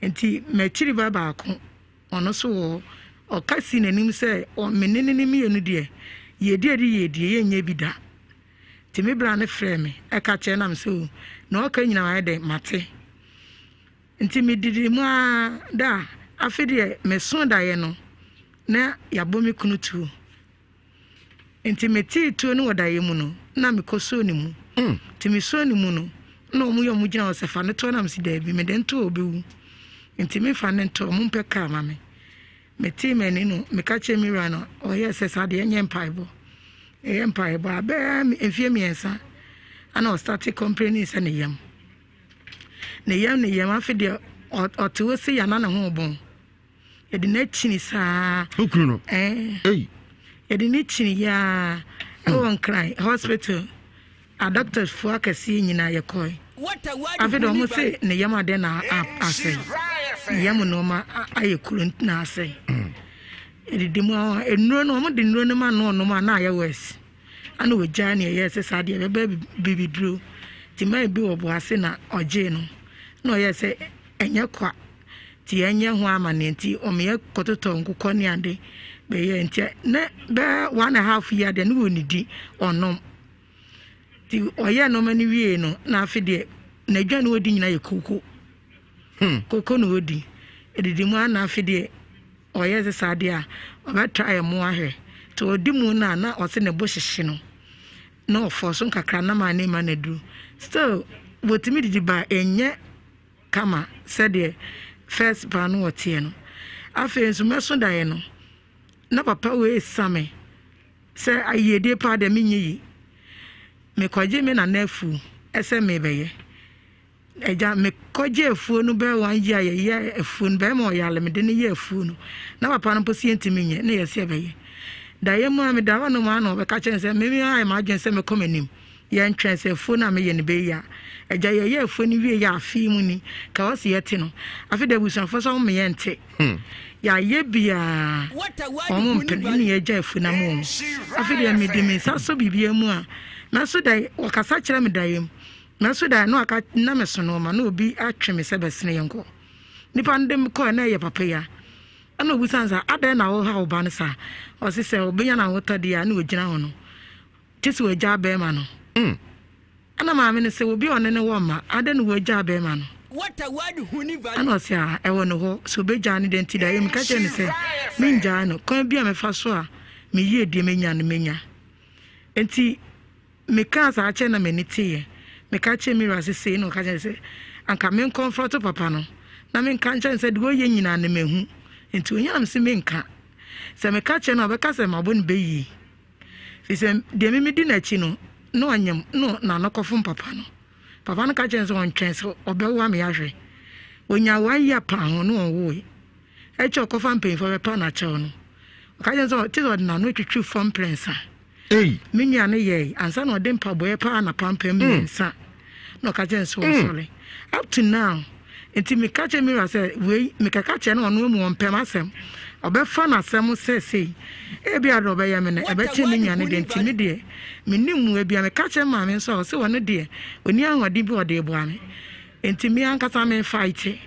Nti m'akyiri ba baako, ɔno nso wɔ hɔ. Ɔka sii n'anim sɛ, me ne no mmienu deɛ, yiedie a ɛde yiedie, yɛnyɛ bi da. Nti me bra no frɛɛ me, ɛka kyerɛ na me sɛ o, na ɔka nyina mayɛ dɛn, mate. Nti medidi mu ara da a, afe deɛ meso daeɛ no, na yɛabɔ me kunu tuo. Nti metee tuo no wɔ daeɛ mu no, na mekɔsuo ne mu. Nti mesuo ne mu no, na wɔn yɛ wɔn gyina hɔ sɛ fa no toɔ na mesi daabi, mede nto a ɔbɛwu. Nti mefa no nto, wɔn mpɛ kaa ma me. Metee m'ani no, meka kyerɛ me wura no, ɔyɛɛ sɛ saa deɛ ɛnyɛ mpaebɔ. Ɛyɛ mpaebɔ a, bɛyɛ mfeɛ mmiɛnsa, ana ɔstate complaining sɛ ne yam. Ne yam ne yam, afe deɛ ɔte hɔ sei a na ne ho rebɔn. Yɛde no akyini saa. Wo kunu no? Ɛɛ. Ei. Yɛde no kyini yaa ɛwɔ Nkran hospital. Adɔktɛsfoɔ akɛseɛ nyinaa yɛkɔe. Afei de wɔn se ne yam adeɛ na asɛe. Ne yam nneɛma ayɛ kuro nti na asɛe. Yɛdidi mu a nnuro no wɔn de nnuro no ma no ɔnom a na ayɛ worse. Ana wɔgyaa ne ɛyɛɛ sɛ saa deɛ ɛbɛbɛ bibiduro. Nti man bi wɔ Boase na ɔgyee no. Na ɔyɛɛ sɛ ɛnyɛ kwa. Nti yɛnyɛ ho amanneɛ nti wɔyɛ kɔtotɔ nkokɔ ne ade bɛyɛ nti ne bɛyɛ one and a half year deɛ ne wɔnnidi ɔnom nti ɔyɛ nneɛma no wie no na afe deɛ n'aduane wɔdi nyinaa yɛ koko hmm. koko na ɔdi ɛdidi mu ana afe deɛ ɔyɛ sɛ saa deɛ a ɔbɛtra yɛ mo ahwɛ nti ɔdi mu no a na ɔse ne bo hyehye no na ɔfɔ so nkakra na maa ne ma no aduru still wɔtumi didi ba ɛnyɛ kama sɛdeɛ first paa no ɔteɛ no. Afei nso mɛso daeɛ no, na papa wei resa me sɛ ayiedie paa deɛ menyɛ yi. Mekɔgye me nana afuo sɛ merebɛyɛ. Agya mekɔgye afuo no bɛyɛ one year yɛyɛ afuo no bɛrima ɔyare mede no yɛ afuo no. Na papa no mpo sɛ yɛntumi nyɛ na yɛsɛ yɛbɛyɛ. Daeɛ mu a meda hɔ nom a na ɔbɛka kyerɛ me sɛ meme ayɛ m'adwene sɛ mekɔ m'anim. Yɛntwɛn sɛ afuo no a meyɛ no bɛyɛ a. Agya, yɛyɛ afuo no wie yɛ afe yi mu ni, ka hɔ se yɛte no. Afe de abusuafoɔ sɛ wɔn yɛnte. Yɛayɛ biaa wɔn mpene ne yɛagya afuo no ama wɔn. Afe deɛ mede me nsa sɔ biribiara mu a, mɛso da wɔkasa kyerɛ me daeɛ mu. Mɛso daeɛ na waka na meso nnoɔma na obi atwe me sɛ bɛsene yɛnkɔ. Nipa no de me kɔɛ na ɛyɛ papa yi a. Ɛna ɔbisa no sɛ adɛn na woha wo ba no saa? Ɔse sɛ ɔbɛnya n'ahotɔ deɛ a na ɔgyina hɔ no. Gye sɛ wagyaa bɛrima no. Ɛna maame no sɛ obi a ɔne no wɔ mma, adɛn na wagyaa bɛrima no? Ɛna ɔse ah, ɛwɔ ne hɔ, sɛ ɔbɛgyaa no deɛ nti daeɛ meka kyerɛ no sɛ mengyaa no, kwan bi a mɛfa so a me yiedie mɛnya no mɛnya. Nti mekaa saa kyerɛ na m'ani teeɛ. Meka kyerɛ me wura sɛ sei na ɔka kyerɛ sɛ anka menkɔmfrɔto papa no na menka nkyerɛ no sɛ deɛ ɔyɛ nyinaa no mahu. Nti ɔnya na mese menka. Sɛ meka kyerɛ no a ɔbɛka sɛ mabɔ no bɛyie. Ɛfiri sɛ deɛ me medi n'akyi no, na ɔnyem na n'ano kɔfom papa no. Papa no ka kyerɛ no sɛ ɔntwɛn sɛ ɔbɛwo ama yɛahwɛ. Ɔnyaa one year paa ho na ɔnwoe. Ɛkyɛ ɔkɔfa mpanyinfoɔ bɛpa no akyɛw no, ɔka kyerɛ no sɛ te sɛ ɔde n'ano twitwi fam mprɛnsa. Me nua no yɛe ansa na ɔde mpaboa paa n'apampam mmiɛnsa na ɔka kyerɛ no sɛ ɔnsɔre. Up to now, nti meka kyerɛ me wura sɛ wei mekɛka kyerɛ no ɔno amu ɔmpɛ m'asɛm. Ɔbɛfa n'asɛm sɛ sei. Ebia deɛ ɔbɛyɛ me no ɛbɛkyɛn me nua no deɛ nti me deɛ menni mmoa bia. Meka kyerɛ maame nso a ɔse ɔno deɛ ɔnni ahoɔden bi a ɔde reboa me. Nti me ankasa me fight.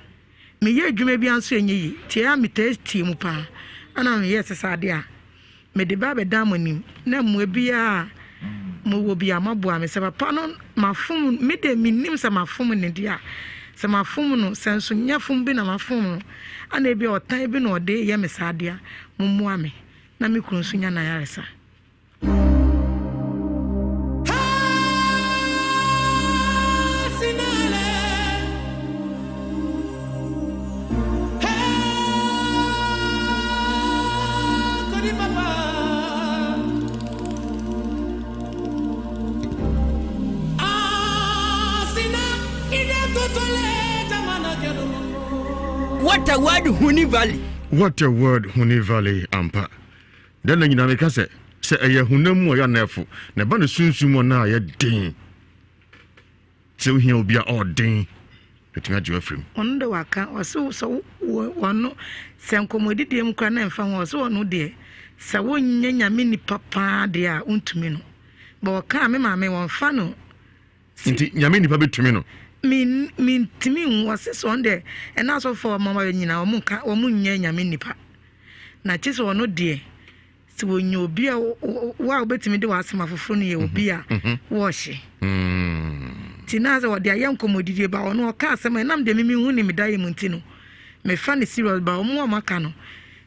Meyɛ adwuma biara nso ɛnyɛ yie. Nti ɛyɛ a metaa tie mu paa. Ɛna meyɛɛ sɛ saa adeɛ a mede ba abɛdan mo anim na mmoa biara a mowɔ biara moaboa me. Sɛ papa no mafom me deɛ mennim sɛ mafom no deɛ a, sɛ mafom no, sɛ nso nyɛ fom bi na mafom no, ana ebi a ɔtan bi na ɔde yɛ me saa adeɛ a, mommoa me na me kunu nso nya n'ayaresa. What a word Huni Valley. What a word Huni Valley ampa. Dɛn na nyinaa meka sɛ sɛ ɛyɛ honam mu a ɔyɛ anɛɛfo na ɛba no sunsum mu a na ayɛ den. Sɛ wohia obi a ɔɔden bɛtumi agye wo afiri mu. Ɔno de waka, ɔse sɛ ɔno sɛ nkɔmmɔdidie mu koraa na ɛmfa ho, ɔse ɔno deɛ sɛ wonyɛ Nyame nipa paa deɛ a wontumi no. But ɔkaa me maame wɔmfa no. Nti Nyame nipa bɛtumi no? Mentumi nhu. Ɔse sɛ ɔno deɛ ɛna asɔfoɔ a wɔn ayɛ nyinaa wɔn nka wɔn nyɛ nyame nipa. Na kye sɛ ɔno deɛ sɛ wɔnya obi a wo a wobɛtumi de w'asɛm afoforo no yɛ obi a wɔɔhye. Nti na sɛ wɔde ayɛ nkɔmmɔdidie ba ɔno ɔka asɛm a ɛnam deɛ mimi hu ne me da yɛ mu nti no mefa no serious ba wɔn a wɔaka no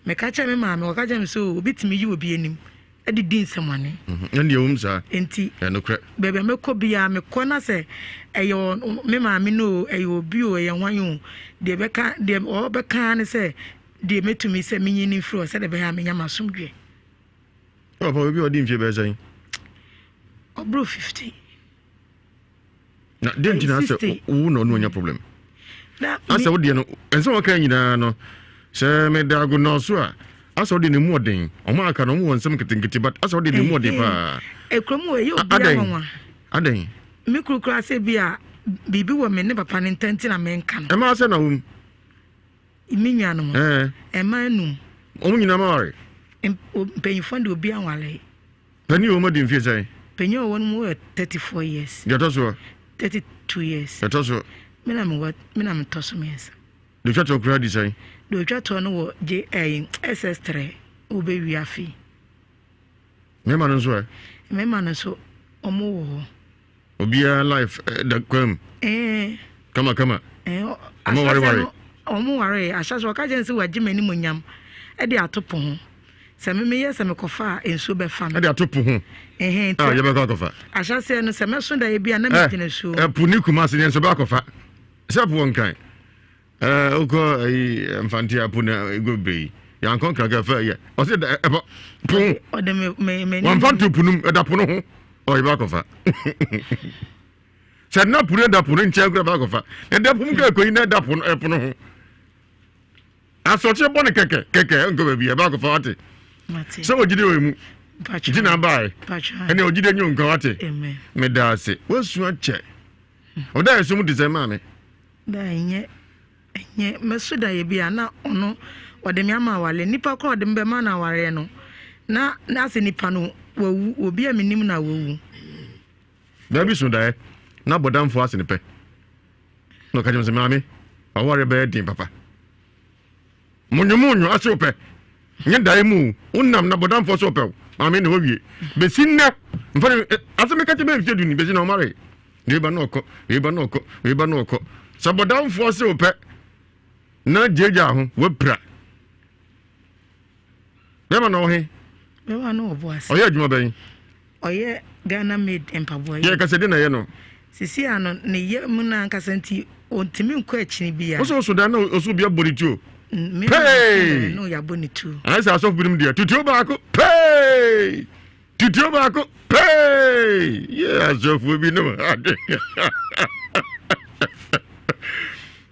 meka kyerɛ me maame wɔka kyerɛ me sɛ obi tumi yi obi anim de di nsɛmmɔne. Mhm. Ɛnde ɛwom saa. Enti, Ɛnokorɛ. baabi a mɛkɔ biara, mekɔ na sɛ ɛyɛ me maame no o, ɛyɛ obi o, ɛyɛ hwan o, deɛ ɛbɛka, deɛ ɔbɛka ara ne sɛ, deɛ mɛtumi sɛ menyi no mfiri hɔ sɛdeɛ ɛbɛyɛ a menya m'asomdwoeɛ. Papa, obi a ɔdi mfeɛ bɛyɛ sɛn? Ɔboro 50. Na deɛ nti na asɛ wo na ɔno anya problem? Asɛ wo deɛ no, ɛnsɛ wɔka nyinaa no, sɛ meda agonɔ so a, asɛ wo deɛ no mu ɔden. Ɔmo aka no, ɔmo wɔ nsɛm nketenkete, but asɛ wo deɛ no mu ɔden paa. Ekurom wɔ ɛyɛ obi anwanwa. Adɛn? Me kuru kura sɛ bi a biribi wɔ me ne papa ne ntam nti na menka no. Ɛma asɛ na wom. Me nuanom. Ɛma enum. Ɔmo nyinaa ma ware. Mpanyinfoɔ de obi anwale. Panin a ɔwɔ mu adi mfeɛ sɛn? Panyin a ɔwɔ no mu yɛ 34 years. Deɛ ɔtɔ soɔ? 32 years. Deɛ ɔtɔ so? Me na mewɔ me na metɔ so mmiɛnsa. Deɛ ɔtwa toɔ koraa di sɛn? Deɛ ɔtwa toɔ no wɔ J ɛyi SS3 ɔbɛwie afei. Mmarima no nso ɛ? Mmarima no nso wɔn wɔ hɔ. Obiara life eh, da kwan mu. Eh. Kama kama. Eh, Ɔmo ware ware. Ɔmo ware. Ahyɛ so ɔka kyerɛ sɛ wagye m'anim onyam ɛde ato po ho. Sɛ me meyɛ sɛ mekɔfa a nsuo bɛfa me. Ɛde ato po ho. Ɛhɛn nti. Ah, yɛbɛkɔ akɔfa. Ahyɛseɛ no sɛ mɛso da ebi a na megyina nsuo. Ɛpo ne Kumasi deɛ nso bɛ akɔfa. Sɛ po wɔ Nkran. Ɛɛ wokɔ ayi Mfante apo na egu bebree yi. Yankɔ Nkran kɛ fɛ yɛ. Ɔsɛ da ɛpɔ po ho. Ɔde me me me. Wɔnfa nto po no mu ɛda po no ho. Ɔ yɛbɛ akɔfa. Sɛ na po no ɛda po no nkyɛn kura bɛ akɔfa. Ɛda po mu kɛ ɛkɔ yi na ɛda po no ɛpo no ho. Asɔkye bɔ no kɛkɛ kɛkɛ nkɔ baabi ɛbɛ akɔfa wate. Sɛ ogyide wɔ emu. Nti na abae. Ɛne ogyide nye nkwa wate. Meda ase. Wasua kyɛ. Ɔda ɛso mu te sɛ maame. Da ɛnyɛ ɛnyɛ mɛso da yɛ bi a na ɔno ɔde me ama awale nipa koro ɔde me bɛma no awareɛ no na na asɛ nipa no wawu obi a menim na wawu. Baabi so daeɛ na bɔdamfoɔ ase ne pɛ na ɔka kyerɛ me sɛ maame w'awareɛ bɛyɛ den papa. Monyomonyo ase wopɛ nyɛ dae mu wonam na bɔdamfoɔ so ɔpɛ wo maame na wawie bɛsi nnɛ mfa ne ase meka kyɛ bɛyɛ mfeɛ du ni bɛsi na ɔmare wei ba na ɔkɔ wei ba na ɔkɔ wei ba na ɔkɔ sɛ bɔdamfoɔ se wopɛ na gyagya ho wapira Bɛrima na ɔhe? Bɛrima no wɔ Boase. Ɔyɛ adwuma bɛn? Ɔyɛ Ghana made mpaboa yi. Yɛ kasa di na yɛ no. Sisi ano ne yɛ mu na ankasa nti ɔntumi nkɔ akyini bia. Wosɛ ɔso dan na ɔso obi abɔ ne tuo. Pee! No yɛabɔ ne tuo. Ayɛ sɛ asɔfo binom deɛ tutuo baako pee! Tutuo baako pee! Yɛ asɔfo binom ade.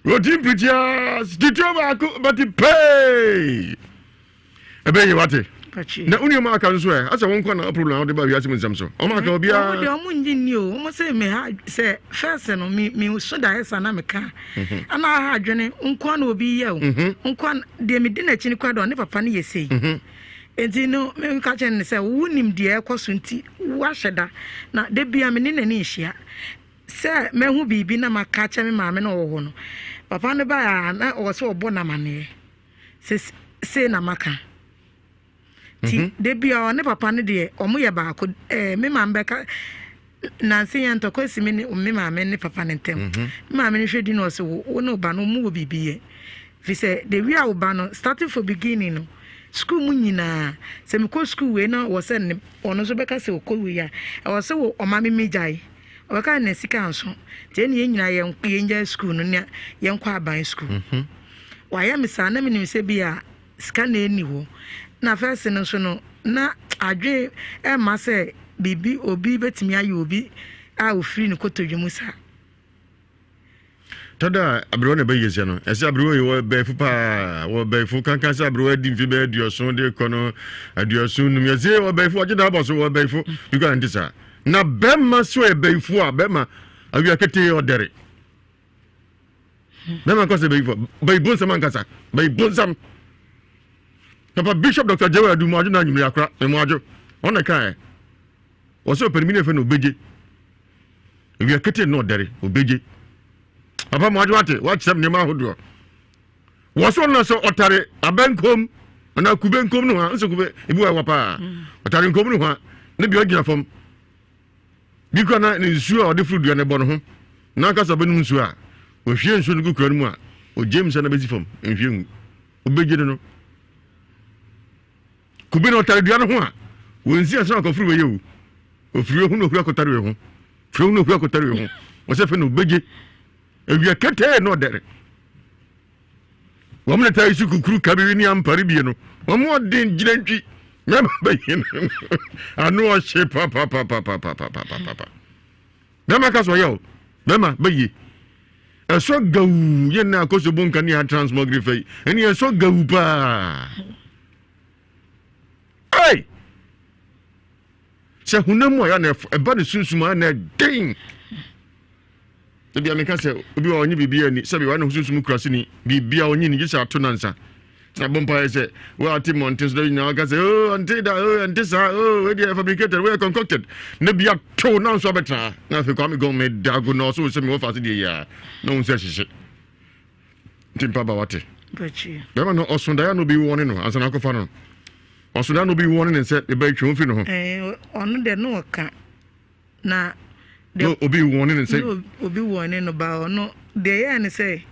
Wɔti mpirikyia tutuo baako bɛte pee! Ɛbɛyɛ wate. Na wo nneɛma aka nso ɛ asɛ wo nkwa na problem a wode ba wiase mu nsɛm so ɔmo aka obiara. Ɔmo deɛ ɔmo ngye nni o ɔmo sɛ me ha sɛ fɛs no me me so da ɛsa na me ka mhm. ana aha adwene nkoa na obi yɛ o mhm. nkoa deɛ me di n'akyi no kora deɛ ɔne papa no yɛ sei mhm. nti no me ka kyerɛ no sɛ wonim deɛ ɛkɔ so nti wahyɛ da na da bia me ne n'ani nhyia sɛ mahu biribi na maka kyerɛ me maame na ɔwɔ hɔ no papa no baa na ɔwɔ sɛ ɔbɔ no amaneɛ sɛ sei na maka nti mhm. da bia ɔne papa no deɛ ɔmo yɛ baako ɛɛ me maame bɛka nansi yɛn ntɔkwa si me ne me maame ne papa no ntɛm mhm. me maame no hwɛ di na ɔsɛ wo wo ne ɔba no ɔmo wɔ biribi yɛ fi sɛ the way a ɔba no starting for beginning no sukuu mu nyinaa sɛ mekɔ sukuu wei na wɔ sɛ ne ɔno nso bɛka sɛ ɔkɔ wei a ɛwɔ sɛ wɔ ɔma me me gyae ɔbɛka ne sika nso nti ɛne yɛn nyinaa yɛn yɛn gyae sukuu no ne yɛn kɔ aban sukuu. Mm -hmm. Wayɛ me saa na menim sɛ bi a sika na ɛnni hɔ. Na first no nso no, na adwene ɛmma sɛ biribi obi bɛtumi ayɛ obi a ofiri ne kotodwe mu saa. Tada a aberewa na ɛbɛyɛ sia no, ɛsɛ aberewa yi wɔ bɛɛfo paa, wɔ bɛɛfo kankan sɛ aberewa adi mfe bɛyɛ aduɔson de kɔ no aduɔson num yɛsɛ wɔ bɛɛfo wagye da abɔ so wɔ bɛɛfo bi kɔ ɛnte saa. Na bɛrima so yɛ bɛɛfo a bɛrima awia ketee ɔdɛre. Bɛma nkɔ sɛ bɛyifo bɛyi bonsam ankasa bɛyi bonsam papa bishop dr jewa adu mu adwo na anwumere akora mu adwo ɔna na kae wɔsɛ ɔpɛni bi ne fɛ no obegye ewia kete no ɔdɛre obegye. Papa mo adwo ate, wakyerɛ me nneɛma ahodoɔ. Wɔ so no sɛ ɔtare abɛnkom anaa kube nkom no ho a, nso kube ebi wɔ ɛwɔ paa. Ɔtare nkom no ho a, ne bia ɔgyina fam. Bi kura na ne nsuo a ɔde foro dua no bɔ ne ho. Na aka sɛ ɔbɛnom nsuo a, ɔhwie nsuo no gu kura no mu a, ɔgye mu sɛ na bɛsi fam, nhwie ngu. Ɔbɛgye no no. Kube no ɔtare dua no ho a, wɔnsi ansa na akɔforo wei o. Ofiri wei ho na ohuri akɔtare wei ho. Firi ho na ohuri akɔtare wei ho. Wɔsɛ fɛ na ɔbɛgye. Awia ketee na ɔdɛre. Wɔn na taa yi so kukuru kabiwi ne ampare bie no. Wɔn ɔden gyina ntwi. Mɛma bɛyɛ no. Ano ɔhye papapapapapapapa. Bɛma ka so ɔyɛ o. Bɛma bɛyie. Ɛsɔ gawu yɛ na akɔso bo nka ne transmogrify yi. Ɛne ɛsɔ gawu paa. Ei! Sɛ honam mu a yɛ na ɛba ne sunsum a na ɛden. Ebi a meka sɛ obi wɔ ɔnye biribi ani sɛbi wɔne ho sunsum kura sini biribi a ɔnye ni gye sɛ ato nansa. Na bɔ mpaeɛ sɛ wo a ɔte mmɔnten so da nyinaa ɔka sɛ oh ɔnte da oh ɛnte saa oh wei deɛ fabricated wei concocted na bi ato na nso abɛtena ha na afei Kwame Gɔn me da ago na ɔso sɛ mewɔ faase deɛ yi a na wo nso ahyehye nti mpa ba wate bɛrima no ɔso daeɛ na obi wɔne no ansa na akɔfa no ɔso daeɛ na obi wɔne ne sɛ ɛbɛ twe wo firi ne ho ɔno deɛ no ɔka na obi wɔne ne sɛ obi wɔne no ba ɔno deɛ yɛɛ ne sɛ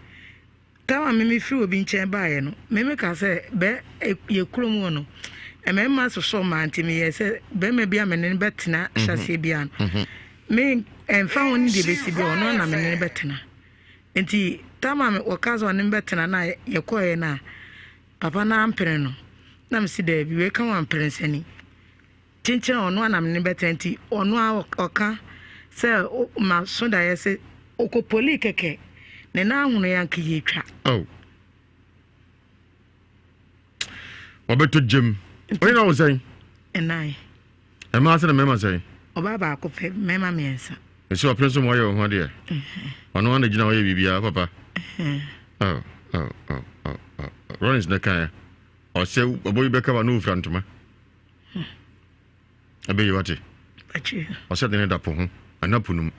Tam a me mefiri obi nkyɛn baeɛ no, me mekaa sɛ, bɛ, yɛ kurom hɔ no, mmarima sosɔ mmaa nti meyɛɛ sɛ barima bi a me ne no bɛtena mhm. ahyɛaseɛ biara no, mhm. me ɛmfa ho ne deɛ bɛsi bi ɔno na me ne no bɛtena. Nti tam a wɔkaa sɛ ɔne me bɛtena na yɛkɔeɛ no a, papa no ampene no, na mesi daabi, wei ka ho ampene sɛni. Kyenkyen a ɔno ara na me ne no bɛtena nti ɔno ara ɔka sɛ maso daeɛ sɛ ɔkɔ poli kɛkɛ ne nan ahono yɛ anka yɛtwa. Oh. Ɔbɛtɔ gyam. Ɔyɛ na wo sɛn? Ɛnan. Ɛmaa sɛ na mmarima sɛn? Ɔbaa baako pɛ, mmarima mmiɛnsa. Ɛsɛ ɔpene so ma ɔyɛ wo ho adeɛ. Ɔno ara na gyina hɔ yɛ biribiara papa. Oh, oh, oh, oh, oh. Rollins na kan. Ɔsɛ ɔbɔ yi bɛka wa na ofura ntoma. Ɛbɛyɛ wate. Ɔsɛ de ne da po ho ana po no mu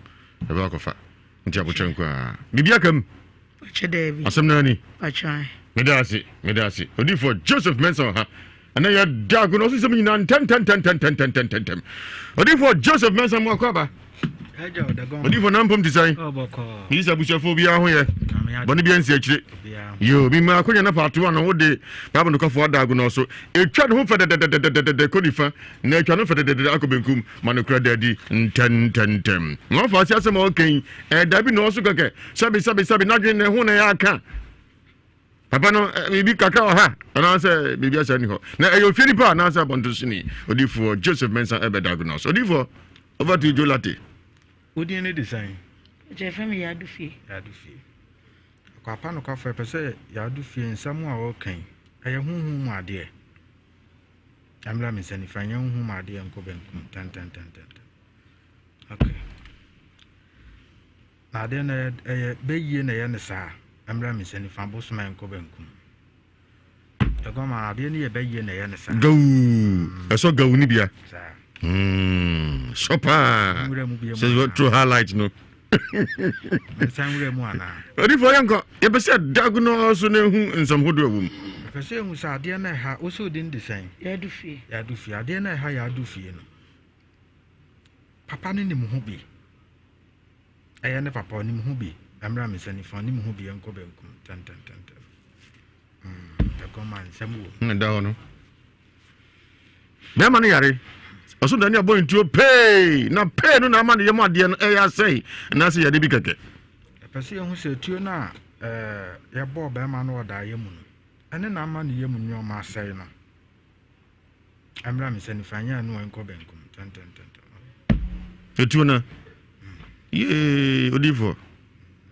ɛbɛ akɔfa nti abokyɛ nko a biribi aka mu. Asɛm no ani. Meda ase meda ase odifoɔ Joseph Mensah ɔha ɛnɛ yɛ da ago na ɔsesɛm nyinaa ntɛntɛntɛntɛntɛntɛntɛm odifoɔ Joseph Mensah mu akɔ aba. Odifo na mpom te sɛn? Meyi sɛ abusuafoɔ biara ho yɛ. Bɔne biara nsi akyire. Yo, mema akonya na paatoa no wode Bible nokwafoɔ ada agonɔ so. Ɛtwa ne ho fɛdɛdɛdɛdɛdɛdɛ kɔ nifa na ɛtwa no fɛdɛdɛdɛdɛ akɔ benkum ma no kura da adi ntɛntɛntɛm. Na wafa ase asɛm a ɔka yi, ɛda bi na ɔso kɛkɛ. Sɛbi sɛbi sɛbi n'adwene na ɛho na ɛyɛ aka. Papa no, biribi kakra wɔ ha anaasɛ biribi asa ni hɔ. Na ɛyɛ ofie nipa anaasɛ abɔntosoni. Odifoɔ Joseph Mensah ɛbɛda agonɔ so. Odifoɔ Over to you, Joe Latte. Wo din ne de sɛn? Yɛfrɛ me Yadu Fie. Yadu Fie. Akwapa nokwafo ɛpɛ sɛ Yadu Fie nsɛm a ɔreka yi ɛyɛ honhom mu adeɛ. Ɛmmra me nsa nifa nyɛ honhom mu adeɛ nkɔ benkum tɛntɛntɛntɛntɛm. Okay. Na adeɛ no ɛyɛ bɛyie na ɛyɛ ne saa. Ɛmmra me nsa nifa bosom ɛnkɔ benkum. Gawu ɛsɔ gawu ni bia sɔ paa sɛ true highlight no odifoɔ yɛnkɔ yɛpɛ sɛ dag no so no ɛhu nsɛm hodoɔ ɛwɔ mu. Ɛpɛ sɛ ɛhu sɛ adeɛ no ɛha wo sɛ odin de sɛn? Yɛadu fie. Yɛadu fie. Adeɛ no ɛha yɛadu fie no papa no nim ho bi. Ɛyɛ ne papa ɔnim ho bi. Ɛmmra me nsa nifa ɔnim ho bi ɛnkɔ benkum tɛntɛntɛntɛm. Mm, ɛkɔm a nsɛm wɔ mu. Ɛda hɔ no. Bɛrima no yare. Ɔso dani abɔ ntuo pee na pee no na ama ne yam adeɛ no ɛyɛ asɛe anaasɛ yade bi kɛkɛ. Ɛpɛ sɛ yɛhu sɛ tuo no a yɛbɔɔ bɛrima no ɔdaeɛ mu no ɛne na ama ne yam nneɛma asɛe no. Ɛmmra me nsa nifa nyɛ ɛno ɛnkɔ benkum tɛntɛntɛntɛm. Etuo na yee odiifoɔ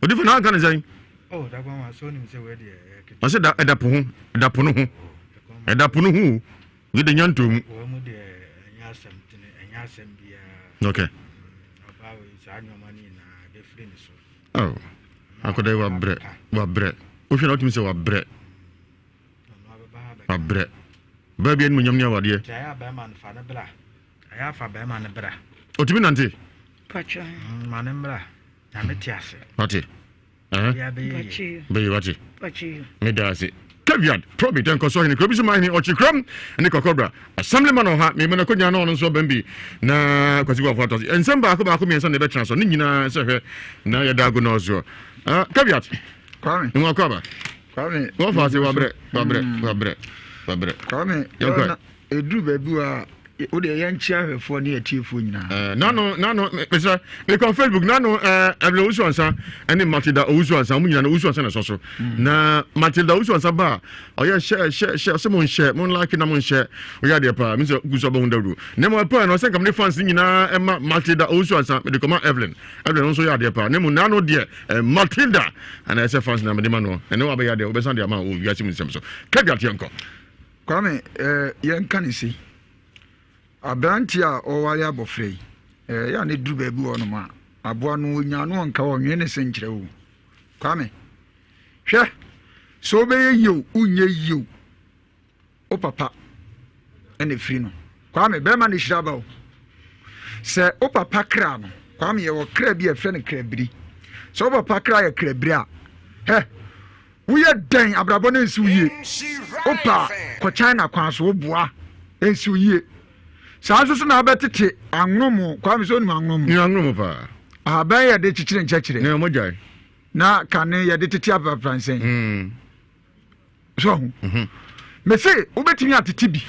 odiifoɔ na anka ne sɛn. Oh, dagba ma so nim sɛ wei deɛ ɛyɛ ketewa. Ɔsɛ da ɛda po ho ɛda po no ho oh, ɛda po no ho o wei de nya ntoo mu. Wɔn mu deɛ ɛnyɛ asɛm tene ɛnyɛ asɛm biara. Okay. Mm, ɔbaa wei saa nneɛma no nyinaa ɛbɛfiri ne so. Oh, akɔda yi wabrɛ wabrɛ wohwɛ na wotumi sɛ wabrɛ. Wabrɛ. Baa bi animuonyam ne awadeɛ. Ɔtumi nante. Mm, ma ne mmra. Nyame te ase. Ɔte. Bɛyɛ wate. Meda ase. Caveat probit nkɔsɔ hene kuro bi so ma hene ɔkye kurom ne kɔkɔbra assemblyman ɔha mema no akɔnya na ɔno nso ɔbɛn bi na kwasi wafo atɔ so nsɛm baako baako mmiɛnsa na ɛbɛtena so ne nyinaa sɛ hwɛ na yɛda ago na ɔsoɔ caveat Kwame nwakɔ aba Kwame wɔfa ase wabrɛ wabrɛ wabrɛ wabrɛ Kwame yɛnkɔ ɛduru baabi a wo deɛ yɛnkyea ahwɛfoɔ ne atiefoɔ nyinaa. Eh, nano nano mesrɛ mekɔ facebook nano eh, Evelyn Owusu Ansa ɛne Matilda Owusu Ansa ɔmo nyina no Owusu Ansa na ɛsɔ so mm. na Matilda Owusu Ansa ba a ɔyɛ hyɛ hyɛ hyɛ ɔsɛ mo nhyɛ mo like na mo nhyɛ ɔyɛ adeɛ paa mi sɛ gu so ɔbɛho dawuro na mmom ɛpaa no ɔsɛ nka mede fans nyinaa ɛma Matilda Owusu Ansa mede kɔma Evelyn Evelyn nso yɛ adeɛ paa na mmom nano deɛ eh, Matilda ana ɛsɛ fans na mede ma no ɛne wabɛyɛ adeɛ wobɛsan de ama wɔ wiase mu nsɛm so kɛbi ateɛ nkɔ Kwame, eh, yɛnka ne sei. Aberanteɛ a ɔware abɔfra yi, eh, yɛ a ne duru baabi wɔ nom a, aboa no ɔnya no ɔnka ɔnwe ne se nkyerɛ wo. Kwame, hwɛ, sɛ wobɛyɛ yie o, wonyɛ yie o, wo papa ɛna ɛfiri no. Kwame, bɛrima no hyira ba o. Sɛ wo papa kra no, Kwame yɛwɔ kra bi a ɛfrɛ no krabiri. Sɛ wo papa kra yɛ krabiri a, hɛ, Woyɛ dɛn abrabɔ no nsi wo yie? Wopɛ a kɔ China kwan so woboa ɛnsi wo yie. Saa nso so na wobɛtete anwonomo Kwame sɛ wonim anwonomo? Nim anwonomo paa. Ahaban yɛde kyekyere nkyɛkyerɛ. Ne ɔmo gyae. Na kane yɛde tete aprapransen. Mm. So ho. Mm -hmm. Mese wobɛtumi atete bi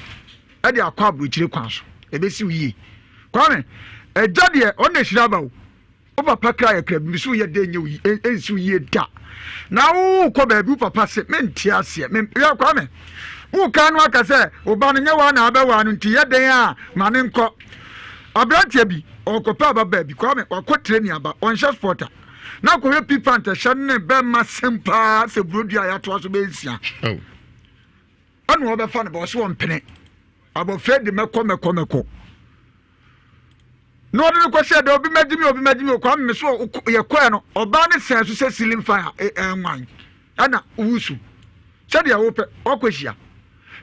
ɛde akɔ aburokyire kwan so ɛbɛsi wo yie. Kwame ɛgya deɛ ɔna hyira ba o. Wo papa kra yɛ kra bi so yɛ dɛ nyɛ wo ɛnsi wo yie da na wokɔ baabi wo papa se mente aseɛ me yɛ Kwame woka no aka sɛ wo ba no nyɛ waa na abɛwaa no nti yɛ dɛn a ma ne nkɔ aberanteɛ bi ɔkɔpɛ aba baabi Kwame wakɔ training aba ɔnhyɛ sport a na kɔhwɛ pi pant ɛhyɛ ne bɛma sɛm paa sɛ burodua a yɛatoa so bɛyɛ nsia oh. ɛna ɔbɛfa no bɛ ɔse ɔmpene abɔfra di mɛkɔ mɛkɔ mɛkɔ Na ɔde no kɔhyɛɛ dɛ obi mɛgye me obi mɛgye me okwa me so yɛkɔɛ no ɔbaa no sɛn so sɛ ceiling fan a ɛnwan ɛna wusu sɛdeɛ wopɛ wakɔhyia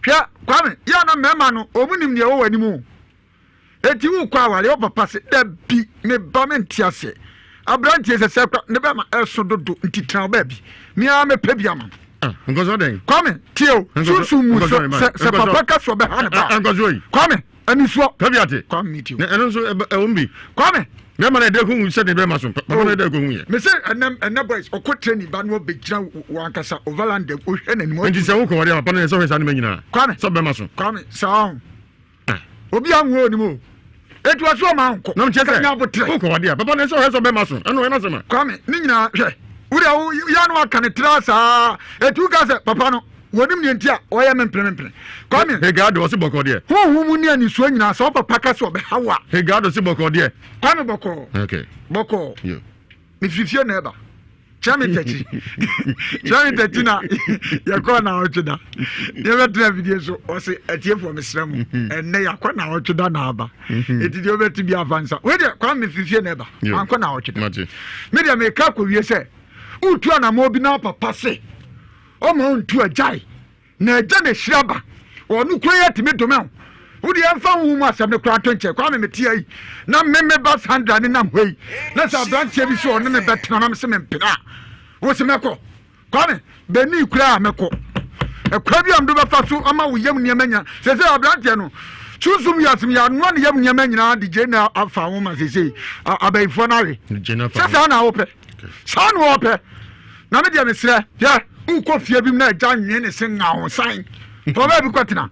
hwɛ Kwame yɛ na mmarima no wɔn nim deɛ ɛwɔ wɔ anim o eti wokɔ aware wo papa se dabi me ba me nte aseɛ aberanteɛ sɛ sɛ kora ne bɛma ɛso dodo nti tena wo baabi me ara mɛpɛ bi ama ah, nkɔsɔ dɛn Kwame tie o sunsun mu sɛ sɛ papa ka so ɔbɛha ne ba nkɔsɔ yi Kwame Anisuo. Tabi ate. Kwame mi ti o. Na ɛno nso ɛwɔ mu bi. Kwame. Bɛrima na ɛdɛ kohu sɛ ne bɛrima so. Papa na ɛdɛ kohu yɛ. Mese ɛnɛ ɛnɛ boys ɔkɔ training ba no ɔbɛgyina wɔn ankasa overland ohwɛ n'anim. Nti sɛ wokɔ wɔde a papa no yɛ sɛ ɔhwɛ saa nneɛma nyinaa. Kwame. Sɛ bɛrima so. Kwame saa ho. Ah. Obi anwo onim o. Etu ɔso ɔma nkɔ. Na nkyɛ sɛ wokɔ wɔde a papa no yɛ sɛ ɔhwɛ sɛ bɛrima so ɛno ɛna sɛma. Kwame ne nyinaa hwɛ. Wode wo yɛ no aka ne tra saa. Etu ka sɛ papa no Wɔnim deɛ nti a ɔyɛ me mprempren. Kwame. Hegado ɔse bɔkɔɔ deɛ. Honhom mu ne anisuo nyinaa sɛ wo papa ka sɛ ɔbɛha wo a. Hegado se bɔkɔɔ deɛ. Kwame bɔkɔɔ. Okay. Bɔkɔɔ. Yeah. Mefiri fie na ɛba. Kyerɛ me ntakyi. Kyerɛ me ntakyi na yɛkɔɔ na ɔtwe da. Yɛbɛtena afidie so ɔse atiefoɔ mesrɛ mo ɛnnɛ yɛakɔ na ɔtwe da na aba. Eti deɛ wobɛte bi afa nsa. Wei deɛ Kwame mefiri fie na ɛba. Mankɔ na ɔtwe da. Me deɛ meka kɔwie sɛ wotu anammɔn bi na papa se Ɔma ɔntu agyae, na agya na ɛhyira ba. Ɔno kura yi atumi dome wo. Wo deɛ ɛmfa honhom mu asɛm no koraa nto nkyɛn. Kwame mete ha yi, na me me ba Sandra ne nam hɔ yi, na sɛ aberanteɛ bi sɛ ɔne me bɛtena na mese mempene a, wo se mɛkɔ. Kwame, bɛni koraa a mɛkɔ. Ɛkwan bi a mede bɛfa so ama wo yam nneɛma nyinaa. Sɛsɛ aberanteɛ no, sunsum wiase mu yɛanoa ne yam nneɛma nyinaa de gye na afa ho ma sɛsɛ abayifoɔ no awe. Sɛ saa na wopɛ. Saa na wɔpɛ. Na me deɛ mesrɛ, hwɛ, wokɔ fie bi mu na agya nwe ne se ŋaw san. Tɔ baabi kɔtena.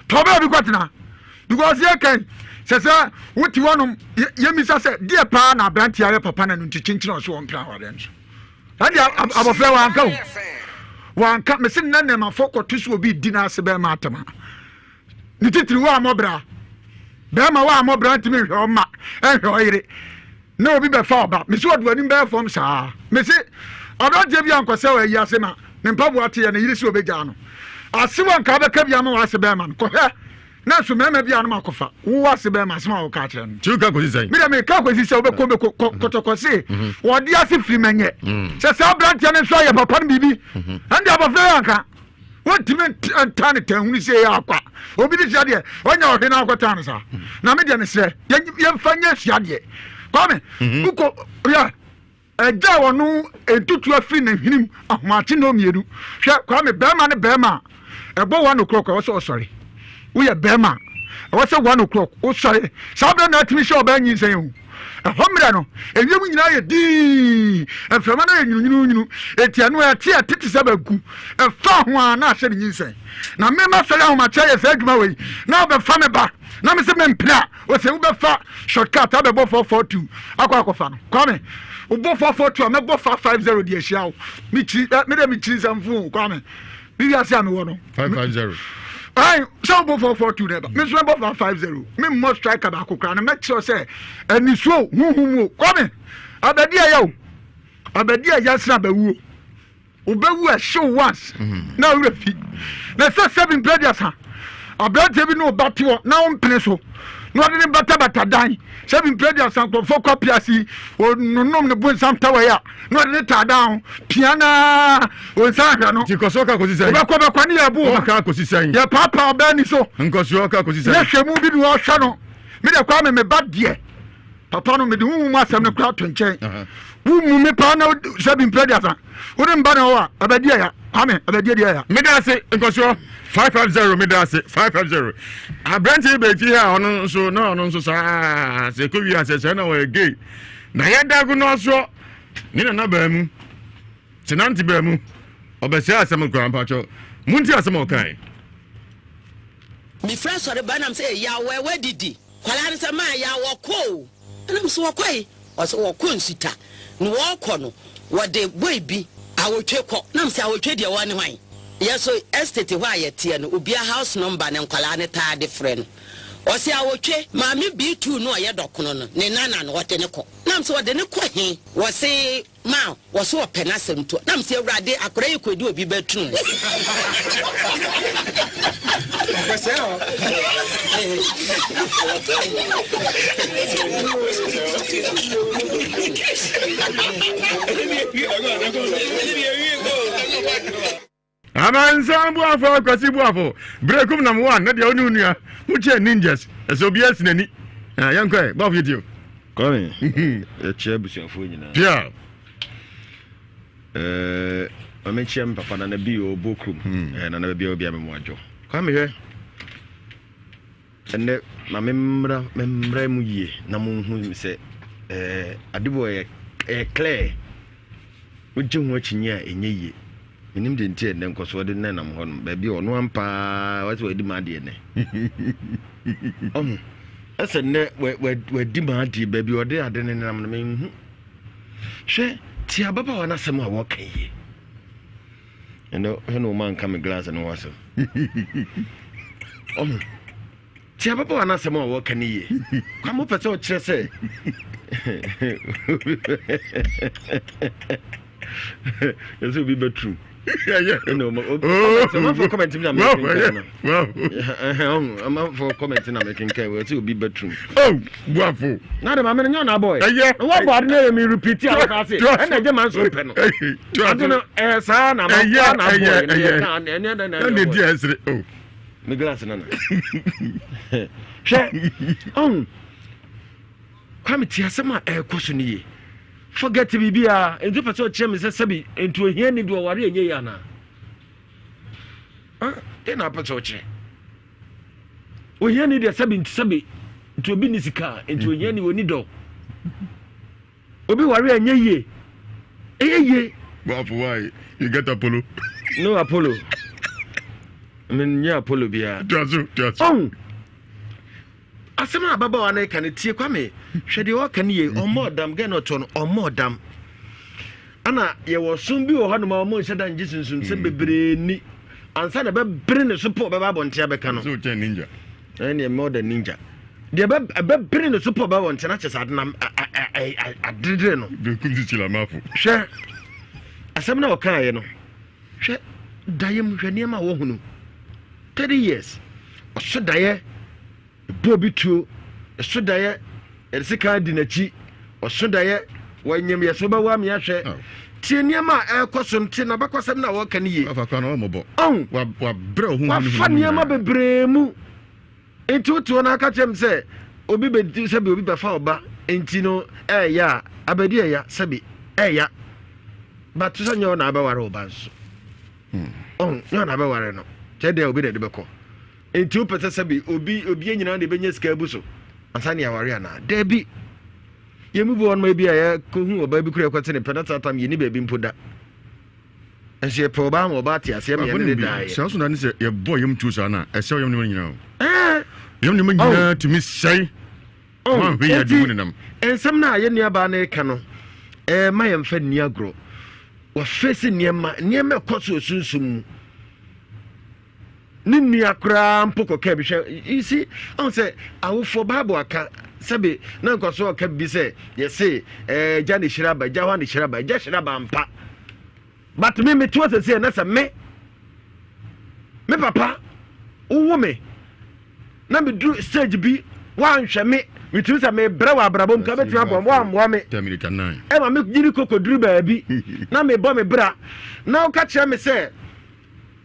Tɔ baabi kɔtena. Because yɛ kan sɛ sɛ wote hɔnom yɛmmisa sɛ deɛ paa na aberanteɛ ayɛ papa na no nti kyenkyene ɔso wɔ mpena awareɛ no so. Ɛnde abɔfra wanka o. Wanka mese nnɛ nnɛmafo kɔto so obi di n'ase bɛrima atɛm a. Ne titiri wo a mɔbra. Bɛrima wo a mɔbra ntumi nhwɛ ɔma ɛnhwɛ ɔyere. Na obi bɛfa ɔba. Mese ɔde w'anim bɛyɛ fam saa. Mese aberanteɛ bi ankɔ sɛ ayi ase ma ne mpaboa teɛ ne yere sɛ ɔbɛgyaa no. Asew anka wobɛka bi ama w'ase bɛrima no. Kɔhwɛ na nso mmarima bi anom akɔfa wo w'ase bɛrima asɛm a woka akyerɛ no. Nti woka kɔsi sɛn? Me deɛ meka kɔsi sɛ wobɛkɔ bɛkɔ kɔ kɔtɔkɔ se wɔde ase firi mɛnyɛ. Sɛ saa aberanteɛ no nso ayɛ papa no biribi ɛnde abɔfra yi anka. Wontumi ntaa ne tanhunu sɛ ɛyɛ akwa. Obi de sua deɛ ɔnya ɔhwe no akɔtaa no saa. Na me deɛ mesrɛ yɛmfa nyɛ sua deɛ. Kwame, wokɔ yɛ. Agya a ɔno ntutu afiri ne hwenem ahomakye nnɔnmienu. Hwɛ, Kwame, barima ne barima a, ɛbɔ one o'clock a, ɛwɔ sɛ ɔsɔre. Woyɛ barima a, ɛwɔ sɛ one o'clock wosɔre. Saa berɛ na atumi hyɛ ɔbaa nyinsɛn o. Ɛhɔ mmerɛ no, ewiem nyinaa yɛ dinn, mframa no yɛ nwununwununwunu, enti ɛno ɛte ɛte te sɛ banku. Ɛfa ho ara na ahyɛ ne nyinsɛn. Na me masɔre ahomakye ayɛ saa adwuma wei, na ɔbɛfa me ba, na me se mempene a, Ose wobɛfa shortcut abɛbɔ 442 akɔ akɔfa no. Kwame, wobɔ 442 a mɛbɔ 550 de ahyia wo. Mekyiri, eh, me dɛ mekyiri nsɛmfo o, Kwame. Me wiase a mewɔ no. 550. Ai, sɛ wobɔ 442 na ɛba. Me nso mɛbɔ 550. Memmɔ striker baako koraa na mɛkyerɛ sɛ anisuo honhom o. Kwame, abɛdi ɛyɛ o. Abɛdi ɛyɛ sena abɛwuo. Wobɛwu ɛhyew once na werɛ fi. Na sɛ sɛbi mprɛ aduasa aberanteɛ bi ne wo ba te hɔ na wompene so na ɔde ne batabata dan sɛbi mprɛ aduasa nkurɔfoɔ kɔ apiase yi ɔnonom ne bonsam tawai a na ɔde ne taa dan ho pia naa ɔnsan hwɛ no. Nti nkɔsoɔ ka kɔsi sɛn? Wobɛkɔ bɛkɔ ne yɛbo wo ka kɔsi sɛn? Yɛpaapaa ɔbaa ni so. Nkɔsoɔ ka kɔsi sɛn? Yɛhwɛ mu bi ne ɔhwɛ no. Me deɛ Kwame me ba deɛ Papa no, mede honhom mu asɛm no koraa to nkyɛn. Wommu me paa na sɛ bi mpɛ aduasa. Wo ne mba na ɔwɔ a, ɛbɛdi ɛya. Kwame, ɛbɛdi ɛdi ɛya. Meda ase, nkɔsoɔ. 550, meda ase, 550. Aberante yi bɛti ha, ɔno nso, na ɔno nso saa, sɛ ɛkɔ wie asɛ sɛ na ɔyɛ gay. Na yɛda gu no asoɔ, ne nana baa mu, tenante baa mu, ɔbɛsɛe asɛm koraa mpakyɛw. Monti asɛm a ɔkae. Mefiri asɔre ba na mesɛ yaw ɛ wadidi. Kwadaa no sɛ, Maa Yaw wɔkɔ o. Ɛna mese, Wɔkɔe? Ɔse, Wɔkɔ Nsuta. Na wɔɔkɔ no, wɔde boy bi, awotwe kɔ. Na mese, Awotwe deɛ wɔne hwan? Yɛ so estate hɔ a yɛteɛ no, obia house number no nkwadaa no taa de frɛ no. Ɔse, Awotwe, maame B2 no a ɔyɛ dɔkono no, ne nana no, ɔde no kɔ. Na mese, Ɔde no kɔ he? Wɔse. Ma wɔso ɔpɛ n'asɛm to. Na mese, Awurade, akwadaa yi kɔdi obi ba tunu mu. Amansan Boafo Akwasi Boafo Berekum nam one na deɛ wo ne wo nua mo kyɛ ninjas ɛsɛ obiara si n'ani ah, yɛnkɔ ɛ Boafo yɛtie o. Kwame yɛkyia abusuafoɔ nyinaa. Pia. Eh, ma menkyia me papa Nana bi ɔbɔ kurom. Hmm. Eh, Nana baabi a obi a memo adwo. Kwame hwɛ. Ɛnnɛ, ma memmra memmra mu yie na monhu sɛ ɛɛ ade bi wɔ yɛ ɛyɛ clear. Wogye ho akyinnye a ɛnyɛ yie. Menim deɛ nti a ɛnnɛ nkɔsoɔ de nenam hɔ nom. Baabi a ɔno ampa ara wɔsɛ wadi m'adeɛ nnɛ. Ɔho ɛsɛ nnɛ wadi m'adeɛ baabi a ɔde ade no nenam no menhu. Hwɛ tie ababaawa no asɛm a wɔka yie. Ɛnɛ hwɛ na ɔma nka me glass no ho asɛm. Ɔho ti ababaawa no asɛm a wɔka no yie. Kwa mo pɛ sɛ ɔkyerɛ sɛ yɛsɛ obi bɛturu. Amanfoɔ comment na mekenkan no. Amanfoɔ comment na mekenkan wɔ sɛ obi bɛturu. Oh, buafo. Na de maame no nyɛ ɔna abɔ ɛ. Ɛyɛ. Na wɔbɔ ade no yɛ mi repeat a wɔka ase. Ɛna ɛgye ma nso mpɛ no. Ade no ɛyɛ saa na ma ɛyɛ na abɔ ɛyɛ yɛ ɛyɛ. na ɛne ɛne ɛne Ɛna ɛdi ɛsere oh. Me glass nana. Hwɛ ɔn Kwame te asɛm a ɛrekɔ so no yie. Forget biribiara nti pɛ sɛ ɔkyerɛ me sɛ sɛbi nti ohia ni do ɔware ɛnyɛ yie anaa? Ah, dɛn na apɛ sɛ ɔkyerɛ? Ohiani deɛ sɛbi nti sɛbi nti obi ni sika nti ohiani oni dɔ. Obi ware a ɛnyɛ yie. Ɛyɛ yie. Boafo why you get Apollo? No Apollo. Menyɛ Apollo biara. Tuaso tuaso. Oh. Asɛm a ababaawa no reka no tie Kwame hwɛ deɛ ɔreka no yie ɔmmɔ ɔdam gɛ na ɔtoɔ no ɔmmɔ ɔdam ana yɛwɔ som bi wɔ hɔ nom a wɔn nhyɛ da ngye sunsum sɛ bebree ni ansa na ɛbɛbere ne so pɔ ɔbɛba abɔnten abɛka no sɛ ɔkyɛn ninja ɛne more than ninja deɛ ɛbɛbere ne so pɔ ɔbɛba abɔnten akyɛ sɛ adenam adedere no bekum sisi lamafo hwɛ asɛm na ɔkaeɛ no hwɛ daeɛ mu hwɛ nneɛma a wɔhunu 30 years ɔso daeɛ Ɛbɔ obi tuo, ɛso daeɛ, yɛde sekan di n'akyi, ɔso daeɛ, wɔnyem yɛ so bɛwɔ ame ahwɛ. Tie nneɛma a ɛrekɔ so no, tie n'abakɔsɛm no a wɔreka no yie. Ɔn, wafa nneɛma bebree mu. Nti wote hɔ na aka kyerɛ me sɛ obi bɛdi sɛbi obi bɛfa ɔba nti no ɛɛya a, abɛdi ɛya sɛbi. Ɛya. But sɛ nyɛ wo na abɛware wo ba nso. Ɔho, nyɛ wo na abɛware no. Kyɛ deɛ obi na ɛde bɛkɔ. Nti wopɛ sɛ sɛbi obi obi nyinaa na ɛbɛnya sika abu so ansa ne aware anaa? Daabi. Yɛn mu bi wɔ hɔ nom ebi a yɛkɔhu ɔbaa bi kura ɛkɔte ne pɛ na saa tam yɛni baabi mpo da. Nso yɛpɛ ɔbaa ma ɔbaa te aseɛ ma yɛne ne daa yɛ. Saa so na ne sɛ yɛbɔ yam tuo saa no a ɛsɛ yam nneɛma nyinaa o. Yam nneɛma nyinaa tumi sɛe. Oh, enti nsɛm no a yɛn nuabaa no reka no, ɛma yɛmfa nni agorɔ. Wafesi nneɛma, nneɛma ɛkɔ so osunsum mu. Ne nua koraa mpo kɔkaa bi hwɛ. You see, ɔn sɛ awofoɔ Bible aka sɛbe na nkɔso ɔka bibi sɛ yɛse ɛɛ gya ne hyira ba, gya hɔ ne hyira ba, gya hyira ba mpa. But me me to asese na sɛ me me papa wowo me na meduru stage bi woanhwɛ me metumi sɛ mebrɛ wɔ abrabɔ mu ka bɛtumi aboa me woammoa me ɛma me gyiri kɔkɔduru baabi na mebɔ me bra na woka kyerɛ me sɛ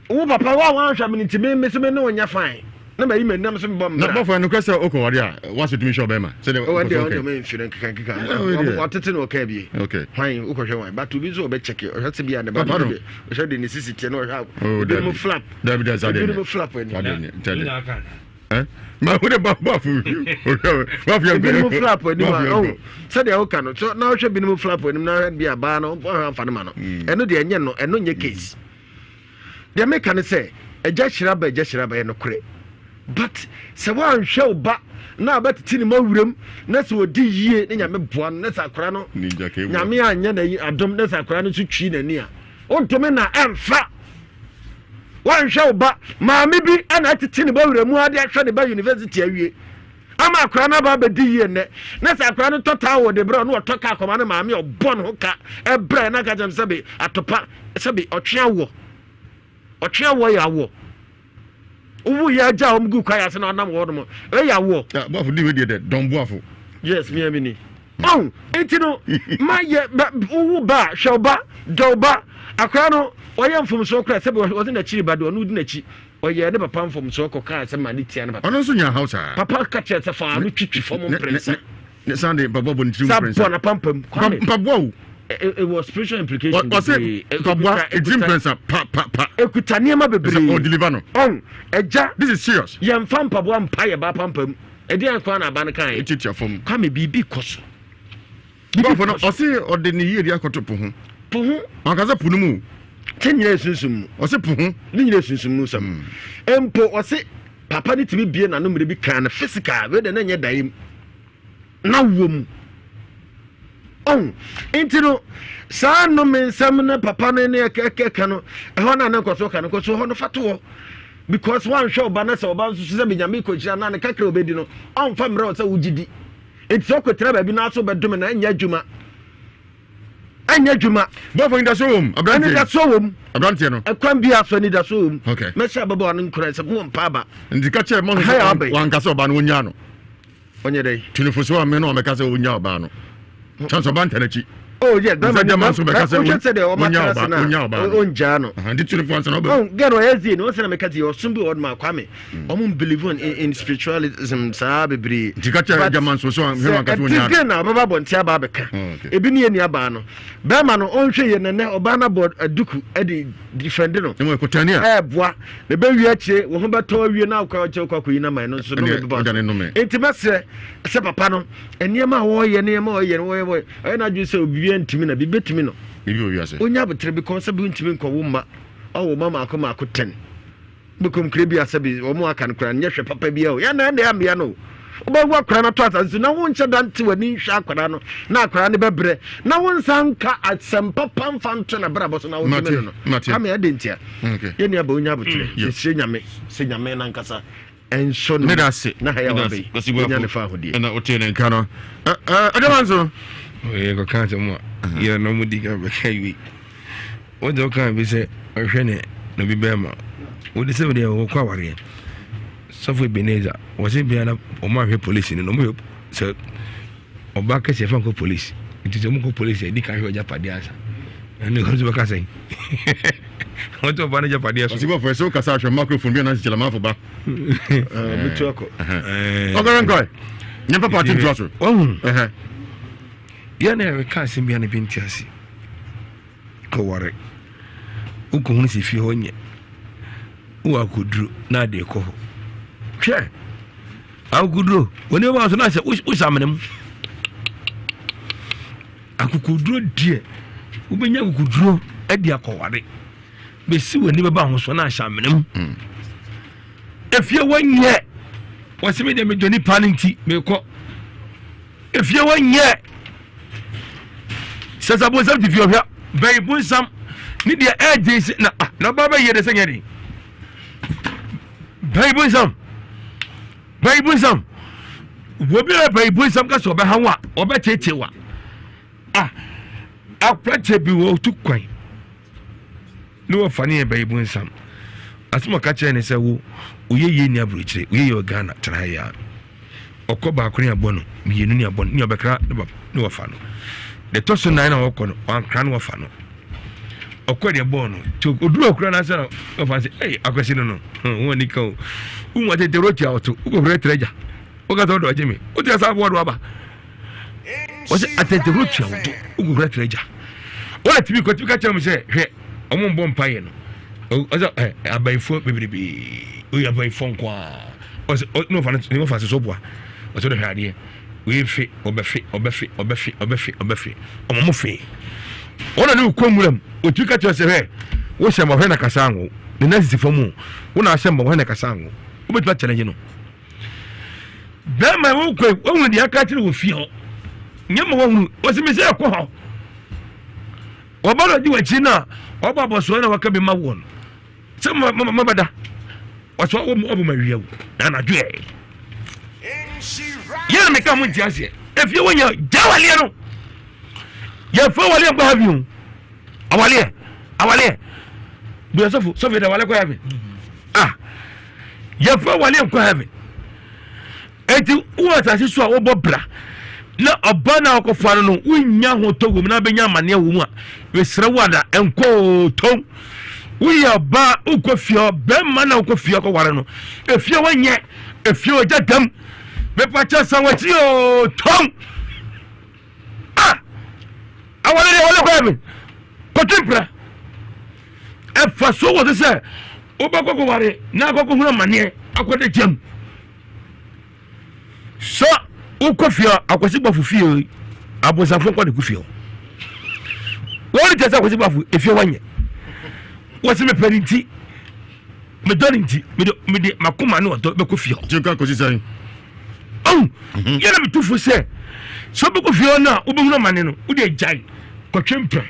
wo papa wo a woanhwɛ me no nti me me so me ne wo nyɛ fine na mayi m'ani na me so mebɔ me bra. Na bɔfo ɛnokorɛ sɛ wokɔ ware a woasɛ tumi hwɛ ɔbɛrima sɛdeɛ wɔ deɛ ɔdeɛ ɔmɛ mfiri nkeka nkeka watete na ɔka bie hwan wokɔhwɛ wan but obi nso ɔbɛkyɛke ɔhwɛ sɛ bia ne ba no deɛ ɔhwɛ de ne sisi teɛ na ɔhwɛ ebinom flap ebinom flap ani ma wo de ba bɔfo ebinom flap anim a ɔho sɛdeɛ woka no so na wohwɛ binom flap anim na wohwɛ bi a baa no ɔhwɛ amfa no ma no ɛno deɛ ɛnyɛ no ɛno nyɛ case. Deɛ meka ne sɛ agya hyira ba agya hyira ba yɛ nokorɛ but sɛ woanhwɛ wo ba na abɛtete ne ma wuram na sɛ ɔdi yie ne nyame boa no na sɛ akora no nyame anyɛ na adom na sɛ akora no nso twi n'ani a wontumi na ɛmfa woanhwɛ wo ba maame bi ɛna atete ne ba wura mu ade ahwɛ ne ba university awie ama akora no aba abɛdi yie nnɛ na sɛ akora no tɔ towel de brɛ ɔno ɔtɔ ka akɔma no maame ɔbɔ ne ho ka ɛbrɛ na ka kyerɛ sɛbe atopa sɛbe ɔtwe awoɔ ɔtwe awoɔ yɛ awoɔ wowu yɛ agya a wɔn gu kwae ase na ɔnam hɔ nom ɛyɛ awoɔ. boafo di wei deɛ dɛ dɔn boafo. Yes mi mi ni. Ɔn nti no ma yɛ wowu ba hwɛ ɔba dɔ ɔba akora no ɔyɛ mfomsoɔ kora sɛbe ɔde n'akyiri ba de ɔno di n'akyi. Ɔyɛɛ ne papa mfomsoɔ kɔkaa asɛm maa ne tia ne papa. Ɔno nso nyaa haw saa. Papa ka kyerɛ sɛ fa ano twitwi fam mprɛnsa. Ne san de mpaboa bɔ ne tirim mprɛnsa. Sa bɔ n'apampam. Kwame. Mpaboa o. It was spiritual implication bebree. Ɔsɛ mpaboa etirim mprɛnsa pa pa pa. Ekuta nneɛma bebree. Sɛ ɔdeliver no. Ɔn ɛgya. This is serious. Yɛnfa mpaboa mpa yɛ ba apampam. Ɛdeɛn kwan na aba no kan yɛ. Etiatia fam. Kwame biribi kɔ so. Bɔfo no ɔse ɔde ne yiedi akɔto po ho. Po ho. Ɔnka sɛ po no mu. Sɛ nyina esunsum mu. Ɔse po ho. Ne nyina esunsum mu sɛm. Hmm. Mpo ɔse papa no tumi bie n'ano mmerɛ bi kaa no physical wei de na nyɛ daeɛ mu na wɔ mu. Ɔn nti no saa nnome nsɛm ne papa no ne ɛkɛkɛ no ɛhɔ na ne nkɔso ka no nkɔso hɔ no fa to hɔ because wanhwɛ ɔba na sɛ ɔba nso so sɛ menyame kɔhyira na ne kakra ɔbɛdi no ɔmfa mmerɛ sɛ wogye di. Enti sɛ ɔkɔtena baabi na aso bɛdome na ɛnyɛ adwuma. Ɛnyɛ adwuma. Bɔfo anidasoɔ wɔ mu. Aberanteɛ. Anidasoɔ wɔ mu. Aberanteɛ no. Ɛkwan bi aso anidasoɔ wɔ mu. Okay. Mɛhyɛ ababaawa no nkuran sɛ mo mpa aba. Nti ka kyerɛ mɔ sɛ wanka sɛ ɔbaa no wɔnyaa no. Ɔnyɛ dɛ. Tunifo so a me no ɔmɛka sɛ wɔnyaa ɔbaa no. Chance ɔba ntɛn akyi. Oh yes, bɛma ni bɛma bɛka sɛ wohwɛ sɛ deɛ ɔma tena ase na ɔngyaa no. Nti tunifo ansa na ɔbɛ. Oh, gɛn ɔyɛ zie no ɔsɛ na mɛka ti ɔsom bi wɔ ɔdoma kwame. Ɔmo believe in, in spiritualism saa bebree. Nti ka kyerɛ agya manso so ahwɛ wanka so ɔnyaa. Sɛ ɛte na ɔbɛba abɔnten aba abɛka. Oh, Ebi ne yɛ nua baa no. Bɛrima no ɔnhwɛ yɛ nɛnɛ ɔbaa no abɔ aduku ɛde defend no. Ɛmu ɛkotani a. Ɛɛboa. Na ɛbɛwie akyire wo ho bɛtɔ awie na akɔ akyɛ kɔ akɔyi na man no nso no bɛba so. Nti mɛsrɛ sɛ papa no nneɛma a wɔyɛ nneɛma a ɔyɛ no wɔyɛ wɔyɛ ɔyɛ n'adwene sɛ obi ntumi na bi bɛtumi no. Ebi wɔ wiase. Onya abotere bi kɔn sɛ bi ntumi nkɔ wo mma ɔwɔ mma maako maako tɛn. Bɛkɔm kura bi asɛ bi wɔn aka no kura nyɛ hwɛ papa bi o yɛn na ɛna mmea no wobɛwu akwadaa no ato asase so na wonhyɛ da nte w'ani nhwɛ akwadaa no na akwadaa no bɛbrɛ na wonsa nka asɛm papa mfa nto n'abrabɔ so na wotumi no no kame ɛde ntia yɛn nua bɛ onya abotire yɛsrɛ nyame sɛ nyame nankasa ɛnsɔ no na ha yɛ wabɛyi onya ne fa ahodie ɛna wote ne nka no ɛdɛma nso yɛkɔka asɛm a yɛ na ɔmudi ka bɛka wei Wo deɛ wokaa bi sɛ ɔhwɛ ne na obi bɛrima wode sɛ wodeɛ wɔkɔ awareɛ sɔfo Ebenezer wɔse bia na wɔn ahwɛ polisi no na wɔn hwɛ sɛ ɔba kɛseɛ fa nkɔ polisi nti sɛ wɔn kɔ polisi ɛdi kan hwɛ ɔgyapadeɛ ansa ɛne wɔn nso bɛka sɛn wɔn sɛ ɔba no gyapadeɛ so. Ɔsi bɔfo ɛsɛ wokasa ahwɛ microphone bi anase kyerɛ manfo ba. Bitu akɔ. Ɔkɔrɛ nkɔɛ. Nyɛ papa ati ntua so. Wɔn yɛn na yɛreka asɛm bi a na bi nte ase. Kɔware. Wokɔhunu sɛ fie hɔ nyɛ. Wowɔ akoduro na ade kɔ hɔ. Hwɛ! Akokoduro, w'ani bɛba so na sɛ wohyɛ amena mu. Akokoduro deɛ, wobɛnya akokoduro de akɔware. Bɛsi w'ani bɛba ho so na ahyɛ amena mu. Hmm. Efie wɔnyɛ, wɔsi mi deɛ medɔ nipa no nti mekɔ. Efie wɔnyɛ, sɛ sɛ bonsam te fie ɔhwɛ bɛyi bonsam ne deɛ ɛɛgye sɛ na ah na ɔba bɛyɛ de sɛ nyɛ den. Bɛyi bonsam. Bɛyi bonsam. Obi a bɛyi bonsam ka sɛ ɔbɛha wo a ɔbɛteetee wa. Ah aberanteɛ bi wɔ otu kwan ne wɔfa ne yɛ bɛyi bonsam. Asɛm ɔka kyerɛ ne sɛ wo oyɛ yie ni aburokyire oyɛ yie wɔ Ghana tena ha yɛ a. Ɔkɔ baako ne abɔ no mmienu ne abɔ no ne ɔbɛkra ne wɔfa no. Deɛ ɛtɔ so nan na ɔkɔ no wankra ne wɔfa no. Ɔkɔ deɛ bɔɔ no nti oduru akura no ase na ɔfa sɛ ɛy akwasi no no wɔn ani ka o. Wohu atete roti a ɔto wokɔhwɛ trɛ gya woka sɛ ɔdɔ ɔgye me wote asa aboɔ do aba. Wɔsɛ atete roti a ɔto wokɔhwɛ trɛ gya. Wɔn atumi kɔ tumi ka kyerɛ mo sɛ hwɛ ɔmo mbɔ mpa yɛ no ɔsɛ ɛ abayifoɔ bebrebe oyɛ abayifoɔ nko ara ɔsɛ ɔ ne wɔfa ne wɔfa soso boa ɔsɛ ɔdɛ hwɛ adeɛ wei fe ɔbɛfe ɔbɛfe ɔbɛfe ɔbɛfe ɔbɛfe ɔmo mo fe wɔn na ne kɔ nwura mu otumi ka kyerɛ sɛ hwɛ wohyɛ ma hwɛ na kasa anwo ne nan sisi fam o wo na ahyɛ ma hwɛ na kasa anwo wobɛtumi akyɛ ne no bɛrima wo kɔ wɔhunu deɛ aka kyerɛ wɔ fie hɔ nyɛ ma wɔhunu wɔsi mi sɛ ɛkɔ hɔ Ɔba na ɔdi w'akyi no a ɔbɔ abɔsoɔ na waka bi ma woɔ no sɛ mabɛda ɔsɛ ɔbɔ ma wia wo na anadwo ɛ yɛ na meka mo nte aseɛ efie wɔnya gya waleɛ no yɛfɛ waleɛ nkɔ heaven o awaleɛ awaleɛ bia sɔfo sɔfo yɛde awaleɛ kɔ heaven ah yɛfɛ waleɛ nkɔ heaven Enti wowɔ asase so a wobɔ bra na ɔba no a wɔkɔfa no no wonnya ahotɔ wɔ mu na bɛnya amanneɛ wɔ mu a mesrɛ wo ada ɛnkɔ tɔn woyɛ ɔbaa wokɔ fie hɔ bɛrima na wokɔ fie kɔware no efie hɔ nyɛ efie hɔ gya dam mepakyɛ san wakyi o tɔn a awale deɛ awale kɔ yɛ me kɔtwe mpira ɛfa so wɔ so sɛ wobɛkɔ kɔware na akɔkɔhunu amanneɛ akɔda gyam Sɛ wokɔ fie a akwasi bafo fie abosafo nkɔ ne ko fie hɔ wɔn kyɛ sɛ akwasi bafo efie hɔ nyɛ wɔsi mepɛ ne nti medɔ ne nti mede mede makoma ne ɔdɔ bɛkɔ fie hɔ. Gye nka kɔsi sɛn. Ɔn mhm. yɛn na metu fo sɛ sɛ wobɛkɔ fie hɔ no a wobɛhunu amane no wode agyae kɔtwe mpɛ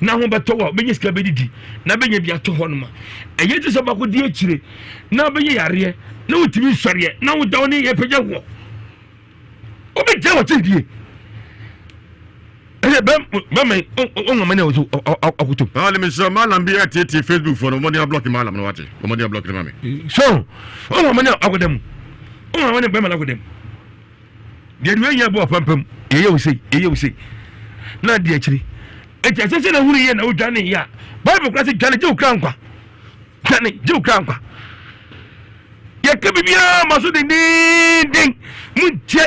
na ho bɛtɔ wo a wobɛnya sika bɛdidi na bɛnya bi ato hɔ noma ɛyɛ te sɛ baako di akyire na wobɛnya yareɛ na wotumi nsɔreɛ na woda wo ne yɛpɛgya woɔ wobɛgya wɔkyɛ die ɛsɛ bɛma ɔnwama ne akotom ale mesrɛ malam bi atietie facebook foɔ no wɔmɔden ablɔke malam no wate wɔmɔden ablɔke no ma me so ɔnwama ne akoda mu ɔnwama ne bɛma no akoda mu Deɛ deɛ yɛ bɔ apampam yɛyɛ wo sei yɛyɛ wo sei na adi akyiri eti ɛsɛ sɛ na hunu yɛ na wodwane yɛ a bible kora sɛ dwane gye wo kra nkwa dwane gye wo kra nkwa yɛka biribiara ma so dendenden mu ntie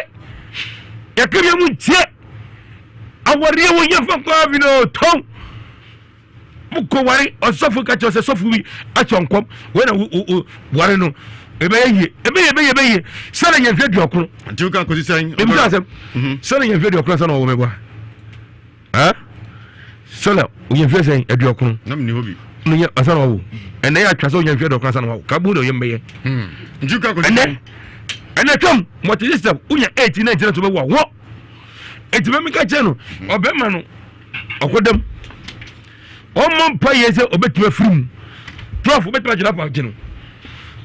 yɛka biribiara mu ntie awareɛ wɔ yɛfa nkwa afi no tɔn mokɔ ware ɔsɔfo ka kyerɛ sɛ sɔfo bi akyɛ nkɔm wei na ware no ɛbɛyɛ yie ɛbɛyɛ ɛbɛyɛ ɛbɛyɛ sɛnɛ yɛn mfe aduɔkron. nti woka kɔsi sɛn. ebi sɛ asɛm mhm. sɛnɛ yɛn mfe aduɔkron sɛnɛ ɔwɔ mɛboa ɛn sɛnɛ yɛn mfe sɛn aduɔkron. nam ni hɔ bi. no yɛ ansa na wawo ɛnɛ yɛ atwa sɛ ɔnya mfe aduɔkron ansa na wawo kabu na ɔyɛ mbɛyɛ. Hmm. nti woka kɔsi sɛn. ɛnɛ ɛnɛ twɛm mɔte system wonya 18 19 to bɛwo awɔ eti bɛ mi ka kyerɛ no ɔbɛma no. Ɔkɔdam. Ɔmmɔ mpa yɛ sɛ ɔbɛtumi afiri mu. Prof ɔbɛtumi agyina pa agye no.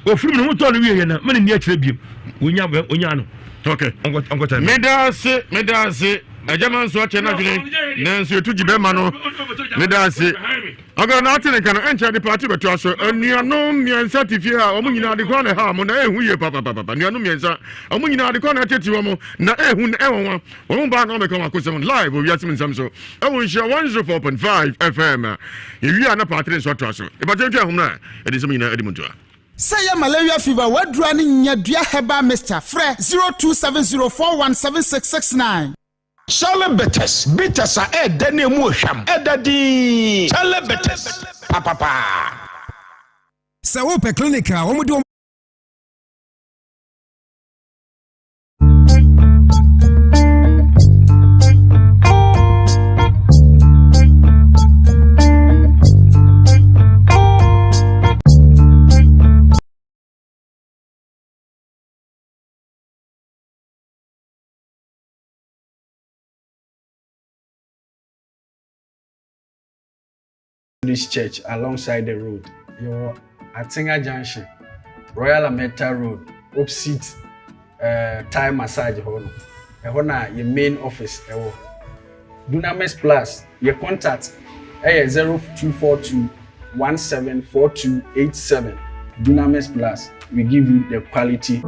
Ɔfiri mu no ho tɔɔ no wie yɛ na mene nni akyerɛ biem. Ɔnya ɔnya no. Okay. Ɔnkɔtɛ. Meda ase, meda ase. Agya ma nso akyɛ n'adwene nanso etu gye bɛrima no. Meda ase. Ɔgana na ate ne nka no ɛnkyɛ de paati bɛtoa so. Anuanom mmiɛnsa te fie a wɔn nyinaa ade kwan na ɛha wɔn na ɛhu yie papapapa. Anuanom mmiɛnsa wɔn nyinaa ade kwan na ɛtete wɔn na ɛhu na ɛnwanwa. Wɔn mu baa na wɔbɛka wɔn akosɛm live wɔ wiase mu nsɛm so ɛwɔ nhyira 104.5 FM. Yɛwie a na paatene nso atoa so. Ɛbɛkyɛ ntwa ahom no a ɛde nsɛm nyinaa adi mu ntoa. Sɛ ɛyɛ malaria fever w'aduru a ne nya dua herbal mixture frɛ 0270417669. Charlie Bitters, bitters a ɛɛdɛ na emu ɔhwam, ɛda dinn. Charlie Bitters, papapaa. Sɛ wopɛ clinic a wɔde wɔn. Methodist Church alongside the road. Yɛwɔ Atenga Junction, Royal Ameta Road, opposite uh, Thai massage hɔ no. Ɛhɔ na yɛ main office ɛwɔ. Dunamis Plus, yɛ contact ɛyɛ 0242 174287. Dunamis Plus, we give you the quality.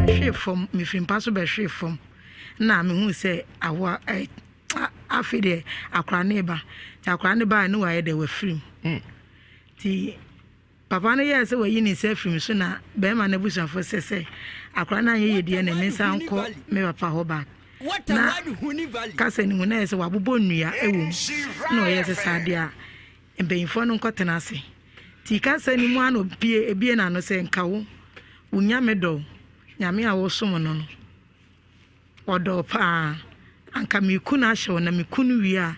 Mehwee fam, mefiri mpa so bɛhwee fam na mehuu sɛ awoa ɛ afei deɛ akwadaa no reba. Nti akwadaa no baeɛ no wayɛ dɛ wafiri mu. Hmm. Nti papa no yɛɛ sɛ wayi ne nsa afiri me so na bɛrima no abusuafoɔ sɛ sɛ akwadaa no anyɛ yɛ deɛ na me nsa nkɔ me papa hɔ back. Na kasa no mu na yɛ sɛ wabobɔ nnua wɔ mu na ɔyɛ sɛ saa deɛ a mpanyinfoɔ no nkɔtena ase. Nti kasa no mu a na obie ebie n'ano sɛ nka wo wo nyame dɔ nyame a wosom no no Ɔdɔ wo paa. Anka meku no ahyɛ wo, na meku no wie a,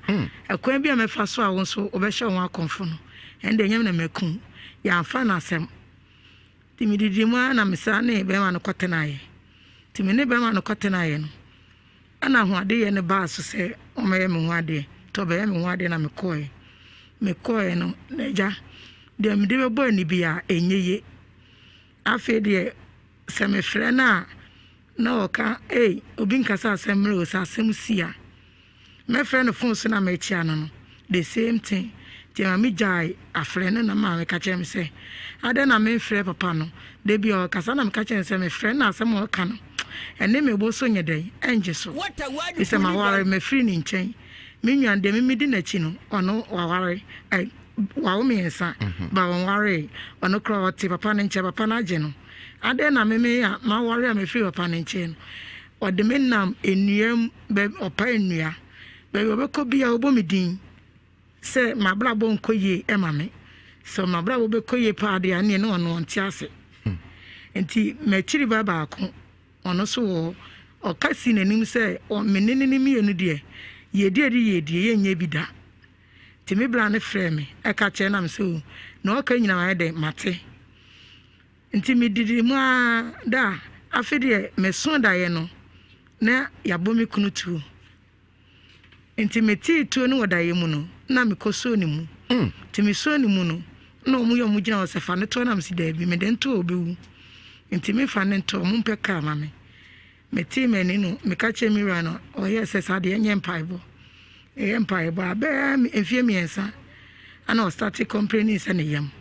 ɛkwan bi a mɛfa so a wo nso wobɛhyɛ wo ho akɔmfo no, ɛnde ɛnyɛ me na maku wo. Yɛamfa no asɛm. Nti medidii mu ara na mesan ne bɛrima no kɔtenaeɛ. Nti me ne bɛrima no kɔtenaeɛ no, ɛna ahoadeyɛ no baa so sɛ ɔmmɛyɛ me ho adeɛ. Nti ɔbɛyɛ me ho adeɛ na mekɔeɛ. Mekɔeɛ no, n'agya, deɛ mede bɛbɔ ani biara, ɛnyɛ yie. Afei deɛ, sɛ mefrɛ no a, na ɔka, Ei, obi nkasa asɛm mmerɛ o, sɛ asɛm si a, mɛfrɛ no fon so na makyia no no, the same thing. Nti ɛma megyae afrɛ no na maame ka kyerɛ me sɛ, adɛn na memfrɛ papa no, da bi a ɔkasa na meka kyerɛ no sɛ mefrɛ no na asɛm a ɔka no, ɛne me bo so nyɛ dɛn, ɛngye so. Ɛfiri sɛ maware, mafiri ne nkyɛn. Me nua no deɛ me medi n'akyi no, ɔno waware, ɛ, wawo mmiɛnsa, ba ɔnwaree. Ɔno koraa ɔte papa no nkyɛn, papa no agye no. Adɛn na me me a maware a mefiri papa no nkyɛn no, ɔde me nam nnua mu, baabi ɔpae nnua. Baabi ɔbɛkɔ biara ɔbɔ me din sɛ m'abrabɔ nkɔ yie ma me. Sɛ m'abrabɔ bɛkɔ yie paa deɛ a, ɛnneɛ ne ɔno ɔnte ase. Nti m'akyiri ba baako, ɔno nso wɔ hɔ. Ɔka sii n'anim sɛ me ne no mmienu deɛ, yiedie de yiedie, yɛnyɛ bi da. Nti me bra no frɛɛ me ka kyerɛɛ na me sɛ o, nea ɔka nyinaa mayɛ dɛn, mate. Nti medidii mu ara da a, afe deɛ mesoo daeɛ no, na yɛabɔ me kunu tuo. Nti metee tuo no wɔ daeɛ mu no, na mekɔsoo ne mu. Nti mesoo ne mu no, na wɔn yɛ wɔn gyina hɔ sɛ fa no toɔ na mese daabi, mede no to a ɔbɛwu. Nti memfa no nto, wɔmpɛ kaa ma me. Metee m'ani no, meka kyerɛɛ me wura no, ɔyɛɛ sɛ saa deɛ ɛnyɛ mpaebɔ. Ɛyɛ mpaebɔ a, bɛyɛ mfeɛ mmiɛnsa ana ɔstate complaining sɛ ne yam.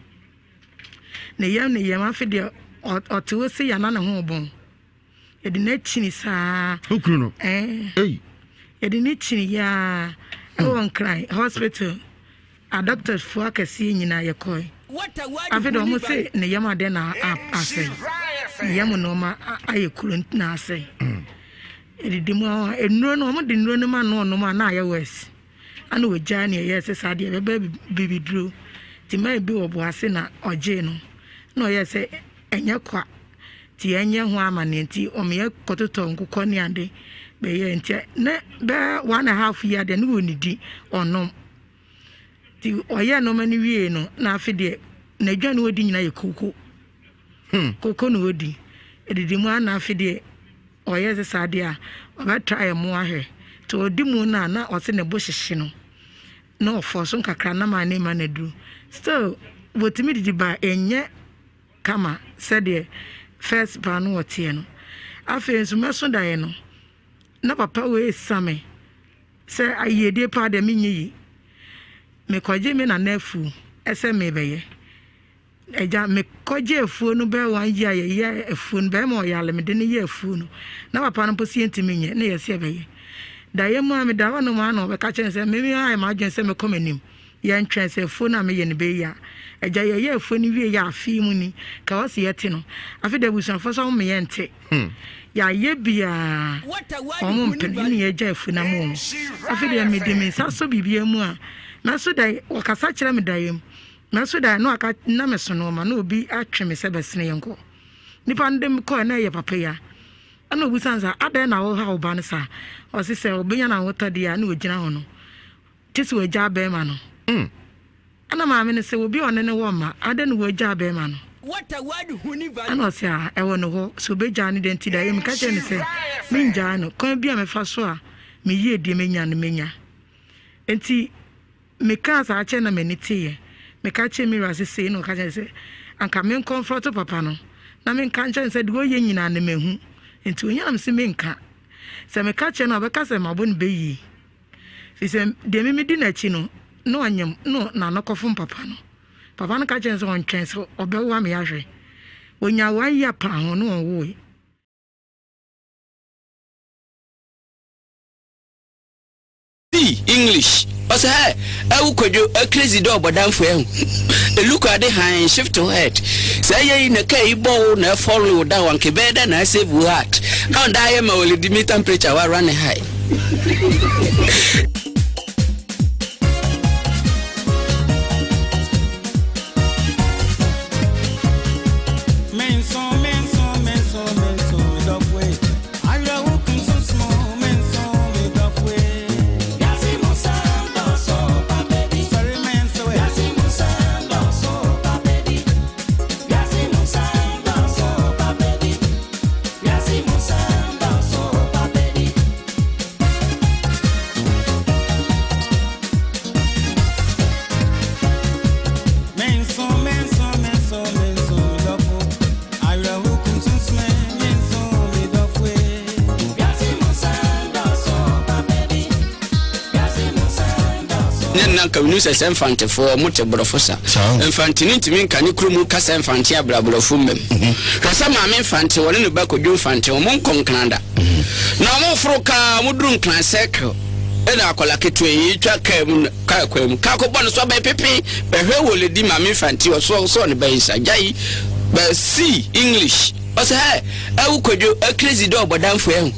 Ne yam ne yam afe deɛ ɔte hɔ sei a na ne ho rebɔn. Yɛde no akyini saa. Okunu no? Ɛɛ. Ei. Yɛde no kyini yaa ɛwɔ Nkran hospital. Adɔktɛsfoɔ akɛseɛ nyinaa yɛkɔe. Afei deɛ wɔn se ne yam adeɛ na asɛe. Ne yam nneɛma ayɛ kuro na asɛe. Ɛdidi mu a nnuro no wɔn de nnuro no ma no ɔnom a na ayɛ worse. Ana ɔgyaa ne ɛyɛɛ sɛ saa deɛ ɛbɛbɛ bibiduro. Nti man bi wɔ Boase na ɔgyee no. Na ɔyɛɛ sɛ ɛnyɛ kwa. Nti yɛnyɛ ho amanneɛ nti ɔmeyɛ kɔtotɔ nkokɔ ne ade bɛyɛɛ nti ne bɛyɛ one and a half year deɛ ne ɔnnidi ɔnnom. Nti ɔyɛɛ nnoɔma no wiee no na afe deɛ n'aduane ɔdi nyinaa yɛ koko. Hmm. Koko na ɔdi. Ɛdidi mu a na afe deɛ ɔyɛ sɛ saa deɛ a ɔbɛtra yɛ mo ahwɛ. Nti ɔdi mu no a na ɔse ne bo hyehye no. Na ɔfɔ so nkakra na maa ne ma no aduru. Still wɔtumi didi ba ɛnyɛ kama sɛdeɛ first paa no ɔteɛ no. Afei nso mɛso daeɛ no na papa wei sa me sɛ ayiedie paa deɛ menyɛ yi. Mekɔgye me nana afuo sɛ merebɛyɛ. Agya, mekɔgye afuo no bɛyɛ one year a yɛyɛ afuo no, bɛrima ɔyare mede no yɛ afuo no. Na papa no mpo sɛ yɛntumi nyɛ, na yɛsɛ yɛbɛyɛ. Daeɛ mu a meda hɔ nom a na ɔbɛka kyerɛ me sɛ me ayɛ m'adwene sɛ mɛkɔ m'anim. Yɛntwɛn sɛ afuo no a meyɛ no bɛyɛ a. Agya, yɛyɛ afuo no wie yɛ afe yi mu ni, ka ɔse yɛte no. Afei de abusuafoɔ sɛ wɔn yɛnte. Yɛayɛ biaa wɔn mpene ne yɛagya afuo no ama wɔn. Afei deɛ mede me nsa sɔ biribiara mu a, mɛso da wɔkasa kyerɛ me daeɛ mu. Mɛso daeɛ na waka na meso nnoɔma na obi atwe me sɛ bɛsene yɛnkɔ. Nipa no de me kɔɛ na ɛyɛ papa yi a. Ɛna obisa no sɛ adɛn na woha wo ba no saa? Ɔse sɛ ɔbɛnya n'ahotɔ deɛ a na ɔgyina hɔ no. Gye sɛ wagyaa bɛrima no. Ɛna maame no sɛ obi a ɔne no wɔ mma, adɛn na wagyaa bɛrima no? Ɛna ɔse ah ɛwɔ ne hɔ, sɛ ɔbɛgyaa no deɛ nti daeɛ meka kyerɛ no sɛ mengyaa no, kwan bi a mɛfa so a me yiedie mɛnya no mɛnya. Nti mekaa saa kyerɛ na m'ani teeɛ. Meka kyerɛ me wura sɛ sei na ɔka kyerɛ me sɛ anka menkɔmfrɔto papa no na menka nkyerɛ no sɛ deɛ ɔyɛ nyinaa no mahu. Nti ɔnya na mese menka. Sɛ meka kyerɛ no a ɔbɛka sɛ mabɔ no bɛyie. Firi sɛ deɛ me medi n'akyi no, na ɔnyem na n'ano kɔfom papa no. Papa no ka kyerɛɛ no sɛ ɔntwɛn sɛ ɔbɛwo ama yɛahwɛ. Ɔnyaa one year paa ho na ɔnwoe. See English ɔsɛ hɛ ɛwo kwadwo ɛ crazy dɛ ɔbɔdamfo ɛho eluku ade hann shift wo head sɛ ɛyɛ yi na kaa yi bɔ wo na ɛfɔle wo down anka ɛbɛyɛ dɛ na asave wo heart na ɔda ayɛ ma wɔledi me temperature wa run high. Ne nna nka menim sɛ sɛ mfantefoɔ ɔmo te borɔfo sa mfantini ntumi nka ne kurom kasa mfante abra borɔfo mmam mhm. hwɛ sɛ maame mfante wɔne ne ba kɔdwo mfante ɔmo nkɔ nkran da mhm. na ɔmo foro kaa ɔmo duru nkran circle ɛna akwadaa ketewa yi twa kaa mu kaa kwan mu kaa kɔbɔ no so abɛn pepe bɛhwɛ wɔ ledi maame mfante ɔsɔ sɔ ne bɛn nsa gya yi bɛ si english ɔsɛ hɛ Awu kwadwo a crazy dɛ ɔbɔdamfo ɛho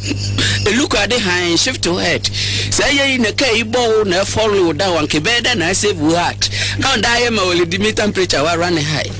Eluku ade hann shift wo head Sɛ ɛyɛ yi na kaa yi bɔ wo na ɛfɔle wo down anka ɛbɛyɛ dɛ na asave wo heart Na ɔda ayɛ ma wɔledi me temperature wa run high.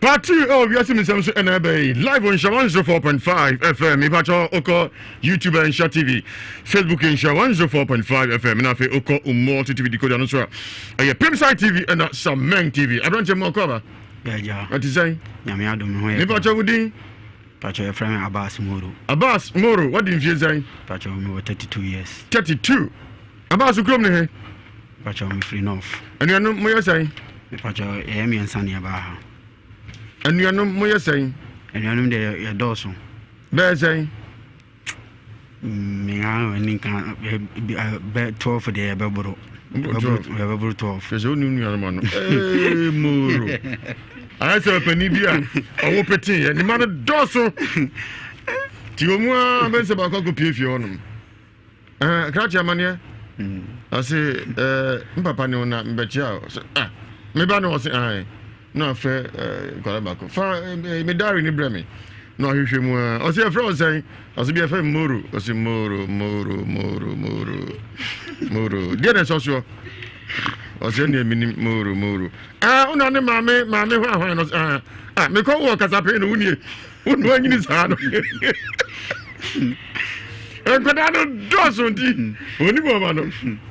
Part 2 ɛwɔ wiase mu nsɛm so ɛna ɛbɛ yi live on nhyɛ 104.5 FM mepakyɛ wokɔ YouTube nhyɛ TV Facebook nhyɛ 104.5 FM na afei wokɔ Umulti TV decoder no so a ɛyɛ Pimside TV ɛna Sameng TV aberanteɛ mu akɔ aba ɛte sɛn Nyame adom ho yɛ mepakyɛ wo din Pacho yɛfrɛ me Abbas Moro. Abbas Moro, wadi mfie sɛn? Pacho mewɔ 32 years. 32. Abbas kurom ne he? Pacho mefiri North. Anuanom moyɛ sɛn? Pacho yɛyɛ mmiɛnsa ne yɛbaa ha. Anuanom moyɛ sɛn? Anuanom deɛ yɛdɔɔso. Bɛyɛ sɛn? Menga ani nka bɛ 12 deɛ yɛbɛboro. Yɛbɛboro 12. Kyerɛ sɛ wonim nuanom ano. Ee Moro. Ayɛ sɛ ɔpanin bi a ɔwo peteeɛ ne ma no dɔɔso nti wɔ mu a bɛn sɛ baako akɔpie fie hɔnom krakye amanneɛ ɔse mpapa ne wo na mbɛkyia ɔse ah meba no ɔse ae na afrɛ nkwadaa baako fa me diary ne brɛ me na ɔhwehwɛ mu a ɔse ɛfrɛ wo sɛn ɔse bi ɛfrɛ moro ɔse moro moro moro moro moro deɛ na ɛsɔ soɔ ɔsɛ nea menim moro moro ah wona ne maame maame hɔ ahwan no ah ah mekɔ wɔ kasapɛn no wonie wone wanyini saa no nkwadaa no dɔɔso nti ɔnim ɔma no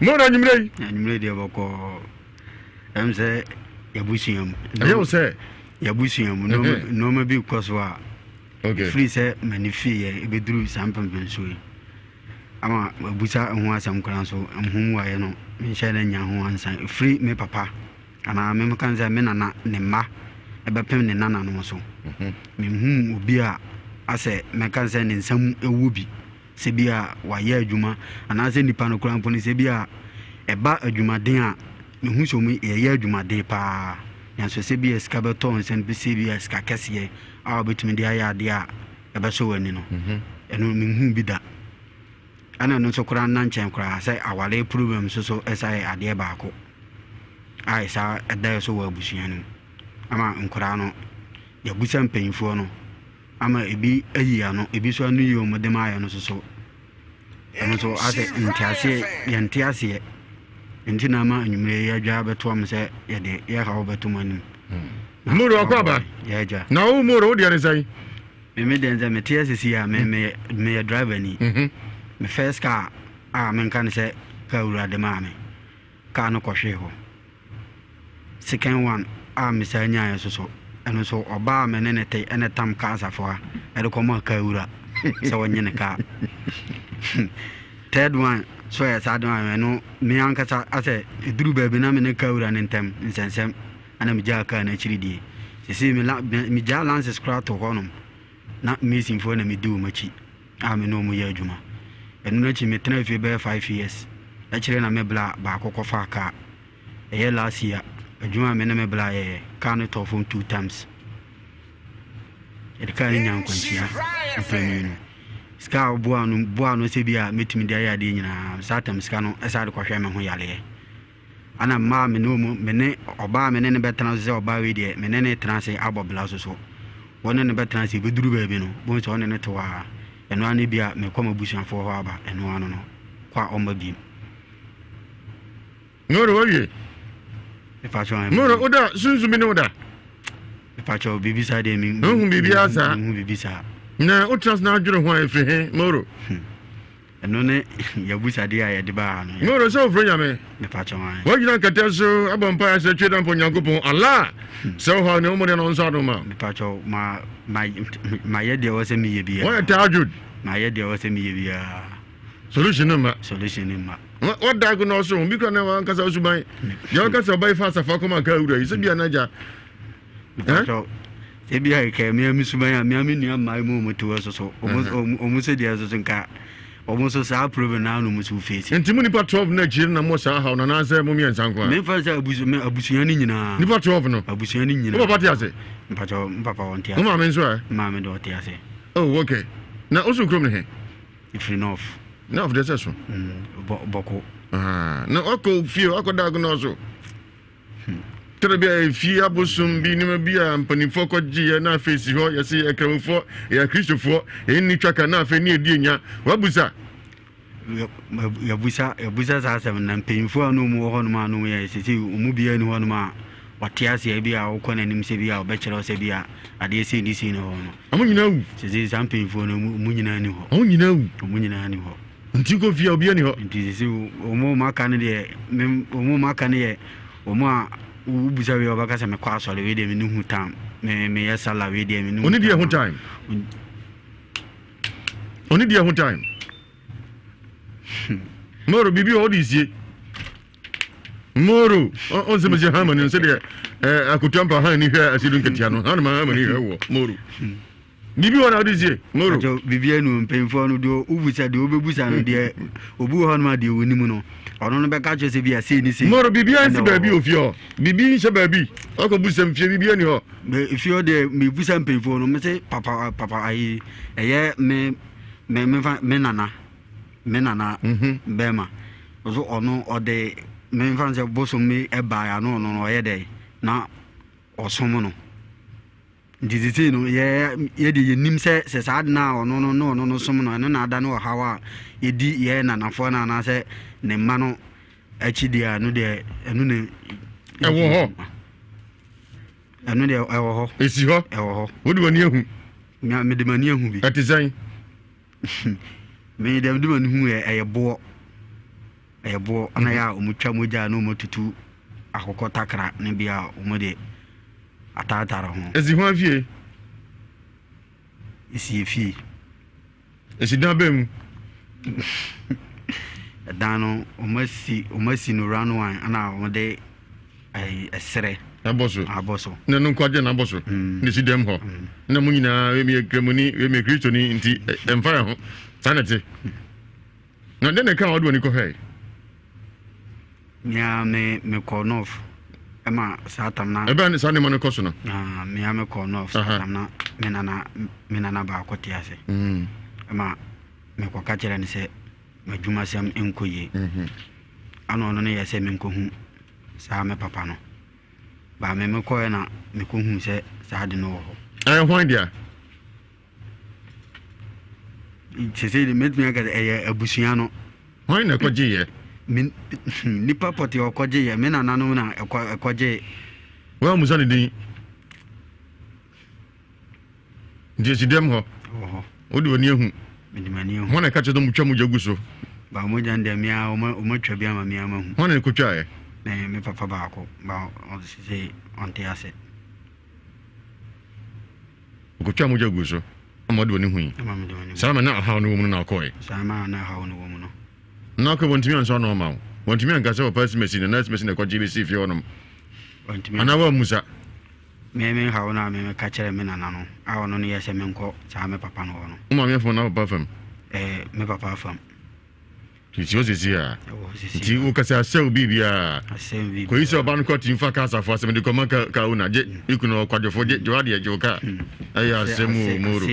moro anwummerɛ yi anwummerɛ deɛ bɔkɔɔ ɛm sɛ yɛabusua mu ɛyɛ wo sɛ yɛabusua mu nneɛma bi kɔ so a ɛfiri sɛ m'ani fiiɛ ɛbɛduru saa mpɛmpɛnsoɔ yi ama mabusa ho asɛm koraa nso ho mmuaeɛ no menhyɛ da nnya ho ansa. Ɛfiri me papa anaa me meka sɛ me nana ne mma ɛbɛpem ne nananom so. Mhm. Menhuu obi a asɛ mɛka sɛ ne nsam ɛwɔ bi sɛ bi a wayɛ adwuma anaasɛ nipa no koraa mpo no sɛ bi a ɛba adwumaden a mehu sɛ ɔmo yɛyɛ adwumaden paa nanso sɛ bi a sika bɛtɔ nsam sɛ bi a sika kɛseɛ a wobɛtumi de ayɛ adeɛ a ɛbɛsɔ w'ani no, ɛno menhuu bi da. Ɛna ɛno nso koraa nna nkyɛn koraa sɛ aware problem nso so ɛsa yɛ adeɛ baako a ɛsa ɛda yɛ so wɔ abusua no mu. Ama nkoraa no yɛabusa mpanyinfoɔ no ama ebi ayi ano, ebi nso ano yi wɔn de ma ayɛ no nso so. Ɛno nso asɛ nteaseɛ yɛnte aseɛ nti na ama anwummerɛ yi adwa bɛtoa mo sɛ yɛde yɛhaw bɛto mo anim. Moro akɔ aba. Na wo Moro wo deɛ ne sɛn? Me me deɛ sɛ mete ase si a me me meyɛ driver ni. Mhm. Me first car a menka ne sɛ car wura de maa me. Car no kɔhwee hɔ. Second one a mesan nyaeɛ nso so ɛno nso ɔbaa a me ne ne te ɛna tam car safoa ɛde kɔmaa car wura sɛ ɔnye ne car. Third one so yɛ saa de maa me ɛno me ankasa asɛ ɛduru baabi na me ne car wura no ntɛm nsɛnsɛm ɛna megyaa kaa no akyiri die. Seesei me la megyaa lances koraa to hɔnom na masonfoɔ na medi wɔn akyi a me ne wɔn yɛ adwuma. Ɛno no akyi metenaa fie bɛyɛ 5 years. Akyire na me bla baako kɔfaa kaa. Ɛyɛ last year adwuma a me ne me bla yɛyɛ kaa no tɔɔ fam two times. Yɛde kaa no nyaa nkwanhyia mpɛn mmienu. Sika a ɔboa no boa no sɛ bi a mɛtumi de ayɛ adeɛ nyinaa saa tam sika no ɛsan de kɔhwɛ me ho yareɛ. Ana mmaa a me ne wɔn, me ne ɔbaa a me ne no bɛtena so sɛ ɔbaa wei deɛ, me ne no retena ase abɔ bra so so. Wɔne no bɛtena ase, ɛbɛduru baabi no, wobɛhu sɛ ɔne no te hɔ ara. Ɛno ara ne bi a mekɔ m'abusuafoɔ hɔ aba, ɛno ara no no, kɔ a ɔmma biem. Moro wawie. Mepakyɛw. Moro woda sunsun bi ne woda. Mepakyɛw biribi saa deɛ mi. Wohu biribi saa. Mehu biribi saa. Na wotena ase na adwene ho a ɛfiri he Moro. Ɛno ne yɛabusadeɛ a yɛde baa ha no. Moro sɛ wofrɛ Nyame. Mepakyɛ wɔn. Woagyina nkɛtɛ so abɔ mpaeɛ sɛ twe damfo Nyankopɔn Allah sɛ wo haw ne wo mmɔden na ɔnsɔ ano ma. Mepakyɛ ma ma mayɛ deɛ ɛwɔ sɛ meyɛ biara. Wɔyɛ tahajjud. Mayɛ deɛ ɛwɔ sɛ meyɛ biara. Solution no mma. Solution no mma. Wɔda ago na ɔso ho bi kura na wankasa osuban. Deɛ ɔka sɛ ɔba yi fa asafo akɔma nka awura yi sɛ bia n'agya. Mepakyɛ sɛ bi a kɛ mea me suban a mea me nua mmaa mu ɔmo te hɔ soso ɔmo ɔmo sɛ deɛ soso nka ɔmo nso saa problem naa na ɔmo so face. Nti mo nipa 12 na akyire na mo saa haw no anaasɛ mo mmiɛnsa nko a? Mefa sɛ abusu me abusua no nyinaa. Nipa 12 no. Abusua no nyinaa. Wo papa te ase? Mpakyɛ m papa ɔnte ase. Wo maame nso ɛ? Maame de ɔte ase. Oh okay. Na woso kurom ne he? Efiri north. North deɛ sɛ so? Mm, bɔko. Ah, na wakɔ fie wakɔ da ago na ɔso. Tɛrɛ bi a efie abosom bi nneɛma bi a mpanimfoɔ kɔgyeeɛ na afei si hɔ yɛse yɛ kramofoɔ yɛ akristofoɔ yɛn ni twaka na afei ne yɛdi anya wabusa. Yɛbusa yɛbusa saa asɛm na mpanyinfoɔ a na wɔn wɔ hɔnom a na wɔn yɛ sese wɔn biara ni hɔnom a wɔte aseɛ bi a wɔkɔ n'anim sɛ bi a wɔbɛkyerɛ sɛ bi a adeɛ sei ne sei ne hɔ no. Wɔn nyinaa wu. Sese saa mpanyinfoɔ no wɔn nyinaa ni hɔ. Wɔn nyinaa wu. Wɔn nyinaa ni hɔ. Nti kɔ fie a obiara ni hɔ. Nti sese wɔn a wɔaka no deɛ me wɔn a wɔaka no yɛ wɔn a wobisa wei a wɔbɛka sɛ mekɔ asɔre wei deɛ me ne hu time me meyɛ sala wei deɛ me ne hu Oni deɛ ho time. Oni deɛ ho time. Moro biribi wɔ wode sie. Moro ɔnsɛ mesi hamani sɛdeɛ akotua mpa han ni hwɛ asidu nketea no hanima hamani hwɛ wɔ moro. Biribi wɔ na wode sie moro. Akyɛ biribi anu mpanyinfoɔ no deɛ wobusa deɛ wobɛbusa no deɛ obi wɔ hɔ nom a deɛ wɔnim no ɔno no bɛka kyerɛ sɛ bi a sei ne sei. Moro biribi ansi baabi wɔ fie hɔ biribi nhyɛ baabi ɔkɔ busa fie biribi ani hɔ. Fie hɔ deɛ mebusa mpanyinfoɔ no mese papa papa ayi ɛyɛ me me mefa me nana me nana mhm. bɛrima ɔso ɔno ɔde memfa sɛ bosom bi ɛbaeɛ ano ɔno no ɔyɛ dɛ na ɔsom no. Nti seesei no, yɛ, yɛ deɛ yɛnim sɛ, sɛ saa ade no a ɔno no ne ɔno no som no, ɛno na adane ɔhaw a ɛdi yɛ nanafoɔ no anaasɛ ne mma no akyi deɛ a, ɛno deɛ, ɛno na. Ɛwɔ hɔ. Ɛno deɛ ɛwɔ hɔ. Ɛsi hɔ. Ɛwɔ hɔ. Wode w'ani ahu. Mede m'ani ahu bi. Ɛte sɛn? Me deɛ mede m'ani hu yɛ ɛyɛ boɔ. Ɛyɛ boɔ ɛna yɛ a wɔtwa mogya na wɔtutu akokɔ takra ne bi a wɔde ataatare ho. Esi hwan fie? Esi efie. Esi dan bɛn mu? Ɛdan no wɔasi wɔasi no round one ɛna wɔde ɛyi ɛserɛ. Abɔ so. Abɔ so. Na ɛno nko agye na abɔ so. Mm. Na esi dɛm hɔ. Mm. Na mo nyinaa wei mi yɛ kramoni wei mi yɛ kristoni nti ɛmfa yɛn ho saa na ɛte. Na dɛn na ɛkaa wode w'ani kɔhwɛe? Mea me mekɔɔ North ɛma saa tam na. Ɛbɛn ne saa nneɛma no kɔ so no. Na mea mekɔɔ North saa tam na me nana me nana baako te ase. Mm. Ɛma mekɔka kyerɛ no sɛ m'adwumasɛm nkɔ yie. Mm-hmm. Ana ɔno no yɛ sɛ menkɔhu saa me papa no. Baa me mekɔɛ na mekɔhu sɛ saa ade no wɔ hɔ. Ɛyɛ hwan dea? Sese de mɛtumi aka sɛ ɛyɛ abusua no. Hwan na ɛkɔgye yɛ? Me nipa pɔte ɔkɔgye yɛ me nananom na ɛkɔ ɛkɔgye. Wɔn amusa ne din. Nti esi dɛm hɔ. Wɔ hɔ. Wode w'ani ahu. Mede m'ani ahu. Hwan na ɛka kyerɛ sɛ motwa mogya gu so? Ba mogya no deɛ mea wɔn atwa bi ama mea mahu. Hwan na ɛkɔtwaeɛ? Me me papa baako ba ɔsese ɔnte ase. Ɔkɔtwaa mogya guu so ma ɔde w'ani hui. Saa ma na ɔhaw no wɔ mu no na ɔkɔe. Saa ma na ɔhaw no wɔ mu no. Na ɔkɔe wɔntumi ansɔ ano ama wo. Wɔntumi anka sɛ ɔpa asimasi na na asimasi na ɛkɔgye bɛsii fie hɔnom. Anaa woammusa. Me me haw no a me meka kyerɛ me nana no a ɔno no yɛ sɛ menkɔ saa me papa no hɔ no. Wo maame afam anaa wo papa afam? Ɛɛ me papa afam. Nti hɔ sisi a. Nti wo kasa asɛw biribiara. Kɔyi sɛ ɔba no kɔ tumi fa kaa asafo asɛm de kɔma ka ka ona gye ne kunu ɔkwadwofo gye gye wadeɛ gye wo kaa. Ɛyɛ asɛm o moro.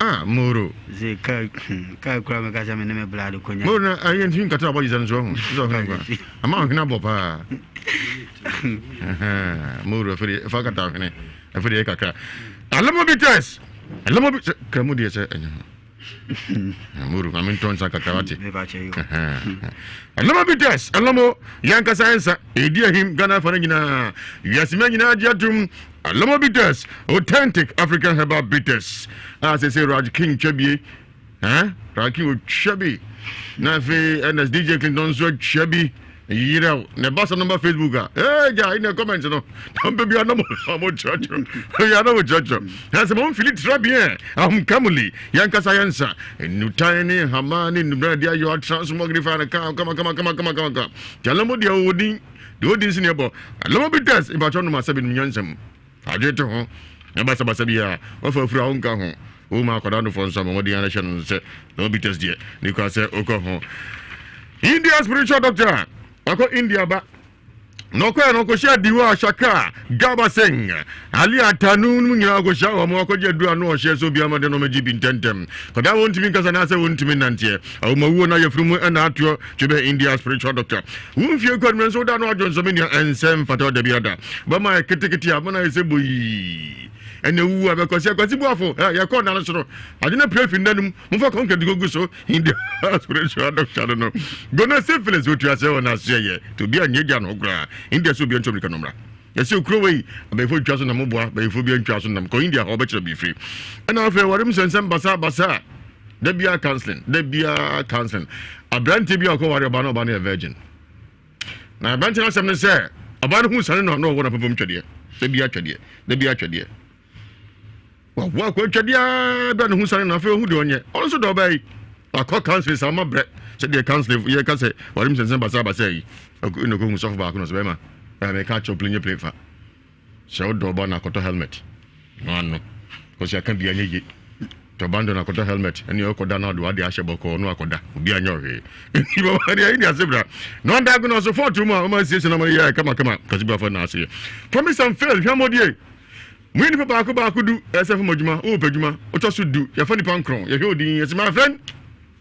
Ah moro. Ze kaa kaa kura mi kasa mi ne mi bla de konya. Moro na ayɛ ntumi nkata abɔ gyesa no so ɔho. Sɛ ɔhene nkwa. Ama ɔhene abɔ paa. Moro afei fa kata ɔhene. Afei deɛ kakra. Alamo bitters. Alamo bitters. Kramu deɛ sɛ ɛnyɛ ho. Muru, maame ntɔ nsa kakra wate. Ɛlɔmɔ bitters, ɛlɔmɔ yankasa nsa, edi ahim Ghana afa no nyinaa, wiase mɛ nyinaa gye atum. Ɛlɔmɔ bitters, authentic African herbal bitters. A sɛ sɛ Raj King twa bie, eh? Raj King otwa bi. Na afei ɛna DJ Clinton nso atwa bi. Yerɛw na ɛba sɛ nɔmba Facebook a ee gya ɛna comment no na mpɛ bi anam ɔmo kyerɛkyerɛ ɛyɛ anam kyerɛkyerɛ na sɛ mo mfili tira biɛ ahom kamuli yɛn kasa yɛn nsa nnutan ne nhama ne nnubran de ayɔ atra so mɔgiri fa no ka kama kama kama kama kama kama kyɛlɛ mo deɛ ɔwɔ din deɛ ɔdi nsi ne ɛbɔ alɔmɔ bi tɛs ìbàkyɛ ɔnom asɛ bi nom nyansam Adwene te ho na basabasa biara wafa afuru a wonka ho. Wo ma akwadaa nofoɔ nso ama mmɔden ara hyɛ no sɛ na obi test deɛ ne kura sɛ wokɔ ho. India spiritual doctor wakɔ India ba na ɔkɔɛ no ɔkɔhyia Diwa Shaka Gaba Singh Ali Atanu no nyinaa ɔkɔhyia wɔn akɔgye aduru ano ɔhyɛ sɛ obiara mɔden na ɔmɛgye bi ntɛntɛm kɔdaa wɔntumi nkasa na asɛ wɔntumi nnanteɛ awomawuo na yɛfiri mu ɛna atoɔ Twebɛ India spiritual doctor. Wo mfie kɔ anim nso woda no adwo nso me nua ɛnsɛ mfata ɔda bi ada. Bɛma ayɛ ketekete a bɛma ayɛ sɛ boyii. Ɛna wu a bɛkɔ sɛ kwasi buafo yɛkɔ nna no soro. Ade no pere fi nna no mu. Momfa kɔnkɛt gogu so. India spiritual doctor no no. Gona syphilis otua sɛ wɔ n'aseɛ yɛ. To obi a nyɛ gya no koraa. India sɛ obi nto mirika no mmra. Yɛsɛ kuro wei abɛyifo ntwa so nam boa bɛyifo bi ntwa so nam kɔ India hɔ ɔbɛkyerɛ bi firi. Ɛna afei wɔrem nsɛnsɛm basa basa. Da biara counseling, da biara counseling. Aberanteɛ bi a ɔkɔ ware ɔbaa no ɔbaa no yɛ virgin. Na aberanteɛ no asɛm ne sɛ ɔbaa no hu sane no a na ɔwɔ n'apapam twɛdeɛ. Da biara twɛdeɛ, da biara twɛdeɛ. Wawo akɔ twɛdeɛ bɛ ne ho sane no afei ɔhu deɛ ɔnyɛ. Ɔno nso dɔ ɔbaa yi. Wakɔ counseling saa ma brɛ sɛdeɛ counseling yɛ ka sɛ ware mu sɛnsɛn basa basa yi. Ɛna ɔkɔhu sɔfo baako na ɔsɛ bɛrima ɛmɛka akyɛw plen nye plen fa. Sɛ wodɔ ɔba no akɔtɔ helmet no ano. Kɔsi aka bia nyɛ ye. Tɔ bando na kɔtɔ helmet ɛne ɔkɔda na ɔde wade ahyɛ bɔkɔɔ no akɔda obi anyɛ ɔhwee. Nti bɔ mmɔden ayi ne ase bra. Na ɔnda agono so fɔɔto mu a ɔma nsiesie na ɔma no yɛ kama kama. Kwasi Boafo na ase yɛ. Promise and fail hwɛmmɔdie. Moyɛ nipa baako baako du ɛsɛ fam adwuma wowɔ pɛ adwuma wotɔ so du yɛfa nipa nkorɔn yɛhwɛ odin yɛsɛ my friend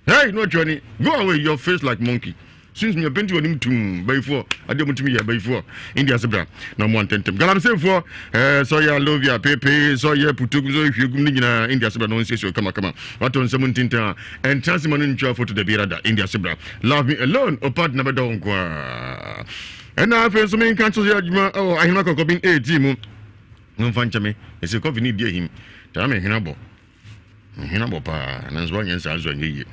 hey no atwa ni go away your face like monkey sunsun yɛ penti wɔnim tum bayifoɔ adeɛ ɔmo tumi yɛ bayifoɔ india se bra na ɔmo antɛntɛm galamseyfoɔ ɛɛ sɛ ɔyɛ alovia pepe sɛ ɔyɛ putokum sɛ ɔyɛ hwiegum ne nyinaa india se bra na ɔnsiesie kamakama watɔ nsɛm ntintan a ɛntra se ma no ntwa foto da biara da india se bra love me alone o partner bɛdɔ wo nko a ɛna afei nso menka nkyerɛ sɛ adwuma ɛwɔ ahema kɔkɔbin 18 mu Momfa nkyɛ me, mese kɔfe no redi ahim, taa me hwene abɔ. Me hwene abɔ paa, nanso woanyɛ saa nso anyɛ yie.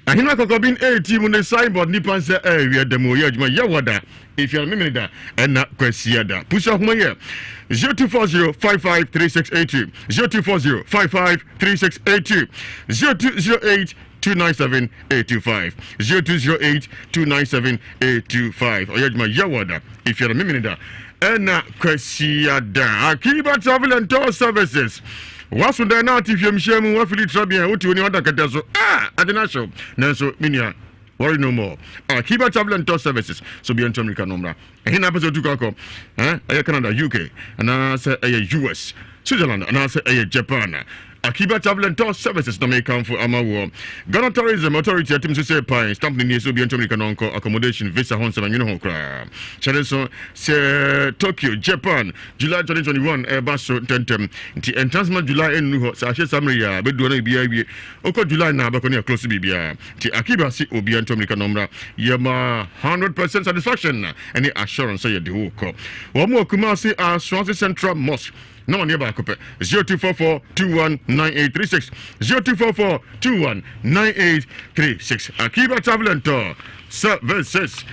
Ahene akɔkɔben eti mu ne signboard nipa nsa awia da mu ɔyɛ adwuma yɛ wɔ da efiara memene da ɛna kwasia da pusa ahoma yɛ 0240 553682 0240 553682 0208 297 825 0208 297 825 ɔyɛ adwuma yɛwɔ da efiada memene da ɛna kwasiada Akiba Travel and Tour Services waso dan na ate hwiamhyia mu wafili trabea wote oni ɔda kɛtɛ so ah ade no ahyew nanso me nua worry no more Akiba Travel and Tour Services so bia ntu Amerika no mmra Ɛhe na apɛ sɛ otu kwan kɔ? Ɛyɛ Canada, UK, anaasɛ ɛyɛ US, Switzerland, anaasɛ ɛyɛ Japan? Akiba Travel and Tour Services na mekamfo ama woɔ. Ghana Tourism Authority atim so sɛ pan stamp no nie sɛ obi ntu mmirika na ɔnkɔ accommodation visa ho nsɛm anwene ho koraa. Kyɛre nso sɛ Tokyo, Japan, July 2021 ɛreba so ntɛntɛm nti ɛntra sɛ ma July ɛnnu hɔ sɛ ahyɛ saa mmerɛ yi a bɛdua na biribiara awie. Wokɔ July na abɛkɔ ne yɛclose biribiara. Nti Akiba se obia ntu amirika na ɔmmra. Yɛma 100% satisfaction ne assurance sɛ yɛde wo kɔ. Wɔn wɔ Kumasi Asuase Central Mosque. Na wɔn yɛ baako pɛ. 0244 219836 0244 219836 Akiba Travel and Tour Services.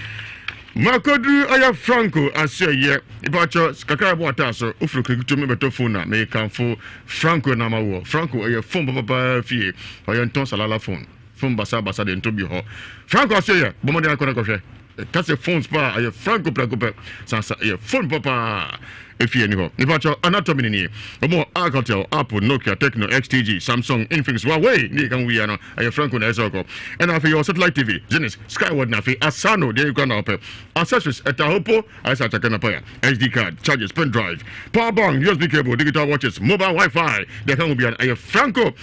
Makoduru ayɛ Franco aseɛyɛ. Ipakyɛ kakra ɛbɔ ataa so. Wofiri kirikutum bɛtɔ phone a mekamfo Franco na ama woɔ. Franco ɛyɛ phone papapaa fie. Ɔyɛ ntɔn salala phone. Phone basa basa deɛ ntɔ bi hɔ. Franco ase yɛ bɔ mmɔden akɔ na kɔhwɛ. Ɛka sɛ phones paa ɛyɛ Franco prɛko pɛ. Sansa ɛyɛ phone papaa efi ani hɔ. Nipa kyɛw anatomy ne nie. Wɔn wɔ Alcatel, Apple, Nokia, Tecno, XTG, Samsung, Infinix, Huawei ne yɛka ho wia no ɛyɛ Franco na ɛsɛ ɔkɔ. Ɛna afei yɛwɔ satellite TV, Zenith, Skyward na afei Asano deɛ yɛkura na ɔpɛ. Accessories ɛta hɔ po ayɛ sɛ akyakɛ na paya, SD card, chargers, pen drive, power bank, USB cable, digital watches, mobile Wi-Fi deɛ ɛka ho biara ɛyɛ Franco.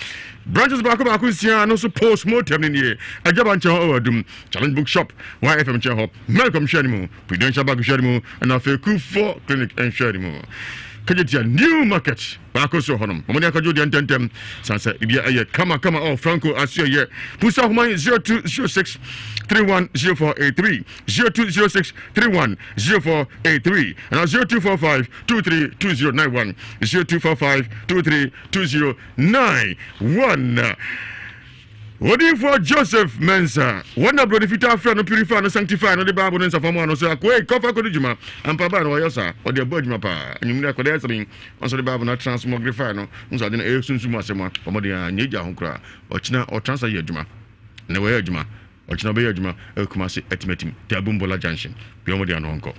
Branches baako baako nsia no nso post mortem no nie. Agyaba nkyɛn hɔ ɛwɔ Adum, Challenge Bookshop, YFM nkyɛn hɔ, Melcom nhwɛ no mu, Prudential Bank nhwɛ no mu, ɛna afei Kufuor Clinic nhwɛ no mu. Kejetia New Market baako nso wɔ hɔnom. Wɔn ne akɔgye deɛ ntɛntɛm. San sɛ biribi ɛyɛ kama kama ɔ Franco aseɛ yɛ. Pusa ahoma 0206 310483 0206 310483 ɛna 0245 232091 0245 23 2091 Odiyifoɔ Joseph Mensah, wɔn na Buroni Fitaa frɛ no purify no sanctify no de Bible no nsafa mu ano sɛ akoa yi kɔfa kɔdi dwuma. Ampa baa no wɔyɛ saa, ɔde abɔ adwuma paa. Anwummere akɔda asɛm yi, ɔnso de Bible no atransmogrify no, nso ade no ɛyɛ sunsum mu asɛm a, bɔ mmɔden a nyɛ gya ho koraa. Ɔkyena ɔtransa yɛ adwuma. Ɛnɛ wɔyɛ adwuma, ɔkyena ɔbɛyɛ adwuma ɛwɔ Kumasi Atimatim, Teabumbola Junction. Bia mmɔden ano ɔnkɔ.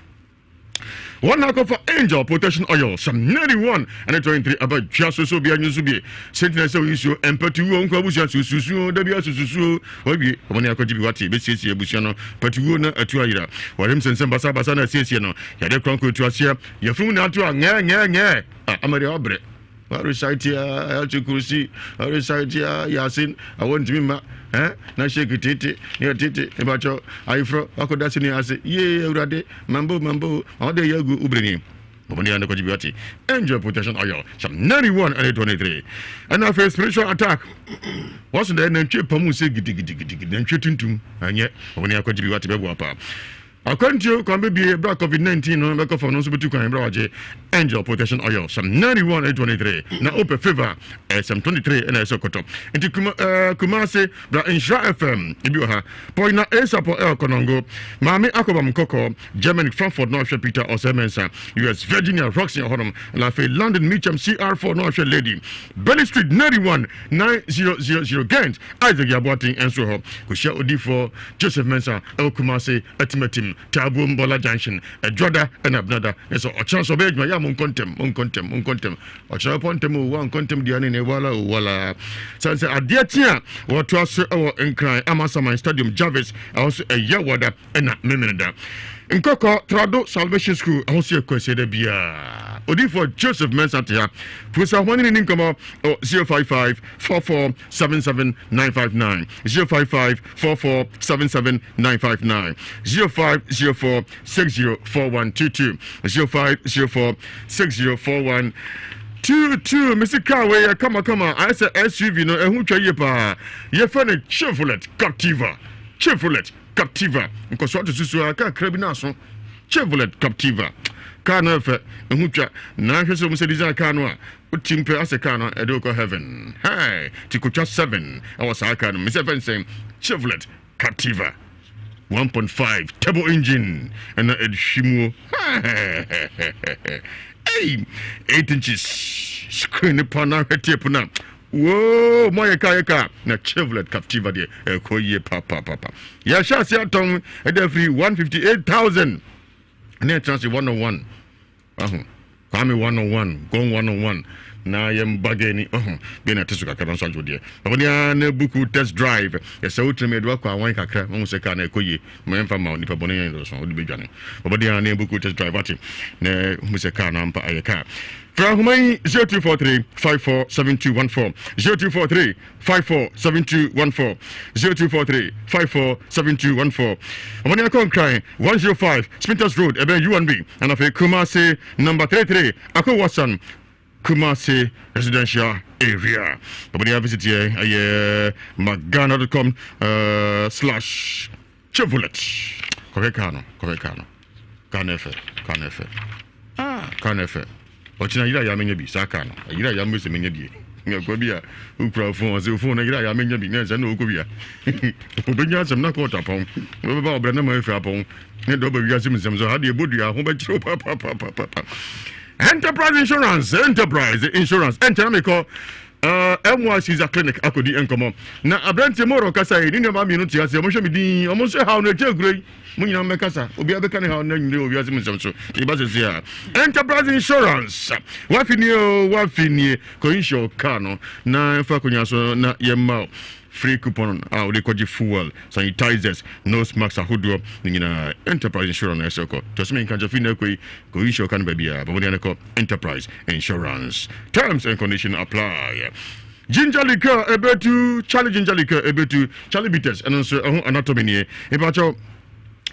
Wɔn na akɔfa Angel Protection Oil Psalm 91 ɛne 23 aba dwa so sɛ obiara nyi so bie. Sɛnti na sɛ oyi suo mpatuwuo nkɔ abusua sususuo da bi asususuo wawie wɔn ne akɔgye bi wate bɛsiesie abusua no patuwuo na atu ayera wɔrem sɛnsɛm basabasa na asiesie no yɛde korɔnko etu aseɛ yɛfunu na ato a ngɛɛ ngɛɛ ngɛɛ a amadi ɔbrɛ Ɔresaete a ɛte kursi, ɔresaete a yasin awɔ ntumi mma eh na shake tete ne ɛtete mepakyɛw ayeforɔ wakɔda sini ase yee awurade mambo mambo ma ɔde yɛ agu wobrɛni bɔbɔne a ne kɔgye bi wate angel protection oil psalm 91 ɛne 23 ɛna afei spiritual attack wɔso dɛ nantwie pam sɛ gidigidigidi nantwie tuntum anyɛ bɔbɔne akɔgye bi wate bɛboa paa Akwantuo kwan bɛbue berɛ a Covid-19 no bɛkɔ fam no nso bɛtu kwan berɛ a wɔagye Angel Protection Oil Psalm 91 and 23 na wopɛ favor eh, Psalm 23 ɛna ɛsɛ kɔtɔ nti kuma, eh, Kumase bra Nhyira FM ebi wɔ ha Poina Asapɔ El Konongo Maame Akɔbam Nkɔkɔ Germany Frankfurt na ɔhwɛ Peter Ɔsɛ Mensah US Virginia Roxy hɔnom na afei London Mitcham CR4 na ɔhwɛ Lady Belly Street 91 9000 Ghent Isaac Yaboaten nso hɔ kɔhyia odifoɔ Joseph Mensah ɛwɔ Kumase Atimatim. Taabuom Bɔla Junction, Ɛdwoada ɛna Benada. Ne sɛ ɔkyena so ɔbɛyɛ adwuma yɛ a monkɔ ntɛm, monkɔ ntɛm, monkɔ ntɛm. Ɔkyena bɛpɔ ntɛm o, wankɔ ntɛm deɛ ne ne wala o wala. Sane sɛ adeɛ kye a wɔtoa so ɛwɔ Nkran Amasaman Stadium Jarvis, ɛhɔ nso ɛyɛ wɔda ɛna Memeneda. Nkɔkɔ Trado Salvation School, ɛhɔ nso yɛ Kwasiada biara. Odiyifoɔ Joseph Mensah te ha. Pusa ho ne ne ni nkɔmmɔ 055 44 77 959 055 44 77 959 0504 604122 0504 6041 22. Mesi kaa wei yɛ kamakama, ayɛ sɛ SUV no, ɛho twa yie paa. Yɛfɛ no Chevrolet Captiva. Chevrolet Captiva nkɔsoɔ ato susu a kakra bi no aso. Chevrolet Captiva kaa no ɛfɛ, ɛho twa na ahwɛ sɛ wɔn sɛ design kaa no a wotim pɛ asɛ kaa no ɛde wokɔ heaven. Hey, ti kotwa 7 ɛwɔ saa kaa no mesɛ fɛn sɛn Chevrolet Captiva 1.5 turbo engine ɛna ɛhwi mu. Hey, 8 inches screen ne pa na ahwɛ tape na woo mo ayɛ kaa yɛ kaa na Chevrolet Captiva deɛ ɛkɔ yie papapapa. Yɛhyɛ ase atɔn ɛde afiri 158,000 ne ɛtena se 101. Wahu? Kwame 101, Gong 101, na yɛn bagani, wahu? Deɛ na ɛte so kakra no nso adwo deɛ. Bɛbɔ ne ara na buku test drive. Yɛsɛ wotumi ɛde wakɔ awan kakra, wahu sɛ kaa na ɛkɔ yie. Ma yɛmfa ma nipa bɔne yɛn dɔso, wode bɛdwane. Bɛbɔ ne ara na buku test drive ate, na hu sɛ kaa no ampa ɛyɛ kaa. Frɛ ahoma yi 0243 547214, 0243 547214, 0243 547214. Ɔmɔne akɔ Nkran 105 Spintex Road ɛbɛn UNB, ɛna afei Kumasi number 33 Ako Wasan Kumasi residential area. Ɔmɔne avisit yɛ ɛyɛ magana.com slash Chevrolet. Kɔhwɛ kaa no, kɔhwɛ kaa no. Kaa no ɛfɛ, kaa no ɛfɛ. Ah, kaa no ɛfɛ. Ɔkyena yere a ya menya bi saa kaa no. Yere a ya mbese menya bi. Akwa bi a okura phone ɔsɛ phone na yere a ya menya bi na ɛsɛ na ɔkɔ wia. Obenya asɛm na kɔɔto apɔn. Ɔbɛba ɔbrɛ na ma efi apɔn. Ne dɔ ba wiase mu nsɛm so ha deɛ bodua ho bɛkyerɛ papapapapa. Enterprise Insurance, Enterprise Insurance. Ɛnkyɛn na mekɔ MY Caesar Clinic akɔdi nkɔmmɔ. Na aberanteɛ Moro kasa yi, ne nnuabaa mmienu te aseɛ, wɔhwɛ me din, wɔn nso haw no ɛkyɛ akuro yi. Mo nyinaa mmɛkasa, obiara bɛka ne haw no anwummerɛ wɔ wiase mu nsɛm so. Yɛba sɛsi a, Enterprise Insurance, wafi nie o, wafi nie, kɔ insure car no na ɛfa akonnwa so na yɛmma wo free coupon a wode kɔgye fuel, sanitizers, nose mask ahodoɔ ne nyinaa. Enterprise Insurance na ɛsɛ kɔ. Tɔ sɛ menka nkyɛ fii na ɛkɔ yi, kɔ insure car no baabiara, bɔ mmɔden ne kɔ Enterprise Insurance. Terms and conditions apply. Ginger liqueur ebetu, Charlie ginger liqueur ebetu, Charlie bitters ɛno nso ɛho anatomy nie. Ebakyɛw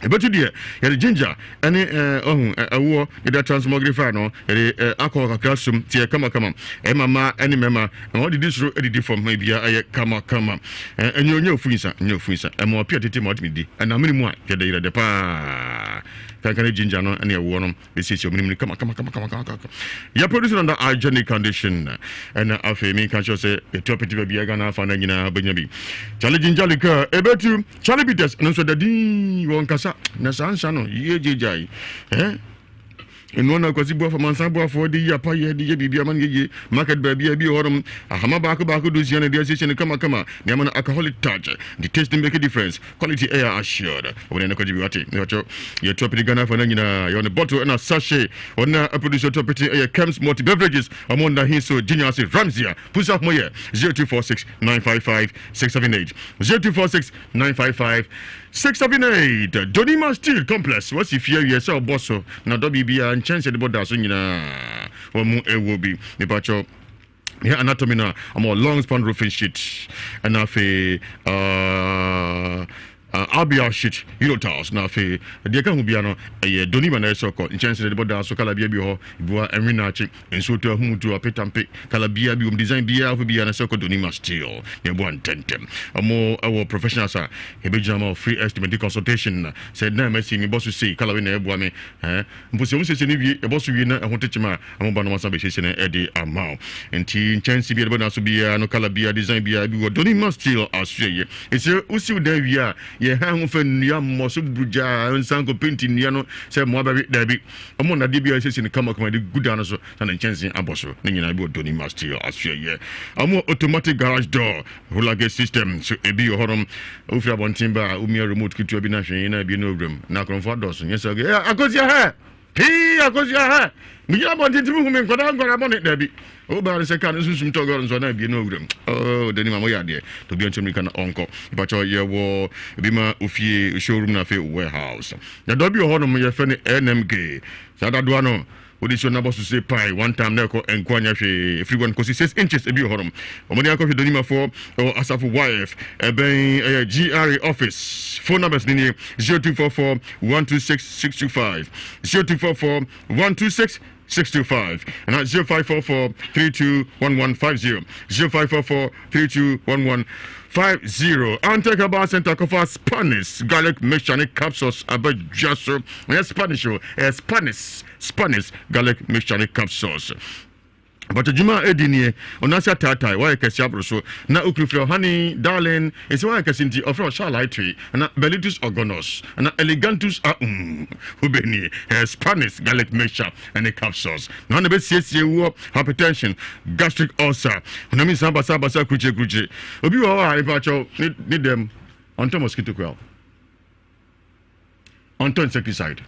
ebetu deɛ yɛde ginger ɛne ɛɛ ɔho ɛwoɔ yɛde transmogrify no yɛde ɛɛ alcohol kakra som tiɛ kamakama. Ɛma mmaa ɛne mmarima ɛma wɔdidi soro ɛdidi fam ebia ɛyɛ kamakama. Ɛɛ ɛnyɛ onyɛ ofu nsa nyɛ ofu nsa ɛma ɔpia tete ma ɔtumi di ɛnam ne mu a yɛde yɛde paa. Kankan ginger no ɛne ɛwoɔ no. Mesiesie ɔmo anim kama kama kama kama kama. Yɛ produce under hygienic condition. Ɛna afei mi nka kyerɛ sɛ etu apete baabi a Ghana afa na nyinaa bɛnya bi. Charlie ginger liqueur ebetu Charlie bitters ɛno nso dadi wɔn kasa na saa nsa no yie gyegyae. Eh? Nnua na Kwasi Boafo Mansa Boafo de yi apayɛ de yɛ biribi ama no yɛyie. Market baabi a bi wɔ hɔnom ahama baako baako do nsia na ɛde asiesie no kamakama. Nneɛma no alcoholic touch. The taste make a difference. Quality ɛyɛ assured. Wɔn ɛna kɔgye bi wate. Mewatɔ yɛ tɔ pete Ghana fa na nyinaa. Yɛ wɔn bottle ɛna sachet. Wɔn na produce tɔ pete ɛyɛ Kems Multi Beverages. Wɔn na hin so Ginya ase Ramsia. Pusa mo yɛ 0246 955 678 0246 955 678. Donima Steel Complex. Wasi fie awie sɛ ɔbɔ so na dɔ biribiara nkyɛnse de bɔ da so nyinaa. Wɔn mu ɛwɔ bi. Mepatwɔ yɛ anatomy no a ɔmo long span roofing sheet ɛna afei RBR sheet Euro tiles na afei deɛ ɛka ho bia no ɛyɛ donima na ɛsɛ ɔkɔ nkyɛnse de bɔ daa so kala bia bi hɔ bua ɛnwe naakye nsuo to ahum to apetampe kala bia bi wɔm design bia ho bia na ɛsɛ ɔkɔ donima steel na ɛboa ntɛntɛm ɔmo ɛwɔ professionals a ɛbɛgyina ma free estimate consultation sɛ dan masi mebɔ so sei kala wei na ɛboa me eh mpo sɛ wɔn siesie no wie ɛbɔ so wie na ɛho tekyem a Wɔn ba no wasan bɛsiesie no de ama wo. Nti nkyɛnse bi a ɛde bɛda so biara no, kala biara, design biara bi wɔ Donima Steel asoɛyɛ. Ɛsɛ wosiw dan wie a, Yɛhan ho fa nnua mmɔ so burugyaa nsan kɔ penti nnua no sɛ mmoa bɛwe. Daabi. Wɔn nnadeɛ bi a ɛsiesie no kamakama de gu dan no so na ne nkyɛnsee abɔ so. Ne nyinaa bi wɔ Donima Steel asoɛeɛ. Wɔn wɔ automatic garage door, roller gate system so ebi wɔ hɔnom. Wofiri abɔnten ba a, womia remote ketewa bi na hwee na ebie no owuram. Na akorɔmfoɔ adɔɔso. Nyɛ sɛ, eh, Akosua hɛ! Hii Akosua hɛ! Megyina abɔnten tumi hu me nkwadaa nkwadaa bɔne. Daabi. Wobaa no sɛ kaa no sunsum tɔ gɔre nso na abie no owuram. Oh, Donima moyɛ adeɛ. To obi nkyɛn mirika na ɔnkɔ. Mpakyɛw yɛwɔ ebi ma ofie, showroom na afei warehouse. Dadoa bi wɔ hɔnom yɛfrɛ no NMG. Saa dadoa no wode si ɔnabɔ so se pae one time na ɛkɔ nko anyɛ hwee. Ɛfiri 1 kɔsi 6 inches ebi wɔ hɔnom. Wɔde akɔhwɛ Donimafoɔ ɛwɔ Asafo YF ɛbɛn ɛyɛ GRA office. Phone numbers ni nie 0244 126 625 0244 126 625 ana 0544 321150 0544 321150 Antec Herbal Center kɔfa Spanish garlic mixture ne capsules abɛdwa so. Ɛyɛ Spanish o, ɛyɛ Spanish Spanish garlic mixture ne capsules. But adwuma a ɛdi nie, ɔno ase ataatae, wayɛ kɛse aboro so. Na okunu frɛ honey, darling, ɛsɛ wayɛ kɛse nti ɔfrɛ ɔhyɛ alaitwe, ana bellitus organus, ana elegantus aum. Wobɛnie, ɛyɛ Spanish garlic mixture ɛne capsules. Na ɔna bɛsiesie woɔ hypertension, gastric ulcer, honam nsa basabasa kurukyire kurukyire. Obi wɔ hɔ a mpakyɛw ne ne dɛm ɔntɔ mosquito coil, ɔntɔ insecticide.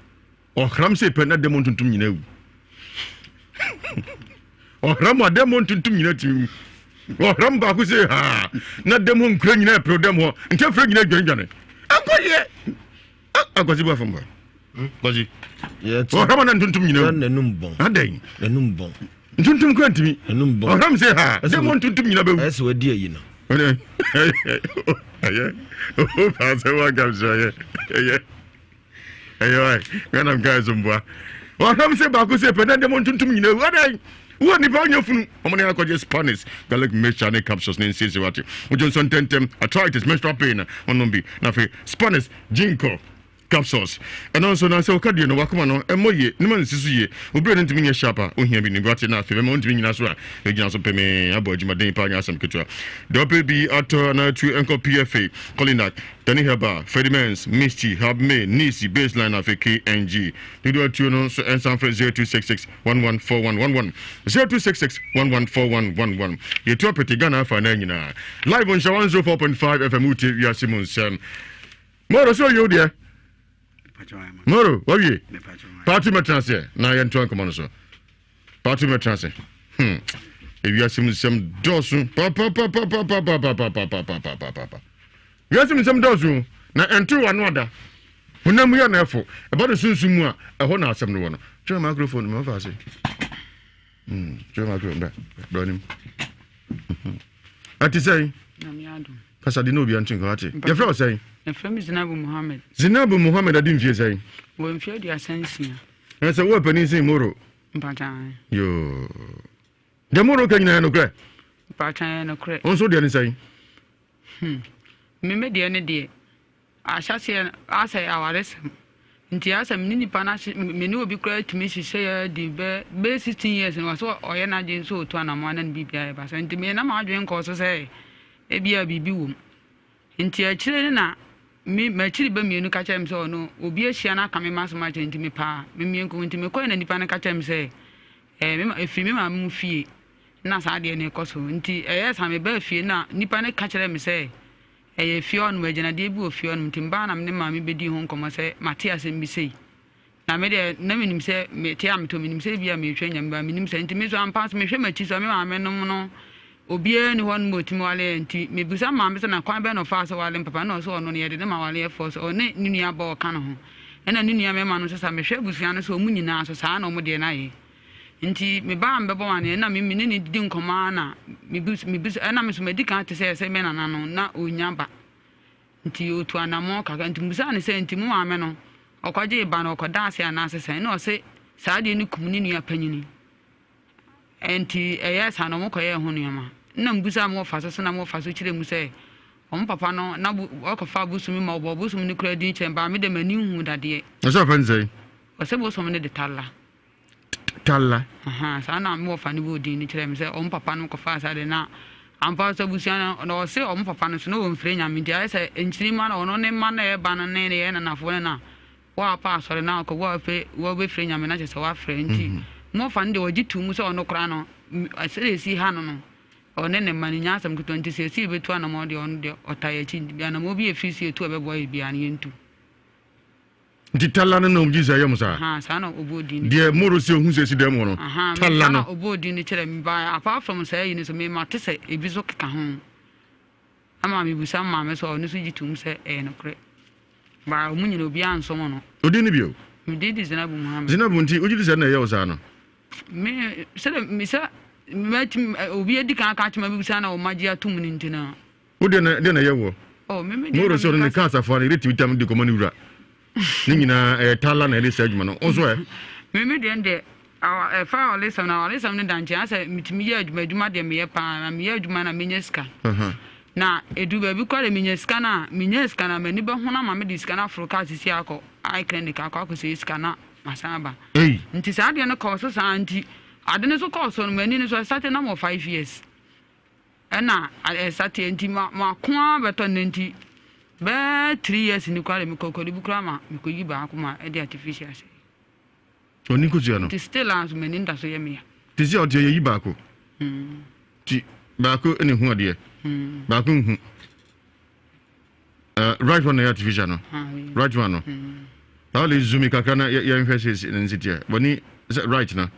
Ɔhram sɛ pɛ na dɛm ntontom nyinaa wu. Ɔhram a dɛm ntontom nyinaa tumi wu. Ɔhram baako sɛ haa na dɛm hɔ nkura nyinaa pere dɛm hɔ ntɛfrɛ nyinaa dwanedwane. Ɛnkɔ yɛ. Akwasi bu afam ba. Kwasi. Ɔhram a na ntontom nyinaa wu. N'anum bɔn. Adɛn? N'anum bɔn. Ntontom kura ntumi. N'anum bɔn. Ɔhram sɛ haa dɛm hɔ ntontom nyinaa bɛwu. Ɛsɛ wadi ayi no. Ɛyɛ. Ɛyɛ. O paasɛ wa gamsɛ ɛyɛ. Ɛyɛ. Ɛyɛ wae Ghana nkae so mboa. Ɔhwɛm sɛ baako sɛ pɛ na dɛm ntontom nyinaa wu adɛn wɔ nipa ɔnyɛ funu ɔmo ne akɔgye Spanish garlic mixture ne capsules ne nsiesie wate wogye nso ntɛntɛm arthritis menstrual pain na ɔnom bi na afei Spanish ginkgo capsules ɛno nso na sɛ ɔka deɛ no wakoma no ɛmmɔ yie ne ma nsi so yie obere no ntumi nyɛ sharp a ohia bi ne wate na afei bɛma ɔntumi nyina so a ɛgyina so pemee abɔ adwumaden paa nyɛ asɛm ketewa deɛ ɔpɛ bi atɔ anaa atu ɛnkɔ PFA Colinac Danny Herbal, Freddie Mens, Misty, Hub May, Nisi, Baseline na afei KNG. Dodoɔ atuo no nso nsan frɛ 0266 114111, 0266 114111. Yɛtu apete Ghana afa anan nyinaa. Live on Nhyira 104.5 FM wotie wiase mu nsɛm. Moro sɛ oye wo deɛ. Moro, wawie. Paatu mɛtena aseɛ na yɛntoa nkɔmmɔ no so. Pato mɛtena ase. Hmm. Ewiase mu nsɛm dɔɔso papapapapapapapapapapapa. Wiase mu nsɛm dɔɔso na ɛnto w'ano ada. Honam mu yɛ na ɛfo. Ɛba no sunsum mu a ɛhɔ na asɛm no wɔ no. Twɛn microphone ma fa ase. Hmm. Twɛn microphone bɛ. Brɛ nim. Ɛte sɛn? Kasa de na obi ante nka wate. Yɛfrɛ wo sɛn? Yɛfrɛ me Zinabu Muhammad. Zinabu Muhammad adi mfie sɛn? Wɔ mfie 36. Na sɛ wowɔ panin sen Moro. Mpatwa. Yoo. Deɛ Moro ka nyinaa yɛ nokorɛ. Mpatwa yɛ nokorɛ. Wo nso deɛ ne sɛn? Hmm. Me me deɛ ne deɛ ahyɛseɛ asɛ awaresɛm nti asɛ me ne nipa no ahye me ne obi koraa tumi hyehyɛ yɛ di bɛ bɛyɛ 16 years no wɔsɛ ɔyɛ n'adwene sɛ ɔtu anamɔ ana ne biribi ayɛ basa nti me na m'adwene nkɔɔ so sɛ ebia biribi wɔ mu Nti akyire no na me m'akyiri ba mmienu ka kyerɛɛ me sɛ ɔno obi ahyia no aka me m'asɛm akyerɛ nti mepaa me mmienko nti mekɔe na nipa no ka kyerɛɛ me sɛ ɛɛ me ma ɛfiri me maame mu fie na saa adeɛ no rekɔ so nti ɛyɛɛ saa mebaa fie na nipa no ka kyerɛɛ me sɛ ɛyɛ fie hɔnom agyinadeɛ bi wɔ fie hɔnom nti mebaa na me ne maame bɛdii ho nkɔmmɔ sɛ mate asɛm bi sei. Na me deɛ, na menim sɛ mete a metɔ, menim sɛ ebia meretwa anya me ba, menim sɛ nti me nso ampa nso mehwɛ m'akyi so a me maame nom no obiara nni hɔ nom a ɔtumi wale yɛn nti mebisa me maame sɛ na kwan bɛn na ɔfaa so wale me papa na ɔsɛ ɔno no yɛde no ma waleɛfoɔ so ɔne ne nua ba ɔka ne ho ɛna ne nua mmarima no nso sa mehwɛ abusua no so ɔmu nyinaa so saa na ɔmo deɛ no ayɛ nti me ba a mebɛbɔ wɔn ɛna me ne ne didi nkɔmmɔ ara na mebisa ɛna me nso madi kan te sɛ ɛsɛ me nana no na ɔnya ba Nti otu anamɔn kakra. Nti mebisaa no sɛ, nti mo maame no, ɔkɔgyee ba no, ɔkɔdaa ase anaasɛ sɛn? Ɛna ɔse saa adeɛ no kum ne nua panyini. Nti ɛyɛɛ saa no, wɔkɔyɛɛ ho nneɛma. Ɛna mebisaa mo wɔfa so so na mo wɔfa so kyerɛ mu sɛ, wɔn papa no, na ɔkɔfa bosom ma ɔbɔɔ bosom no koraa din kyerɛ me, baa me deɛ m'ani nhuu dadeɛ. Ɔsɛ ɔfrɛ no sɛn? Ɔsɛ bosom no de Talla. Talla. Ahaa, saa na me wɔfa no bɔɔ din no kyerɛɛ me sɛ wɔn papa no kɔfaa saa de na Ampa nso abusua no, na ɔse ɔmo papa no so na ɔmfrɛ Nyame nti ayɛ sɛ nkyiri mma no ɔno ne mma no a ɛba no ne yɛn nanafoɔ no na wɔapa asɔre na ɔkɔ wɔapɛ wɔbɛfrɛ Nyame na kyerɛ sɛ wɔafrɛ nti mmɔfa no deɛ ɔgye to mu sɛ ɔno koraa no sɛdeɛ ɛsi ha no no ɔne ne mma no nya asɛm ketewa nti sɛ ɛsi yɛbɛtu anamɔ deɛ ɔno deɛ ɔta yɛ akyi anamɔ bi ɛfiri si ɛtu a ɛbɛboa yɛ biara no yɛntu. Nti tala no na ɔmo gye sɛ ɛyɛ mo saa? Ahaa, saa na ɔbɔɔ din no Deɛ kyerɛɛ me. Moro sɛ ohu sɛ esi dan mu hɔ no, Ahaa, me tala saa na no. ɔbɔɔ din no kyerɛɛ me. But apart from saa yi no so, me mate sɛ ebi nso keka ho. Ama mebisa me maame sɛ ɔno nso gye tom sɛ ɛyɛ nokorɛ. But ɔmo nyina obiara nsom no. Wo din ne bio? Me din de Zinabu Muhammed. Zinabu nti wogye di sɛ ɛna ɛyɛ wo saa no? Me sɛdeɛ me sɛ mɛtumi obi adi kan aka akyerɛ me abisa na ɔmo agye atom no nti no. Wo deɛ na deɛ na ɛyɛ woɔ? Oh, me me deɛ Moro na sɛ ɔno ne meka ka sɛ. asafo ano yɛde tumi tam de kɔma ne wura. Ne nyinaa ɛyɛ tala na ɛde saa adwuma no. Wo nso ɛ? Me me deɛ deɛ awa ɛfa awaresɛm no awaresɛm no da nkyɛn asɛ metumi yɛ adwuma adwuma deɛ meyɛ paa na meyɛ adwuma na menya sika. Na edu baabi koraa deɛ menya sika no a menya sika no a m'ani bɛhono ama mede sika no aforo kaa sisi akɔ eye clinic akɔ akɔsɛe sika na masan aba. Ei. Nti saa adeɛ no kɔɔ so saa nti ade no so kɔɔ so no m'ani no so ɛsate na mewɔ 5 years. Ɛna ɛsateɛ nti ma mako ara bɛtɔ nnɛ nti bɛɛ three years ni koraa de mekɔ kɔde bi koraa ma mekɔyi baako ma ɛde artificial sɛ. Ɔni nkosua no. Nti still a nso m'ani nda so yɛ meya. Te sɛ ɔte yɛyi baako. Ti baako na ehu adeɛ. Baako nhu. Uh, right one na yɛ artificial no. Right one no. Saa de zoom kakra na yɛnhwɛ sɛ ne nseteɛ. Wɔni sɛ right na.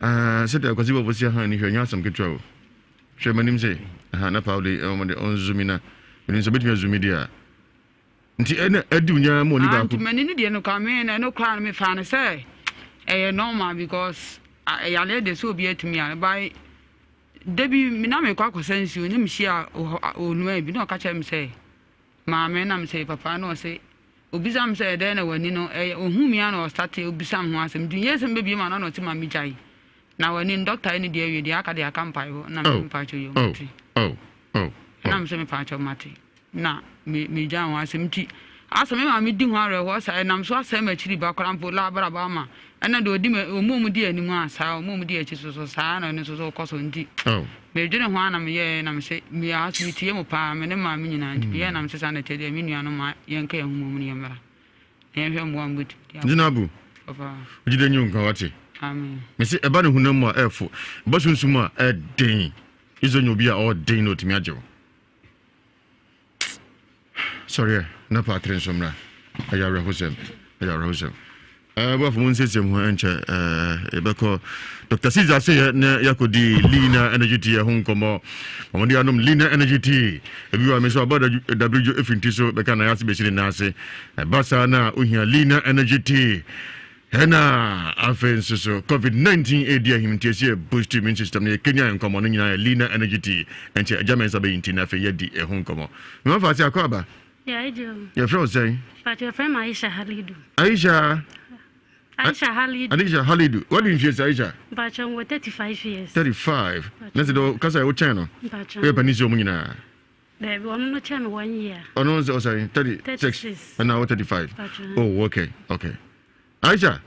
Ah, sɛdeɛ Kwasi Bɔfo si ahan ni hwɛ, nyɛ asɛm ketewa o. Hwɛ m'anim sɛ, aha, na Paul de, ɔmo de, ɔnzumi na, menim sɛ obetumi azumi deɛ a. Nti ɛna adi wo nyaa mu ɔni Ah, baako. nti m'ani no deɛ no koraa me ɛno koraa no mefaa no sɛ ɛyɛ normal because ah, yareɛ deɛ sɛ obi atumi yare by da bi me na mekɔ akɔsa nsuo ne mehyia onua bi na ɔka kyerɛ me sɛ Maame na mesɛ papa na ɔse obisa me sɛ ɛdɛn na w'ani no ɛyɛ ohuu me a na ɔstate obisa me ho asɛm nti nyɛ sɛ mebɛbie m'ano na ɔse ma megyae na w'ani no dɔkta yɛ ne deɛ awie deɛ aka deɛ aka mpaebɔ na mese mepaakyɛw yɛ mate ɛna mesɛ mepaakyɛw mate na megyaa ho asɛm nti asɛ me maame di ho awerɛhoɔ saa ɛnam so asɛe m'akyiri ba koraa mpo labraba ama ɛna deɛ ɔdi ɔmu ɔmu di anim a saa ɔmu ɔmu di akyi so so saa na ɔno nso so kɔ so nti Medwene ho ara na meyɛɛ na mese me ara so metie mo paa me ne maame nyinaa nti meyɛɛ na mese saa na ɛteɛ deɛ me nuanom ma yɛnka yɛn ho mmom ne yɛmmra na yɛnhwɛ mmoa a mobɛtumi de aboa. Gyinabu, Papa. Gyidie nyi wo nkwa wate. Amen. Mese ɛba ne honam mu a ɛɛfo, ɛba sunsum mu a ɛɛden. Israel nya obi a ɔɔden na ɔtumi agye wo. Sɔre ɛ na paatere nso mmra. Ɛyɛ awerɛhosɛm. Ɛyɛ awerɛhosɛm. Ɛɛ boafo mo nsiesie mo ho ɛnkyɛ ɛɛ yɛbɛkɔ Dr. Caesar ase yɛ na yɛakɔdi Lina Energy Tea ho nkɔmmɔ. Wɔn de anom Lina Energy Tea. Ebi wɔ me nso abɔ dabirigyo efi nti so bɛka na yɛase bɛsi ne nan ase. Ɛba saa na ohia Lina Energy Tea. Ɛna afei nso so COVID-19 edi ahim nti esi yɛ boost immune system no yɛ Kenya nkɔmɔ no nyinaa yɛ Lina Energy Tea nti agya mɛnsa bɛyi nti na afei yɛdi ɛho nkɔmɔ. Mema fa ase akɔ aba. Yɛfrɛ wo sɛn? Yɛfrɛ me Aisha Halidu. Aisha. Aisha Halidu. Aisha Halidu. Wadi mfie sɛ Aisha? Mpakyɛ wɔ 35 years. 35. Na sɛ dɛ kasa yɛ wokyɛn no? Mpakyɛ. Woyɛ panin sɛ ɔmo nyinaa? Daabi, ɔno no kyɛn me one year. Ɔno nso ɔsɛn 36. Ɛna wo 35. Oh, okay, okay. Aisha.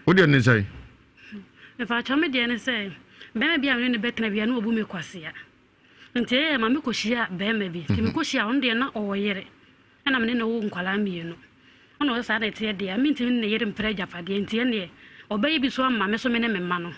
Wo deɛ ne sɛn? Mpakyɛ me deɛ ne sɛ bɛrima bi a me ne no bɛtena bia na ɔbu me kwasea. Nti ɛyɛ ma mekɔhyia bɛrima bi. Nti mhm. mekɔhyia ɔno deɛ na ɔwɔ yere. Ɛna me ne no wo nkwadaa mmienu. Ɔna ɔsɛ saa na ɛteɛ deɛ mentumi ne ne yere mpere agyapadeɛ nti ɛneɛ ɔbɛyɛ bi so ama me so me ne me mma no.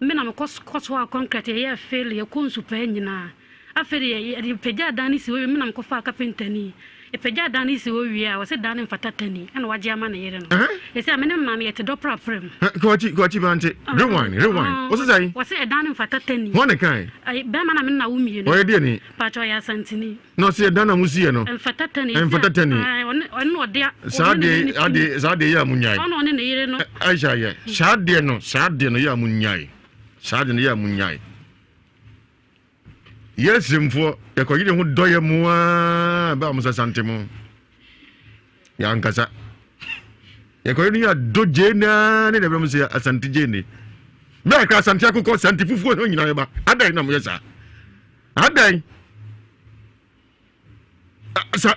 Me na mekɔ kɔsoaa kɔnkrɛt, yɛyɛɛ fill, yɛkɔɔ nsupaa nyinaa. Afei de yɛde pagyaa dan no si hɔ wie, me na mekɔfaa kapentani. Yɛpagyaa dan no si hɔ wie a, ɔse dan no mfata tani, ɛna wagye ama ne yere no. Seesei a me ne me maame yɛte dɔ prapra mu. Kɔakyi, kɔakyi bante, rewind, rewind. Ɔse sɛn? Ɔse ɛdan no mfata tani. Hwan na ɛkae? Bɛrima na me ne no awo mmienu. Ɔyɛ deɛ ni? Pakyɛ ɔyɛ Asanteni. Na ɔse ɛdan na mosiiɛ no? Mfata tani. Mfata tani. Ɔne na ɔde Saa deɛ, adeɛ, saa deɛ yɛ a mo nyae. Ɔne ɔne ne yere no. Aisha yɛ, saa deɛ no, saa deɛ no yɛ a mo nyae. Saa deɛ no yɛ a mo nyae. Yɛ sremfoɔ, yɛkɔyere ho dɔ yɛ mo aa, bɛ a mo sɛ sante mo. Yɛ ankasa. Yɛkɔyere no yɛ adɔ gyee naa ne deɛ bɛ mo sɛ asante gyee ne. Bɛ akra asante akokɔ, asante fufuo no nyinaa yɛba. Adɛn na mo yɛ saa? Adɛn?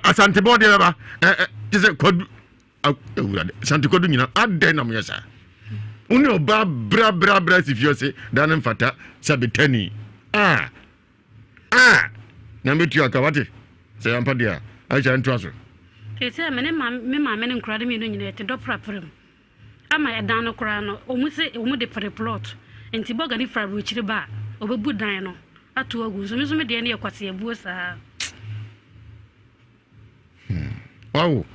Asante bɔɔdeɛ bɛba ɛ ɛ te sɛ kwadu awurade asante kwadu nyina adɛn na moyɛ saa? Wo ne ɔbaa bra bra bra si fie ɔse da no mfata sɛ betani. Ah! Ah! Na mɛtua ka wate? Sɛ ampa deɛ a, Aisha ntoa so. Seesei me ne me maame ne nkwadaa no mmienu nyinaa yɛte dɔ prapra mu. Ama ɛdan no koraa no, wɔn se wɔn de pere plot. Nti bɔga no firi aburokyire ba a, ɔbɛbu dan no ato agu. Nso me nso me deɛ no yɛ kwaseabuo saa. Hmm. Wawo?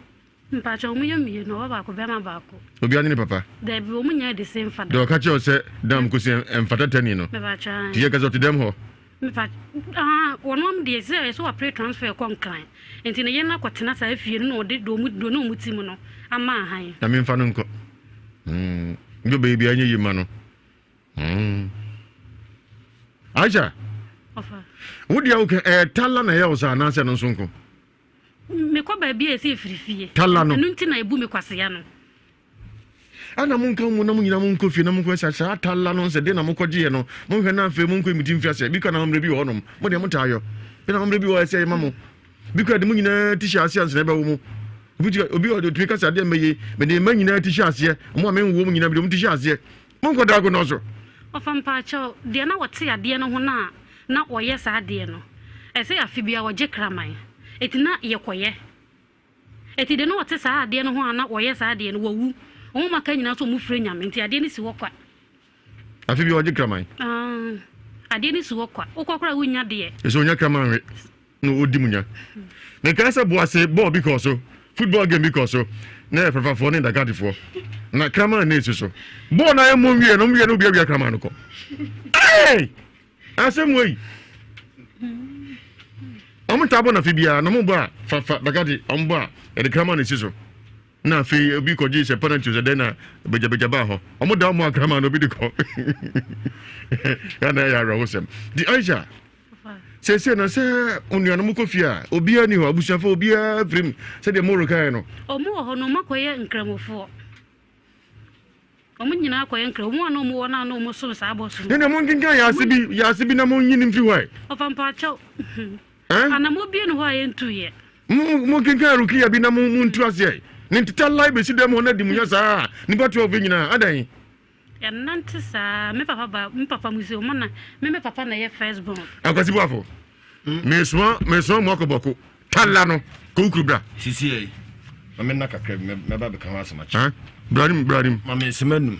Mpakyɛ wɔn yɛ mmienu, ɔba baako, bɛrima baako. Obiara ne ne papa? Dabi, wɔn nyinaa de same father. Deɛ ɔka kyerɛ wo sɛ dam kosi mfata tani no? Mepakyɛ. Ti yɛ kasa ɔte dɛm hɔ? Mepa ah wɔn am deɛ sɛ ɛsɛ wapere transfer kɔ nkran nti ne yere no akɔtena saa fie no na ɔde deɛ ɔmo deɛ ɔne ɔmo ti mu no ama ahan. Na memfa no nkɔ. Mm. Ndwo bɛyɛ biara nyɛ yie ma no. Mm. Aisha. Ɔfa. Wo deɛ wo kɛ ɛɛ tala na ɛyɛ wo saa anaasɛ no nso nko? Mekɔ baabi a ɛsɛ ɛfiri fie. Tala no. Ɛno nti na ebu me kwasea no. Ɛna monka mo na mo nyinaa monkɔ fie na monkɔ sɛ saa tala no sɛ deɛ na mokɔgyeeɛ no monhwɛ na afei monkɔ miti mfi aseɛ bi kɔ na amammerɛ bi wɔ hɔnom mo deɛ motaa yɔ bi na amammerɛ bi wɔ ɛsɛ yɛma mo bi kɔ de mo nyinaa ti hyɛ aseɛ ansa na ɛbɛwo mo obi ti obi ɔde otumi kasa adeɛ mmɛyɛ mede mma nyinaa ti hyɛ aseɛ mo a menwo mo nyinaa mede mo ti hyɛ aseɛ monkɔ daako nɔ so. Ɔfa mpaakyɛw, deɛ na ɔte adeɛ no ho no a na ɔyɛ saa adeɛ no, ɛsɛ afe biara ɔgye kraman, eti na yɛkɔyɛ. Enti deɛ na ɔte saa adeɛ no ho a na ɔyɛ saa adeɛ no, wawu. Wɔn a aka nyinaa nso wɔfrɛ Nyame, nti adeɛ no si hɔ kwa. Afe bi ɔgye kraman. Ah, adeɛ no si hɔ kwa. Wokɔ koraa wonnya deɛ. Ɛsɛ onya kraman we na ɔdi mu nya. Mekae sɛ Boase bɔɔl bi kɔɔ so, football game bi kɔɔ so, na yɛ Fafafoɔ ne Ndagadefoɔ. Na kraman na ɛsi so. Bɔɔl no ayɛ mmɔ nwie no, ɔmo wie no obi awia kraman no kɔ. Hey! Asɛm wei. Wɔn taa bɔ nafe biara na wɔn bɔ a fa fa bagade wɔn bɔ a yɛde kraman na esi so na afei obi kɔgye sɛ penalty sɛ dɛn na bagyabagya baa hɔ wɔn da wɔn a kraman na obi de kɔ yɛn na ɛyɛ awerɛhosɛm di Aisha sɛsɛ na sɛ onuanom kɔ fie a obiara ni hɔ abusuafo obiara firim sɛdeɛ mo rekaeɛ no. Wɔn wɔ hɔ no wɔn akɔyɛ nkramofoɔ. Wɔn nyinaa kɔyɛ nkra. Wɔn a na wɔn wɔ no a na wɔn som saa abosom. Ne deɛ monkenkan yaase bi yaase bi na monyi no mfiri hɔ ɛ. Ɔfa mpaakyɛw. Anamɔ bie no hɔ a yɛntu yɛ. Monkenkan rukiya bi na montu aseɛ. Ne nteta lai bɛsi dɛm hɔ na di mu nya saa nipa 12 nyinaa adɛn. Yɛnante saa me papa ba me papa mu sɛ wɔn na me me papa na ɛyɛ first born. Akwasi Boafo. Mesoma mesoma mo akɔ bɔko. Tala no kɔ bra. Sisi yɛ ma me nna kakra bi mɛba bɛka ho asɛm akyɛ. Branim branim. Ma me nsɛm anum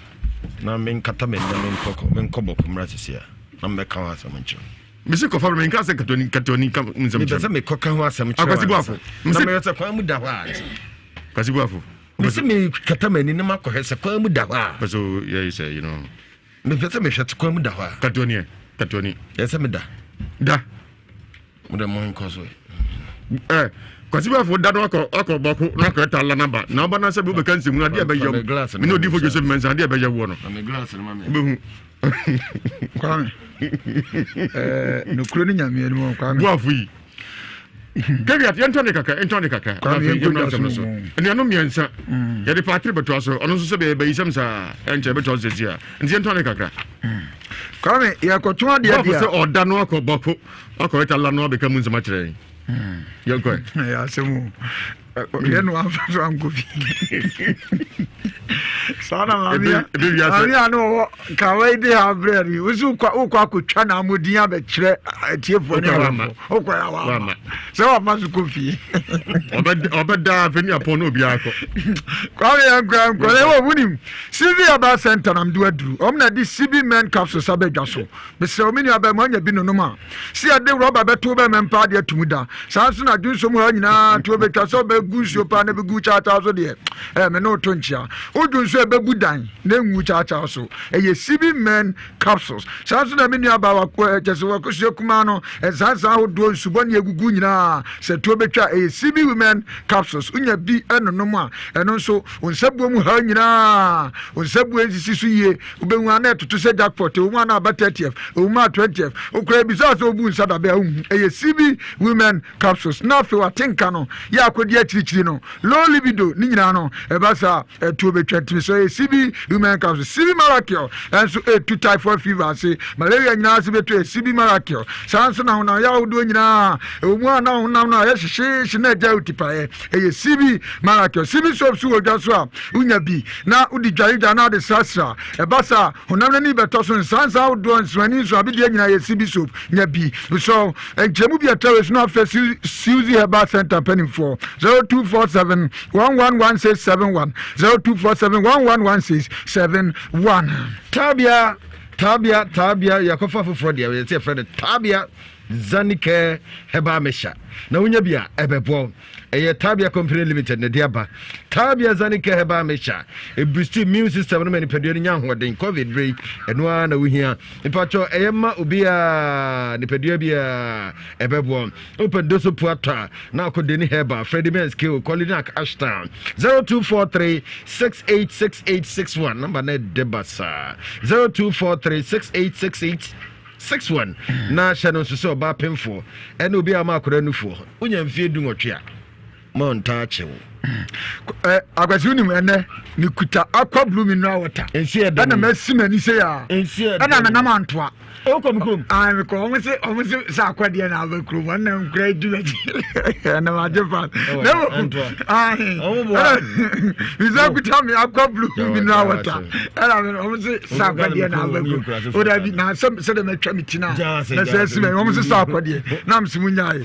na me nkata m'ani na me nkɔ me nkɔ bɔko mmra sisi a na mɛka ho asɛm nkyerɛ. Mesi kɔfa bra menka sɛ katoni katoni ka nsɛm kyerɛ. Mepɛ sɛ mekɔ ka ho asɛm kyerɛ. Akwasi Boafo. Na meyɛ sɛ kwan mu da hɔ a. Kwasi Boafo. Mesi me kata m'ani na makɔhwɛ sɛ kwan mu da hɔ a. Pɛ sɛ yɛ sɛ you know. Mepɛ sɛ mehwɛ te kwan mu da hɔ a. Katoani ɛ, katoani. Yɛ sɛ meda. Da. Mo dɛ mo nkɔ so. Ɛ kwasi bafo da no akɔ akɔ bɔko na akɔ ɛta lanaba na ɔba na sɛ bi wobɛka nsɛmu adeɛ ɛbɛyɛ mu mene odifo Joseph Mensah adeɛ ɛbɛyɛ woɔ no wobɛhu Kwame eh, nokuro ne nyameɛ no mu Kwame boafo yi Gaviat yɛntɔ ne kakra yɛntɔ ne kakra Kwame afei yɛnkɔ yɛmmra dwa asɛm no so so mu. anuanom mmiɛnsa yɛde paatere bɛtoa so ɔno nso sɛ bɛyɛ bayisɛm saa ɛnkyɛ bɛtoa so sɛsi a nti yɛntɔ ne kakra Kwame yɛkɔtɔn adeɛ bɔfo deɛ sɛ ɔda no akɔ bɔko akɔ ɛta la no abɛka mu nsɛm akyerɛ yɛn yɛnkɔ ɛ ɛyɛ asɛm o yɛ no amfa so ankɔ fi saa na maame a na ɔwɔ kawa yi de ha brɛ no wo so wokɔ akɔtwa na amɔdin abɛkyerɛ atiefoɔ ne awafo wokɔ yɛ wama sɛ wama so kɔ fie ɔbɛda afei ne apɔn na obiara kɔ kwame yɛnkɔ yɛnkɔ na ɛwɔ wonim cv aba center nam de aduru ɔm na de cb men capsules abɛdwa so Mesrɛ wo, me nua bɛrima, anya bi nonom a, sɛ yɛde rɔba bɛto wo bɛrima mpa adeɛ ato mu da. Saa nso na dwonso mu ha nyinaa to bɛtwa sɛ wobɛgu nsuo paa na bɛgu kyaakyaa so deɛ, ɛɛ me ne wo to nkyea. Wo dwonso a ɛbɛbu dan na ɛngu kyaakyaa so. Ɛyɛ CB Men capsules. Saa nso na me nua baa wako kyɛ sɛ wakosua kumaa no, nsansan ahodoɔ, nsubɔ ne agugu nyinaa, sɛ tuo bɛtwa a, ɛyɛ CB Women capsules. Wonya bi nonom a, ɛno nso wo nsabuo mu ha nyinaa, wo nsabuo nsisi so yie. Wobɛhu a na ɛtoto sɛ jackpot, ɛwɔ mu a na aba 30th, ɛwɔ mu a 20th. Wokora ebisa sɛ wobu nsa dabe a wonhu. Ɛyɛ CB Women Capsules. Na afei wate nka no yɛ akɔdi akyire. akyirikyiri no, low libido, ne nyinaa no, ɛba saa a, ɛtoɔ bɛtwa. Ntumi sɛ ɛyɛ CB Human Capsule. CB Miracle nso ɛtu typhoid fever ase, malaria nyinaa ase bɛtu, ɛyɛ CB Miracle. Saa nso na honam yaw ahodoɔ nyinaa, ɛwɔ mu a na honam no ayɛ hyehyeehye na agya otipaeɛ, ɛyɛ CB Miracle. CB soap so wɔ dwa so a, wonya bi na wode dwaredwa na wode srasra. Ɛba saa a, honam no ani bɛtɔ so. Nsansa ahodoɔ, nsoani, nsoabedeɛ nyinaa yɛ CB soap. Nya bi. Mesrɛ wo, nkyerɛmu bi a ɛtra wei so na afrɛ Suzy Herbal Center mpanimfoɔ 0247 111671 0247 111671. Tabia, Tabia, Tabia, yɛakɔfa foforɔ deɛ yɛsɛ yɛfrɛ no Tabia Zanicare Herbal Mixture. Na wonya bi a ɛbɛboa wo. Ɛyɛ Tabia Company Limited na ɛde aba. Tabia Zanicare Herbal Mixture. Ɛbusti immune system no ma nipadua no nya ahoɔden. Covid bere yi, ɛno ara na wohia. Mpakyɛ ɛyɛ ma obiara, nipadua biara ɛbɛboa wo. Wopɛ doso puata a, na akɔ Deni Herbal, Freddie Benz Keo, Kolinak Ashtown. 0243 686861. Number no ɛde basaa. 0243 6868 61. Na hyɛ no nso sɛ ɔbaa pemfoɔ ɛne obi a ama akwadaa nufoɔ. Wonya mfie du nwɔtwe a, ma ɔntaa kye wo. Akwasi wonim ɛnɛ mekuta aqua blue mineral water ɛna masi m'ani sɛ yɛ a ɛna menam antoa wokɔ me kurom ah mekɔ ɔmo se ɔmo se sɛ akɔdeɛ na aba kurom ɛna nkura di m'akyi ɛna magye fa na mmom ɛna bisa kuta me aqua blue mineral water ɛna me ɔmo se sɛ akɔdeɛ na aba kurom o dabi na sɛ sɛ de mɛtwa me ti na na sɛ ɛsi mɛ ɔmo se sɛ akɔdeɛ na mese mo nyae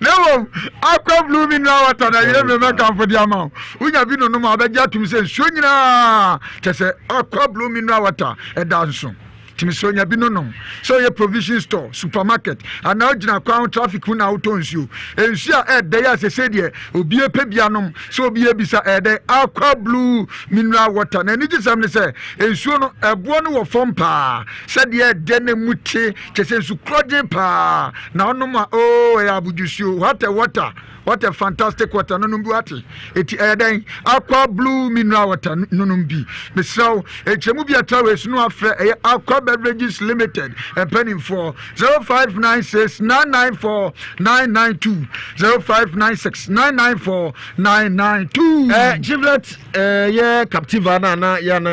na mmom aqua blue mineral water na yɛ mɛ mɛkamfo de ama wo wonya bi nonom a wobɛgye atom sɛ nsuo nyinaa Kyɛ sɛ Aqua Blue mineral water ɛda nso. Tumi sɛ onya bi no nom. Sɛ ɔyɛ provision store, supermarket, anaa ogyina kwan ho traffic mu na wotɔ nsuo. Nsuo a ɛɛdɛ yi a sesei deɛ obi pɛ bi anom. Sɛ obi ebisa ɛɛdɛ Aqua Blue mineral water. Na anigyesɛm ne sɛ nsuo no ɛboɔ no wɔ fam paa. Sɛdeɛ ɛɛdɛ na emu te kyɛ sɛ nsu korɔgyen paa na wonom a oo ɛyɛ abodwosuo. What a water! What a fantastic water nonom bi wate. Eti ɛyɛ dɛn? Aqua blue mineral water nonom bi. Mesrɛ wo, nkyɛmu bi ɛtra wei so no afrɛ ɛyɛ Aqua Beverages Limited mpanimfoɔ 0596 994 992 0596 994 992. Eh, Chevrolet eh, yɛ Captiva na na yɛ na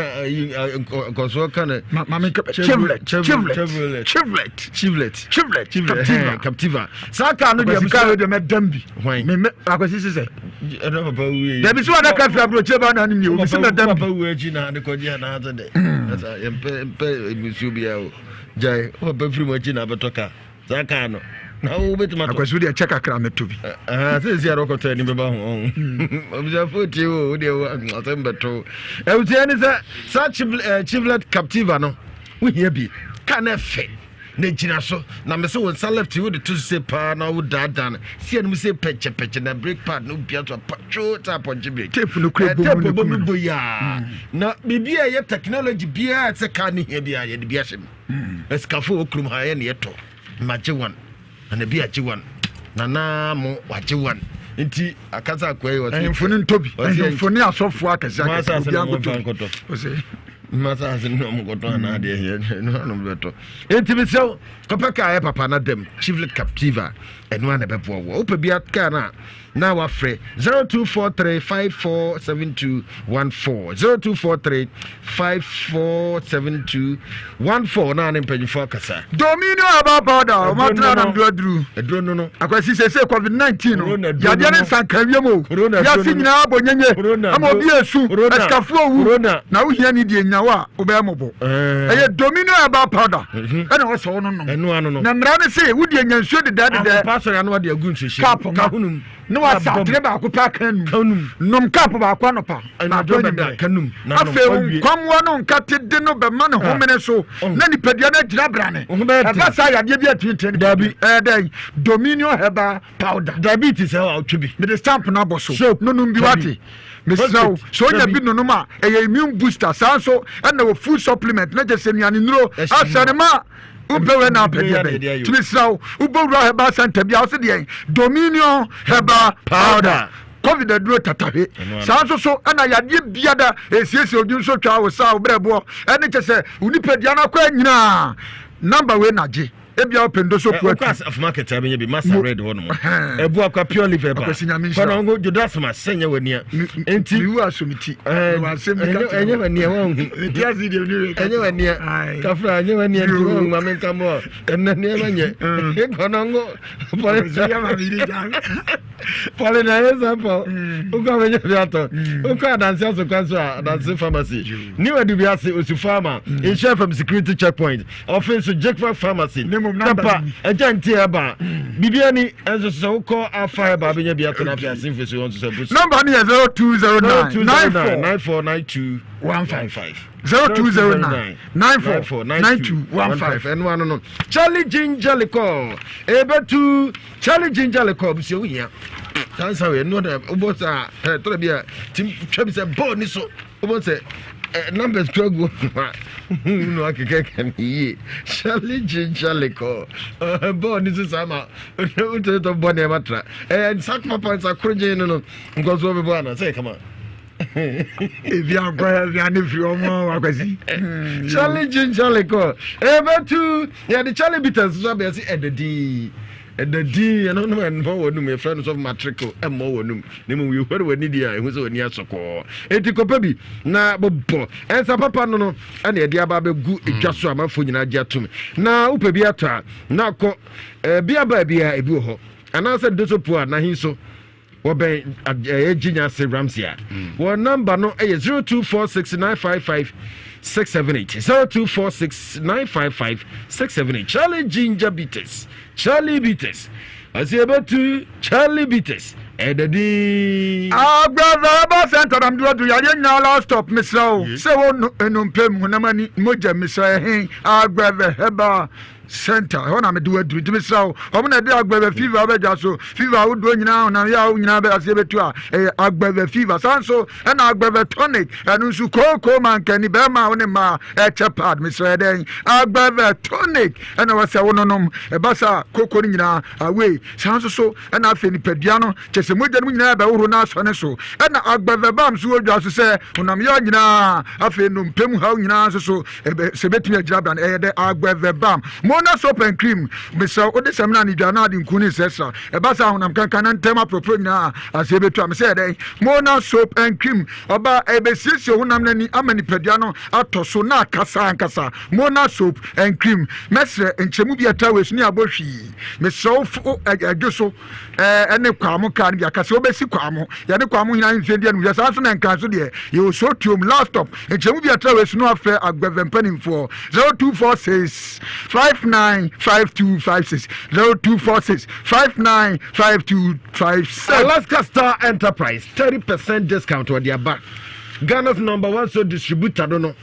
nkɔsoɔ ka no. Maame Chevrolet Chevrolet Chevrolet Chevrolet Chevrolet Captiva Captiva. Saa kaa no deɛ kaa deɛ mɛdam bi. Hwan? Me me akwasi sisɛ. Ɛnna papa wu yi. Dabi sɛ wɔde ka firi aburokyire ba na anim yɛ obi sɛ mɛdam bi. Papa wu akyi na ade kɔgye anaa sɛ dɛ. Ɛsa yɛn pɛ mpɛ nsuo biara o. Gyae papa firi mu akyi na abɛtɔ kaa. Saa kaa no na wo bɛtumi atɔ. Akwasi deɛ kyɛ kakra mɛtɔ bi. Sɛ esi ara ɔkɔtɔ ani bɛba ho ɔho. Abusuafoɔ tie o deɛ asɛm bɛtɔ. Abusua ne sɛ saa Chevrolet Captiva no wohia bi. Kaa no ɛfɛ. Na gyina so na mese wo nsa left wode to so se paa na wo daadaa no si anim se pɛkyɛpɛkyɛ na brake pad no bia so apatwo sɛ apɔnkye brake tape no kura bɔ mu bɔ mu bɔ yaa mm. na biribi a ɛyɛ technology biara sɛ kaa ne hia biara yɛde bi ahyɛ mu mm. asikafo wɔ kurom ha yɛ ne yɛtɔ magye one na na bi agye one na na mo wagye one nti akasa akoa yi ɔsi ɛhemfo ne ntɔ bi ɛhemfo ne asɔfo akɛse akɛse obi ankɔtɔ bi ɔsi mmasa ase ne ɔmo kɔtɔ anaa deɛ yɛ no ano bɛtɔ nti mesrɛ wo kɔpɛ kaa yɛ papa na dɛm Chevrolet Captiva ɛno a na ɛbɛboa wo wopɛ bia kaa no a na wafrɛ 0243 547214 0243 547214 na ne mpanyinfoɔ akasa. Dominion herbal powder ɔmo atena nam do aduru. Aduro no no. Akwasi sese covid 19 no yadeɛ ne nsanka wiem o. Wiase nyinaa bɔ nyenye ama obi esu asikafoɔ owu na wohia ne deɛ nyawo a wobɛyɛ mɔbɔ. Ɛyɛ Dominion herbal powder mhm. ɛna ɔsɛ wo no nom. Na mmara ne se wodeɛ nya nsuo dedɛɛ dedɛɛ. Cup ma. Ne wasa atere baako pɛ aka num. Nom cup baako anɔpa, baako anwummerɛ. Afei wo nkwammoa no nkate de no bɛma ne homene so na nipadua no agyina brane. Ɛba saa yadeɛ bi atumi nkyerɛ nipadua. Ɛyɛ dɛn? Dominion herbal powder. Diabetes ɛwɔ awotwe bi. Mede stamp no abɔ so. Nonom bi wate. Mesrɛ wo, sɛ onya bi nonom a, ɛyɛ immune booster. Saa nso ɛna wɔ food supplement na kyɛ sɛ nnuane nnuro ahyɛ ne ma. Wopɛ wei na apɛ deɛ bɛn? Tumi sra wo, wobɔ wura herbal center bi a wose deɛn? Dominion herbal powder. Covid aduro tatahwe. Saa nso so ɛna yadeɛ biada ɛsiesie odwin so twa wo saa wo brɛboɔ ɛne kyɛ sɛ wo nipadua no akɔ nyinaa. Number wei na gye. Ebia wopɛ ndoso Eh, poatu. wokɔ asafo market a bɛnya bi masa red hɔ nom. Ɛbu akwa pure liver ba. Akwasi Nyame nhyira Kɔnɔ ngo jodasma sɛ nyɛ w'ania. Enti mewu aso me ti. Mewɔ asɛm bi ka kyerɛ ɛnyɛ wo. w'ania wanhu. Mete ase deɛ mene wei ka Ɛnyɛ kyerɛ wo. w'ania. Aye. Kafra ɛnyɛ w'ania nti Yoo. wanhu ma menka mɔ. Ɛnɛ nneɛma nyɛ. Kɔnɔ ngo Akwasi yɛ ma me yere gya me. Pɔle na ɛyɛ sample. Wokɔ a bɛnya bi atɔ. Wokɔ adanse asokwa so a adanse pharmacy. New Adubiase Osu Pharma. Nhyɛ FM security checkpoint. Ɔfe nso Jekfa pharmacy. Tapa ɛgya nti ɛba. Biribi ani ɛnso sɛ wokɔ afa ɛba bɛnya bi atɔ na afei asenfo so wɔn nso sɛ busu. Number no yɛ 0209 94 94 92 15. 0209 94 92 15. Ɛno ano no. Charlie Ginger Liquor. Ebetu Charlie Ginger Liquor abusua wo hia. Saa nsa wei ɛno na wobɔ sɛ a tɔrɔ bi a tim twa bi sɛ bɔɔl ni so wobɔ sɛ numbers kura gu hɔ a no akekɛkɛ ne yie. Charlie Ginger Liquor bɔɔl ni so saa ma wotɔ bɔ nneɛma tra. Ɛyɛ nsa papa nsa korogyen no no nkɔsoɔ bɛbɔ ana sɛ kama. Ebi ankɔ ebi ane firi ɔmo akwasi. Charlie Ginger Liquor ɛbɛtu yɛde Charlie Bitters nso abɛyɛ sɛ ɛda din ɛda din ɛno no ɛmmɔ wɔ num yɛfrɛ no sɔfo matrico ɛmmɔ wɔ num na mmom yɛhwɛ w'ani deɛ a ɛhu sɛ w'ani asɔ kɔɔ enti kɔpɛ bi na bɔbɔ ɛnsa papa no no ɛna yɛde aba abɛgu dwa so amanfoɔ nyinaa gye atom na wopɛ bi atɔ a na akɔ ɛɛ bia baa biara ebi wɔ hɔ anaasɛ dosopo a n'ahen so wɔbɛn ɛyɛ Gyinya ase Ramsey a wɔn namba no yɛ 0246955678 0246955678 Charlie Ginger Bitters Charlie Bitters ɔsi ebetu Charlie Bitters ɛdadi. Agbɛvɛ ba center nam do adu yareɛ nyinaa last stop mesrɛ wo sɛ wo nnompe mu honam ani mogya mesrɛ ɛhe agbɛvɛ herbal Center, ɛhɔ na mede wo aduru nti mesrɛ wo wɔn na ɛde agbɛvɛ fever bɛdwa so fever ahodoɔ nyinaa honam yaw nyinaa bɛ aseɛ bɛtu a ɛyɛ agbɛvɛ fever saa nso ɛna agbɛvɛ tonic ɛno nso kooko mankani bɛrima wo ne mmaa ɛkyɛ pad mesrɛ ɛdɛn agbɛvɛ tonic ɛna wɔsɛ wo nonom ɛba saa kooko no nyinaa awei saa nso so ɛna afei nipadua no kyɛ sɛ mogya no mu nyinaa bɛhohoro no asɔ ne so ɛna agbɛvɛ bam so wɔ dwa so sɛ honam yaw nyinaa afei nnompe mu haw nyinaa nso so Ebe, sɛ ebetumi agyina bra no, ɛyɛ dɛ agbɛvɛ bam. Mona soap and cream, mesrɛ wo, wode samina ne dwa na ade nku ne nsrɛsra. Ɛba saa honam kankan na ntɛm aporoporo nyinaa aseɛ bɛtu a. Mesɛ yɛ dɛn? Mona soap and cream, ɔba ɛbɛsiesie honam no ani ama nipadua no atɔ so na akasa ankasa. Mona soap and cream, mɛsrɛ nkyɛmu bi a ɛtra wei so ne abɔ hwii. Mesrɛ wo fo ɛdwo so. ɛne Kwamo kaa no bi aka sɛ wobɛsi Kwamo yɛne Kwamo hena mfeɛ di anum saa nso na nkan so deɛ yɛwɔ sotuom last stop nkyɛmu bi atra wei so no afrɛ agbɛvɛ mpanimfoɔ 0246 595256 0246 595256 Alaska Star Enterprise 30% discount wɔde aba Ghana's number one so distributor no no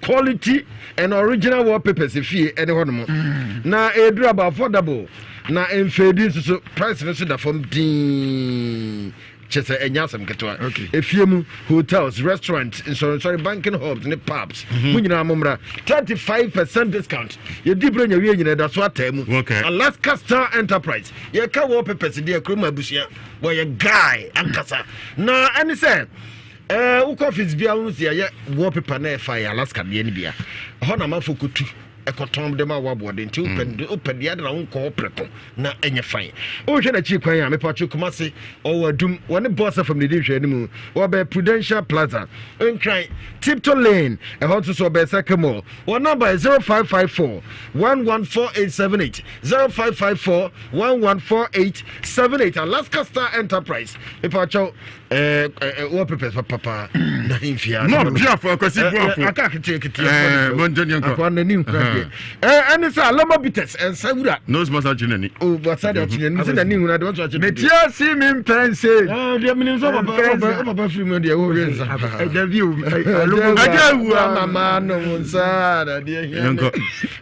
quality and original wallpapers efie ɛne hɔ nom mm. na eduru aba affordable na mfeedi nso so price no so da fam dinn kyɛ sɛ ɛnyɛ asɛm ketewa efie mu hotels restaurant nsɔrensɔre banking hubs ne pubs mhm. mo nyinaa mo mmra 35% discount yɛdi berɛ nya wie nyina ɛda so ataa mu Alaska Star Enterprise yɛka wallpapers deɛ kurom abusua wɔyɛ guy ankasa na ɛne sɛ Ɛɛ wokɔ office bia wohu sɛ yɛayɛ wallpaper na ɛfa yɛ Alaska deɛ no bia ɛhɔ na amanfoɔ kɔtu ɛkɔtɔn de ma wo aboɔden nti wopɛ mm. wopɛ deɛ adena wonkɔ hɔ prɛko na ɛnyɛ fan wohwɛ n'akyi kwan a mepatwe Kumase ɔwɔ adum wɔne boss fam ne di nhwɛ anim wɔbɛn Prudential Plaza Nkran Tipton Lane ɛhɔ nso so ɔbɛn Circle Mall wɔn namba yɛ 0554 114878 0554 114878 Alaska Star Enterprise mepatwe Eh, eh, eh, wallpapers papapa na mfia no piafo akwasi buafo aka kete kete eh bonje ne akwa n'ani nkura deɛ eh ɛne sɛ alama bitters ɛnsa wura nose masa kye n'ani o wasa de akye n'ani sɛ n'ani nwura de wɔn so akye meti ase mi mpɛnse eh deɛ mene nso papa papa papa firi mu deɛ wɔhwɛ nsa ɛgya bi o ɛgya ewu ama no nsa na deɛ hia ne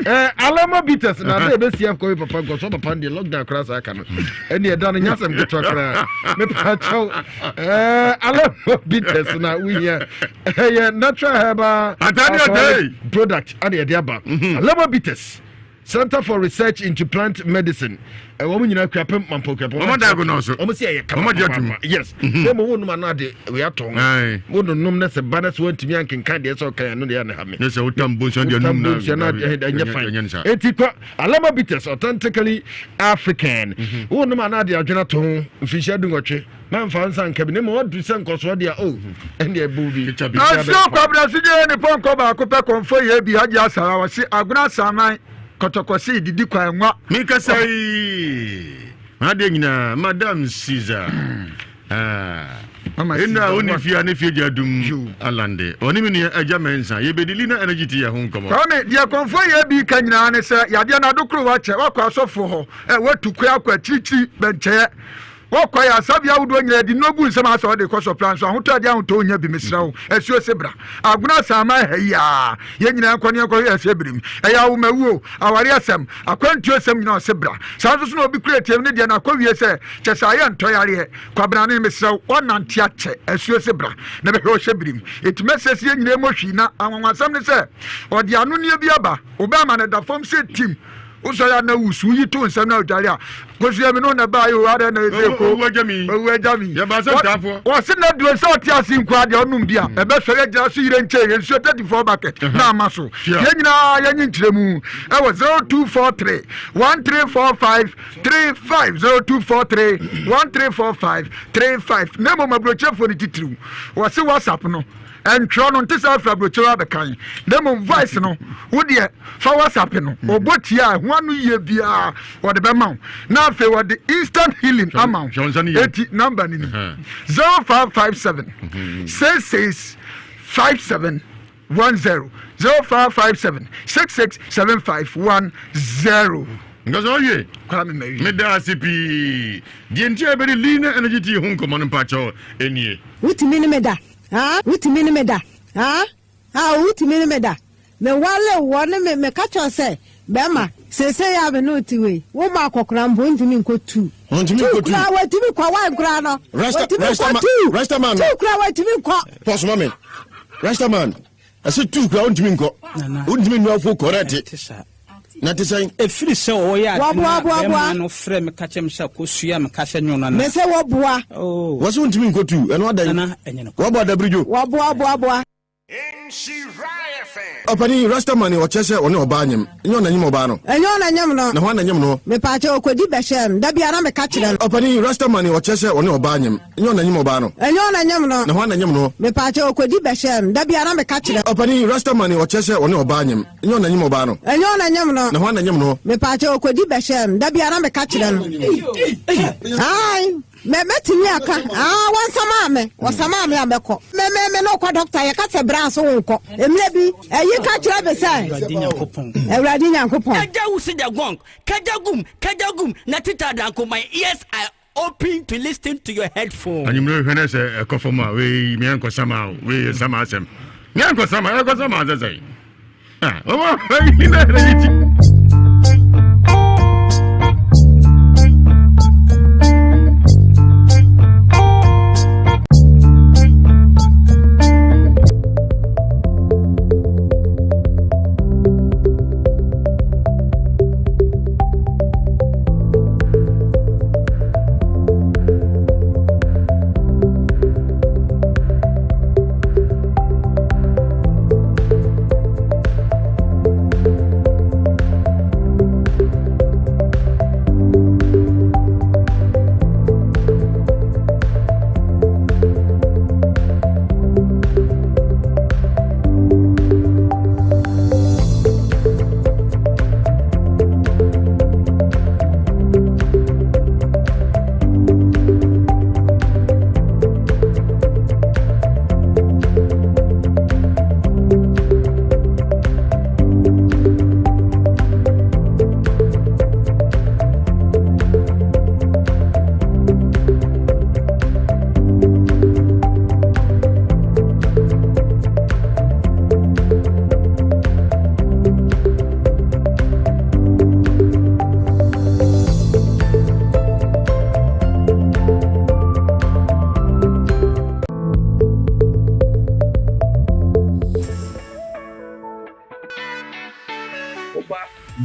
eh alama bitters na ade ebesi akɔ papa nkɔsɔ papa deɛ lockdown koraa saa ka no ɛne ɛda no nyɛ asɛm ketewa koraa mepakyɛw eh, alama bitters na wohia ɛyɛ natural herbal alcoholic product ɛne ɛde aba mhm. alama bitters. Center for Research into Plant Medicine. Ɛwɔ mo nyinaa Kuapem Mampɔ Kuapem. Wɔn diagnose. Wɔn si ɛyɛ kama. Wɔn gye atum. Yes. Na mo wo nom ano ade wei atɔ ho. Wo no nom na sɛ ba na sɛ wɔntumi ankenkan deɛ sɛ ɔkan ano deɛ na ha me. Ne sɛ wotam bonsua deɛ nom na. Wotam bonsua na ɛnyɛ fine. Eti kɔ Alama Bitters authentically African. Wo nom ano ade adwene ato ho mfinhyia dunwɔtwe. Mamfa nsa nka bi na mmom ɔdu sɛ nkɔsoɔ deɛ o ɛndeɛ ɛbɔ bi. Asuo Kwabena so gyee ne pɔnkɔ baako pɛ kɔmfɔ yɛ bi Hajji Asara ɔse Agona Asaman kɔtɔkɔse didi kwan nwa. Mekasa yi m'adeɛ nyinaa Madam Caesar ɛnna ɔni fie a ne fie gya dum alande ɔne me nua agya mɛnsa yɛbɛdi lina energy tea ho nkɔmmɔ. Kwame deɛ kɔmfɔ yɛ bi ka nyinaa ne sɛ yadeɛ no adokoro wakyɛ wakɔ asɔfoɔ hɔ ɛ watu kwan akɔ akyirikyiri bɛnkyɛɛ Wɔ kwae asabea ahodoɔ nyinaa yɛde nnuro gu nsam asɛ wɔde kɔ sɔpra nso ahotɔ adeɛ ahotɔ wonya bi mesrɛ wo asuo se bra agona asaman ha yi aa yɛn nyinaa nkɔ ne yɛnkɔhwɛ yɛsɛ birim ɛyɛ awomawuo aware asɛm akwantuo sɛm nyinaa ɔse bra saa nso so na obi kura tiem ne deɛ na akɔ wie sɛ kyɛ sɛ ayɛ ntɔ yareɛ kwabrane mesrɛ wo wɔnante akyɛ asuo se bra na bɛhwɛ ɔhyɛ birim ɛti mɛsɛ sɛ yɛn nyinaa mmɔ hwii na anwanwasɛm ne sɛ ɔde anoneɛ bi aba wobɛma no da fam sɛ tim wosɔre a na wusu woyi to nsɛm na odware a kosua mi no na ɛbaa yi o adɛn na ɛsɛ ko owu agya mi owu agya mi yɛba sɛ ntaafoɔ wɔse na duro sɛ ɔte ase nko adeɛ ɔnom bi a mm. ɛbɛsɔre agyina so yerɛ nkyɛn yɛ nsuo 34 bucket na ama so yɛn nyinaa yɛnye nkyerɛ mu ɛwɔ 0243 1345 35 0243 1345 35 na mmom aburokyerefoɔ no titiriw wɔse whatsapp no Ɛntwerɛ no nte sɛ afiri aburokyire hɔ abɛkan na mmom voice no wo deɛ fa whatsapp no mm. ɔbɔ tie a ɛho ano yie biara wɔde bɛma wo na afei wɔde instant healing ama wo eti number no ni 0557 66 57 10 0557 66 75 10. Nkasa ɔye. Kwame Mary. Meda ase pii. Deɛ nti a yɛbɛde Lina Energy Tea ho nkɔmmɔ no mpakyɛw nie. Wotumi ne me da haa wotumi ne me da haa haa wotumi ne me da Me wale wo ne me meka kyerɛ wo sɛ bɛrima seesei a me ne wo te wei wo ma akɔkora mpo ntumi nkɔ tuu Ɔntumi tuu nkɔ tuu. koraa watumi kɔ wan koraa no Rasta watumi Rasta nkɔ ma tuu Rasta man no. tuu koraa watumi nkɔ. Pɔs ma me. Rasta man. Ɛsɛ tuu koraa wontumi nkɔ. Wontumi nnu afuo kɔrɛte. Na te sɛn? Ɛfiri sɛ ɔyɛ ade no a Wɔboa, boa, bɛrima boa. no frɛ me ka kyerɛ me sɛ kɔsua me ka sɛ nwono no Me sɛ wɔboa. Oh. Wɔse wontumi nkɔ tuu, ɛno adɛn? Nana, ɛnyɛ nokorɛ. Wɔabɔ adabridwo. Wɔboa, boa, boa. Ɔpanin, Rastaman ɔkyerɛ sɛ ɔne ɔbaa nyem. Ɛnyɛ ɔna nyem ɔbaa no. Ɛnyɛ ɔna nyem no. Na hwan na nyem no? Mepaakyɛw, ɔkɔdi bɛhyɛɛ no. Da biara na meka kyerɛ no. Ɔpanin, Rastaman ɔkyerɛ sɛ ɔne ɔbaa nyem. Ɛnyɛ ɔna nyem ɔbaa no. Ɛnyɛ ɔna nyem no. Na hwan na nyem no? Mepaakyɛw, ɔkɔdi bɛhyɛɛ no. Da biara na meka kyerɛ. Ɔpanin, Rastaman ɔkyerɛ sɛ ɔne ɔbaa nyem. Ɛnyɛ ɔna nyem ɔbaa no. Ɛnyɛ ɔna nyem no. Na hwan na nyem no? Mepaakyɛw, ɔkɔdi bɛhyɛɛ no. Da biara na meka kyerɛ no. Ae, mɛ mɛtumi aka. Aa, wɔnsamaa me. Wɔsamaa me a mɛkɔ. Mɛ mɛ me ne wokɔ dɔkta, yɛka sɛ bra so wonkɔ. Mmerɛ bi, ɛyi ka kyerɛ me sɛ. Awurade Nyankopɔn. Awurade Nyankopɔn. Kagya wusi the gong, kagya gum, kagya gum, na tita danko, my ears are Open to listen to your headphone. Anwummerɛ hwɛ no sɛ ɛkɔ fam a wei meɛnkɔ sama o wei yɛ sama asɛm meɛnkɔ sama ɛkɔ sama asɛ sɛn ah ɔwɔ ayi na ɛna yi ti.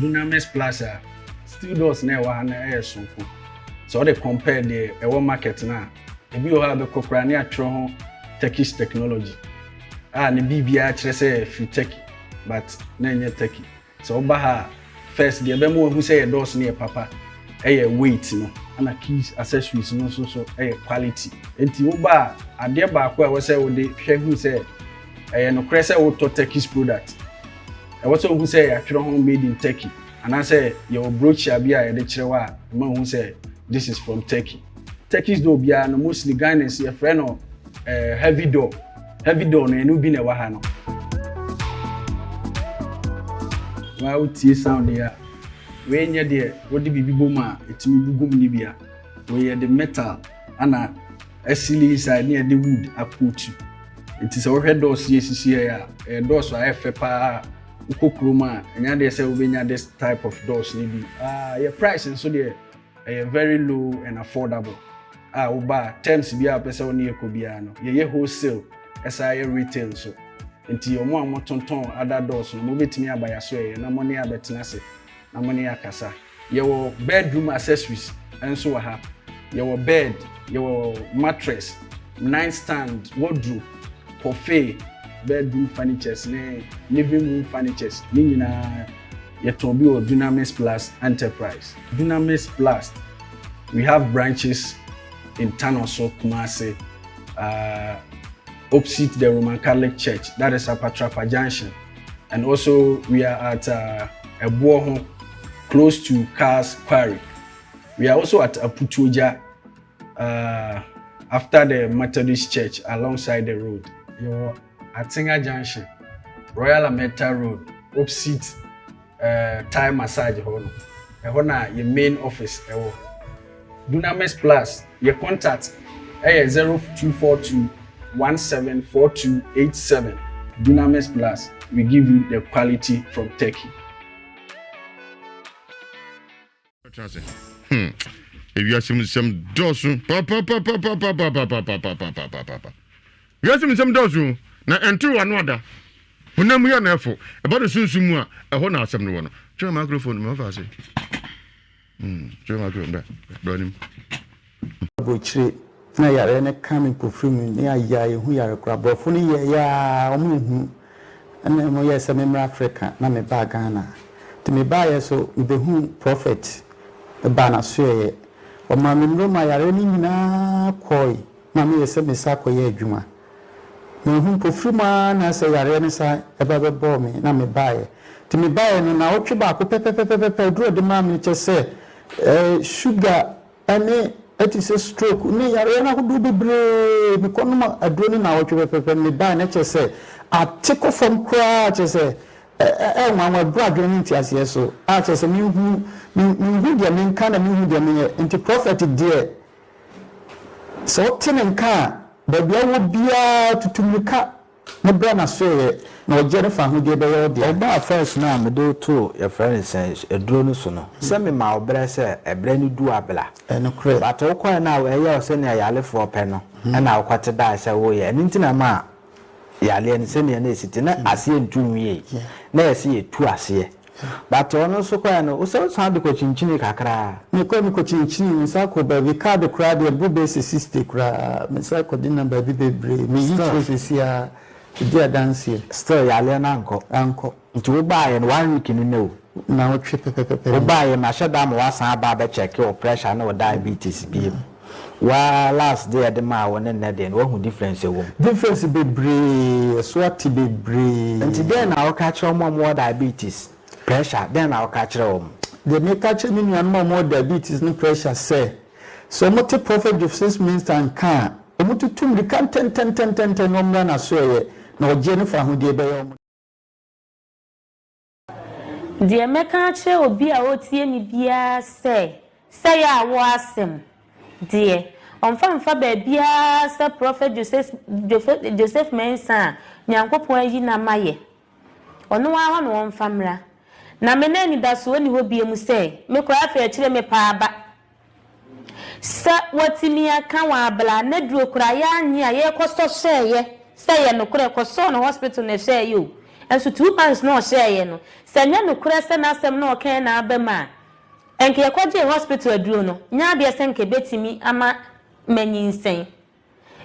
Dunamis Plus a, steel doors na ɛwɔ ha no ɛyɛ sonko. Sɛ wode compare deɛ ɛwɔ market no a, ebi wɔ hɔ a bɛkɔ koraa ne atwerɛ ho Turkish technology a ne biribiara kyerɛ sɛ ɛfiri Turkey but na ɛnyɛ Turkey. Sɛ woba ha a, first deɛ ɛbɛma wahu sɛ yɛ doors no yɛ papa ɛyɛ weight no, ɛna keys accessories no nso so ɛyɛ quality. Nti woba a, adeɛ baako a ɛwɔ sɛ wode hwɛ hu sɛ ɛyɛ nokorɛ sɛ wotɔ Turkish product. Ɛwɔ sɛ wohu sɛ yɛatwerɛ ho made in Turkey anaasɛ yɛwɔ brochure bi a yɛde kyerɛ wo a ɛma wohu sɛ this is from Turkey. Turkish door biara no mostly Ghanaians yɛfrɛ no eh, heavy door. Heavy door no ɛno bi na ɛwɔ ha no. Waa wotie sound yi a, wei nyɛ deɛ wode biribi bɔ mu a ɛtumi bu gu mu no bi a. Wei yɛde metal ana asili inside ne yɛde wood akootu. Nti sɛ wohwɛ doors yi esisi ha yi a, ɛyɛ doors a ɛyɛ fɛ paa. Wokɔ kurom a, ɛnyɛ adeɛ sɛ wobɛnya this type of doors no bi. Ah, yɛ price nso deɛ ɛyɛ very low and affordable. A woba a, terms biara a wopɛ sɛ wo ne yɛ kɔ biara no, yɛyɛ wholesale ɛsan yɛ retail nso. Nti wɔn a wɔtontɔn other doors no, mobɛtumi aba yɛn asoɛeɛ na mo ne yɛn abɛtena ase na mo ne yɛn akasa. Yɛwɔ bedroom accessories nso wɔ ha. Yɛwɔ bed, yɛwɔ mattress, night stand, wardrobe, buffet, bedroom furnitures ne living room furnitures ne nyinaa yɛtɔn bi wɔ Dunamis Plus Enterprise. Dunamis Plus, we have branches in Tanoso, Kumasi, uh, opposite the Roman Catholic Church, that is Apatrapa Junction. And also we are at uh, Ebuoho, close to Cars Quarry. We are also at Aputuoja, uh, after the Methodist Church, alongside the road. You're Atinga Junction, Royal Ameta Road, opposite uh, Thai Massage Hall. Ɛhɔ na yɛ main office ɛwɔ. Dunamis Plus, yɛ contact ɛyɛ 0242 174287. Dunamis Plus, we give you the quality from Turkey. Hmm. Ewiase mu nsɛm dɔɔso papapapapapapapapapapa. Wiase mu nsɛm dɔɔso na ɛnto w'ano ada. Honam mu yɛ na ɛfo. Ɛba no sunsum mu a, ɛhɔ na asɛm no wɔ no. Twɛn microphone ma fa ase. Hmm, twɛn microphone bra. Bra nim. Aburokyire na yareɛ no ka me mpofirim ne ayɛ a yɛhu yare koraa. Aborɔfo no yɛeɛ ara wɔnhunu. Ɛna wɔyɛɛ sɛ memmra Africa na mebaa Ghana. Nti mebaeɛ nso mebɛhuu Prɔfɛt baa n'asoɛeɛ. Ɔmaa me nnuro maa yareɛ no nyinaa kɔɔe ma meyɛɛ sɛ mesan kɔyɛ adwuma. Manhu mpofirim ara na sɛ yareɛ no san ba bɛbɔɔ me na mebaeɛ. Nti mebaeɛ no naawɔtwe baako pɛpɛpɛpɛpɛ aduro a ɔde maa me no kyerɛ sɛ sugar ne ɛte sɛ stroke ne yareɛ no ahodoɔ bebree. Mekɔnom aduro no naawɔtwe pɛpɛpɛ mebaeɛ no kyerɛ sɛ ate kɔ fam koraa kyerɛ sɛ ɛyɛ nwanwa ɛboro adwene ne nteaseɛ so a kyerɛ sɛ menhu menhu deɛ menka na menhu deɛ menyɛ. Nti prɔfɛt deɛ Sɛ wote ne nka a, baabi a wowɔ biara tutu mmirika na bra n'asoɛeɛ, na ɔgyeɛ ne fawohodie bɛyɛ wo dea. Ɔbaa first no a mede wo too yɛfrɛ no sɛn aduro no so no sɛ mema wo berɛ sɛ ɛberɛ no du a bra. Ɛnokorɛ. But wokɔɛ no a ɛyɛ wo sɛnea yarefoɔ pɛ no ɛna wokɔte dae sɛ woyɛ ɛno nti na ɛmaa yareɛ no sɛnea na ɛsi te na aseɛ ntu nwiei na yɛse yɛtu aseɛ but ɔno nso kɔɛ no wosɛ wosan de kɔkyinkyinii kakra. Mekɔɛ mekɔkyinkyinii mesan kɔɔ baabi card koraa deɛ ɛboro bɛyɛ sɛ 60 koraa mesan kɔde nam baabi bebree meyi kyerɛ seesei ara ɛdi adanseɛ. Still yareɛ no ankɔ. Ankɔ. Nti wo baeɛ no one week ni nnɛ o. Nnawɔtwe pɛpɛpɛpɛ Wo baeɛ mahyɛ da ama woasan aba abɛ check wo pressure ne wo diabetes biom. Waa last deɛ yɛde maa wo ne nnɛ deɛ no woahu difference ɛwɔ mu? Difference bebree, ɛso ate bebree. Nti dɛn na woka kyerɛ wɔn a wɔwɔ diabetes, pressure, dɛn na woka kyerɛ wɔn? Deɛ meka kyerɛ me nuanom a wɔwɔ diabetes ne pressure sɛ, sɛ wɔte Prophet Joseph Mensah nka a, wɔtutu mmirika ntɛntɛntɛntɛntɛn na wɔmmra n'asoɛeɛ, na ɔgyeɛ ne fawohodie bɛyɛ wɔn. Deɛ mɛka akyerɛ obi a ɔretie me biara sɛ, sɛ yɛ a wɔ asɛm deɛ, ɔmfa mfa baabiara sɛ Prɔfɛt Joseph Mensah a Nyankopɔn ayi no ama yɛ. Ɔno ara hɔ na ɔmfa mmra. Na me na anidasoɔ nni hɔ biom sɛ, me koraa afei akyire mepɛ aba. Sɛ watumi aka wɔ abla na duro koraa yɛanye a yɛkɔsɔ hwɛɛyɛ sɛ ɛyɛ nokorɛ kɔsɔɔ no hospital na ɛhwɛɛyɛ o. Nso 2 months na ɔhyɛeɛ no, sɛ ɛnyɛ nokorɛ sɛ n'asɛm na ɔkaeɛ na aba mu a, nka yɛkɔgyee hospital aduro no, nyɛ adeɛ sɛ nka ɛbɛtumi ama manyinsɛn.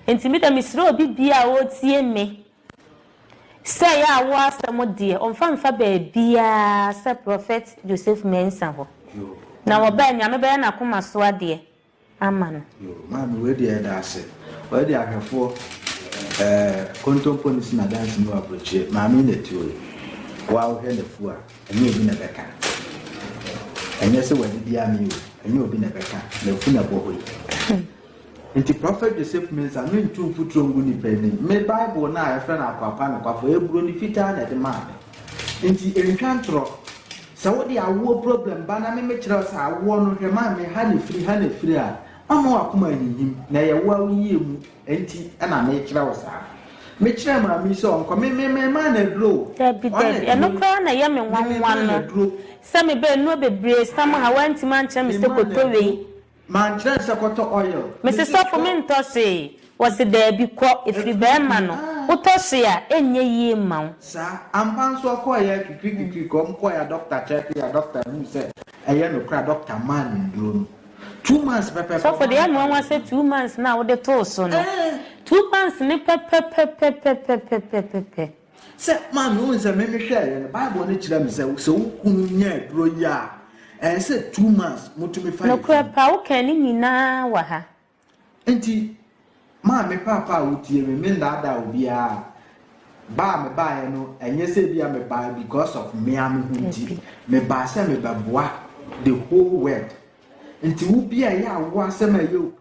Nti me deɛ mesrɛ obi biara a ɔretie me sɛ ɛyɛ awoɔ asɛm deɛ, ɔmfa mfa baabiara sɛ Prophet Joseph Mensah hɔ. Na wɔba a, Nyame bɛyɛ n'akoma so adeɛ ama no. Yoo maame wei deɛ yɛda ase. Wei deɛ ahwɛfoɔ ɛɛ kontompo ne si na dansi mu wɔ aburokyire maame yi na ɛte hɔ yi wo a wohwɛ n'afu a ɛnyɛ obi na ɛbɛka ɛnyɛ sɛ wadidi ame o ɛnyɛ obi na ɛbɛka n'afu na ɛbɔ hɔ yi nti Prophet Joseph Mensah mentu mfuturo ngu nipa anim me Bible no a yɛfrɛ no akwapa nokwafo ɛyɛ buroni fitaa na ɛde maa me nti ɛntwa ntorɔ Sɛ wode awoɔ problem ba na me mekyerɛ wo sɛ awoɔ no hwɛ maame ha na ɛfiri ha na ɛfiri a, ɔmma w'akoma nhinhim na ɛyɛ wo a wo yie mu nti na mekyerɛ wo saa. Mekyerɛɛ maame yi sɛ ɔnkɔ, me me memaa no aduro o. Dabi Ɔno na dabi, ɛte ɛno hɔ yi, koraa na ɛyɛ me me nwanwa memaa no no aduro. sɛ mebɛɛ nnuro bebree sam ha woantumi ankyerɛ me sɛ Memaa no kɔtɔ wei. aduro. Mankyerɛ no sɛ kɔtɔ oil. Mese Mese sɔfo kɔ. mentɔ hwee, wɔse daabi kɔ, ɛfiri Ɛfiri bɛɛma no, ah. wotɔ hwee a ɛnyɛ yie mma wo. Saa, ampa nso ɔkɔeɛ kikiri kikiri kɔ, ɔmo kɔeɛ a doctor check a doctor huu sɛ ɛyɛ nokorɛ a doctor maa no nnuro no. 2 months pɛpɛɛpɛ Sɔfo ɔmaa deɛ no ɛyɛ me nwanwa oil sɛ no. 2 months no a wode too so no, Ɛɛ. 2 months no pɛpɛpɛpɛpɛpɛpɛpɛ. Sɛ, maame, wohu sɛ me mehwɛeɛ no, Bible no kyerɛ me sɛ, sɛ wo kunu nya aduro yi a, ɛyɛ sɛ 2 months motumi fa Nokorɛ yafunu. paa, wokaa ne nyinaa wɔ ha. Nti, maame paapa a wotie me, mennaadaa obiara. Ba a mebaeɛ no, ɛnyɛ sɛ ebia mebaa because of me ara me ho nti. Dabi. Mebaa sɛ mebɛboa the whole world. Nti wo bi a ɛyɛ awoɔ asɛm a ɛyɛ wo.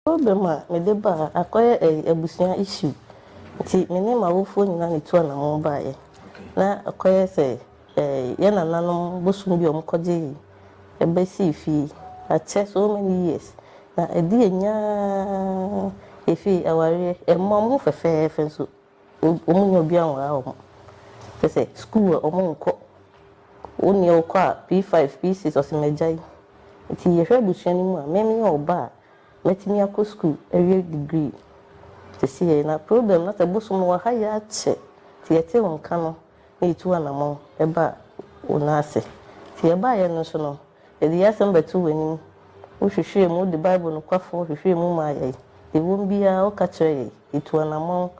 Problem a mede baa akɔyɛ ɛyi abusua issue nti me ne m'awofoɔ nyinaa na etu anamɔn baeɛ na akɔyɛ sɛ ɛɛ yɛn nananom bosom bi a wɔn kɔgyee ɛbɛsii fie akyɛ so many years na ɛdi yɛn nyaa efie awareɛ ɛmma wɔn ho fɛfɛɛfɛ nso wɔn nyɛ obi anwaa wɔn kyɛ sɛ school a wɔn nkɔ wo nea ɔkɔ a P5 P6 ɔsɛ magyae nti yɛhwɛ abusua no mu a me meyɛ ɔba a Mɛtumi akɔ sukuu awie degree sesei na problem na sɛ bosom no wɔ ha yɛ akyɛ nti yɛte wo nka no na yɛtu anamɔn ba wo nan ase nti yɛbaeɛ no nso no yɛde yɛn asɛm bɛto w'anim wo hwehwɛɛ mu wode bible nokwafoɔ hwehwɛɛ mu maa yɛn deɛ ɛwom biara woka kyerɛ yɛn yɛtu anamɔn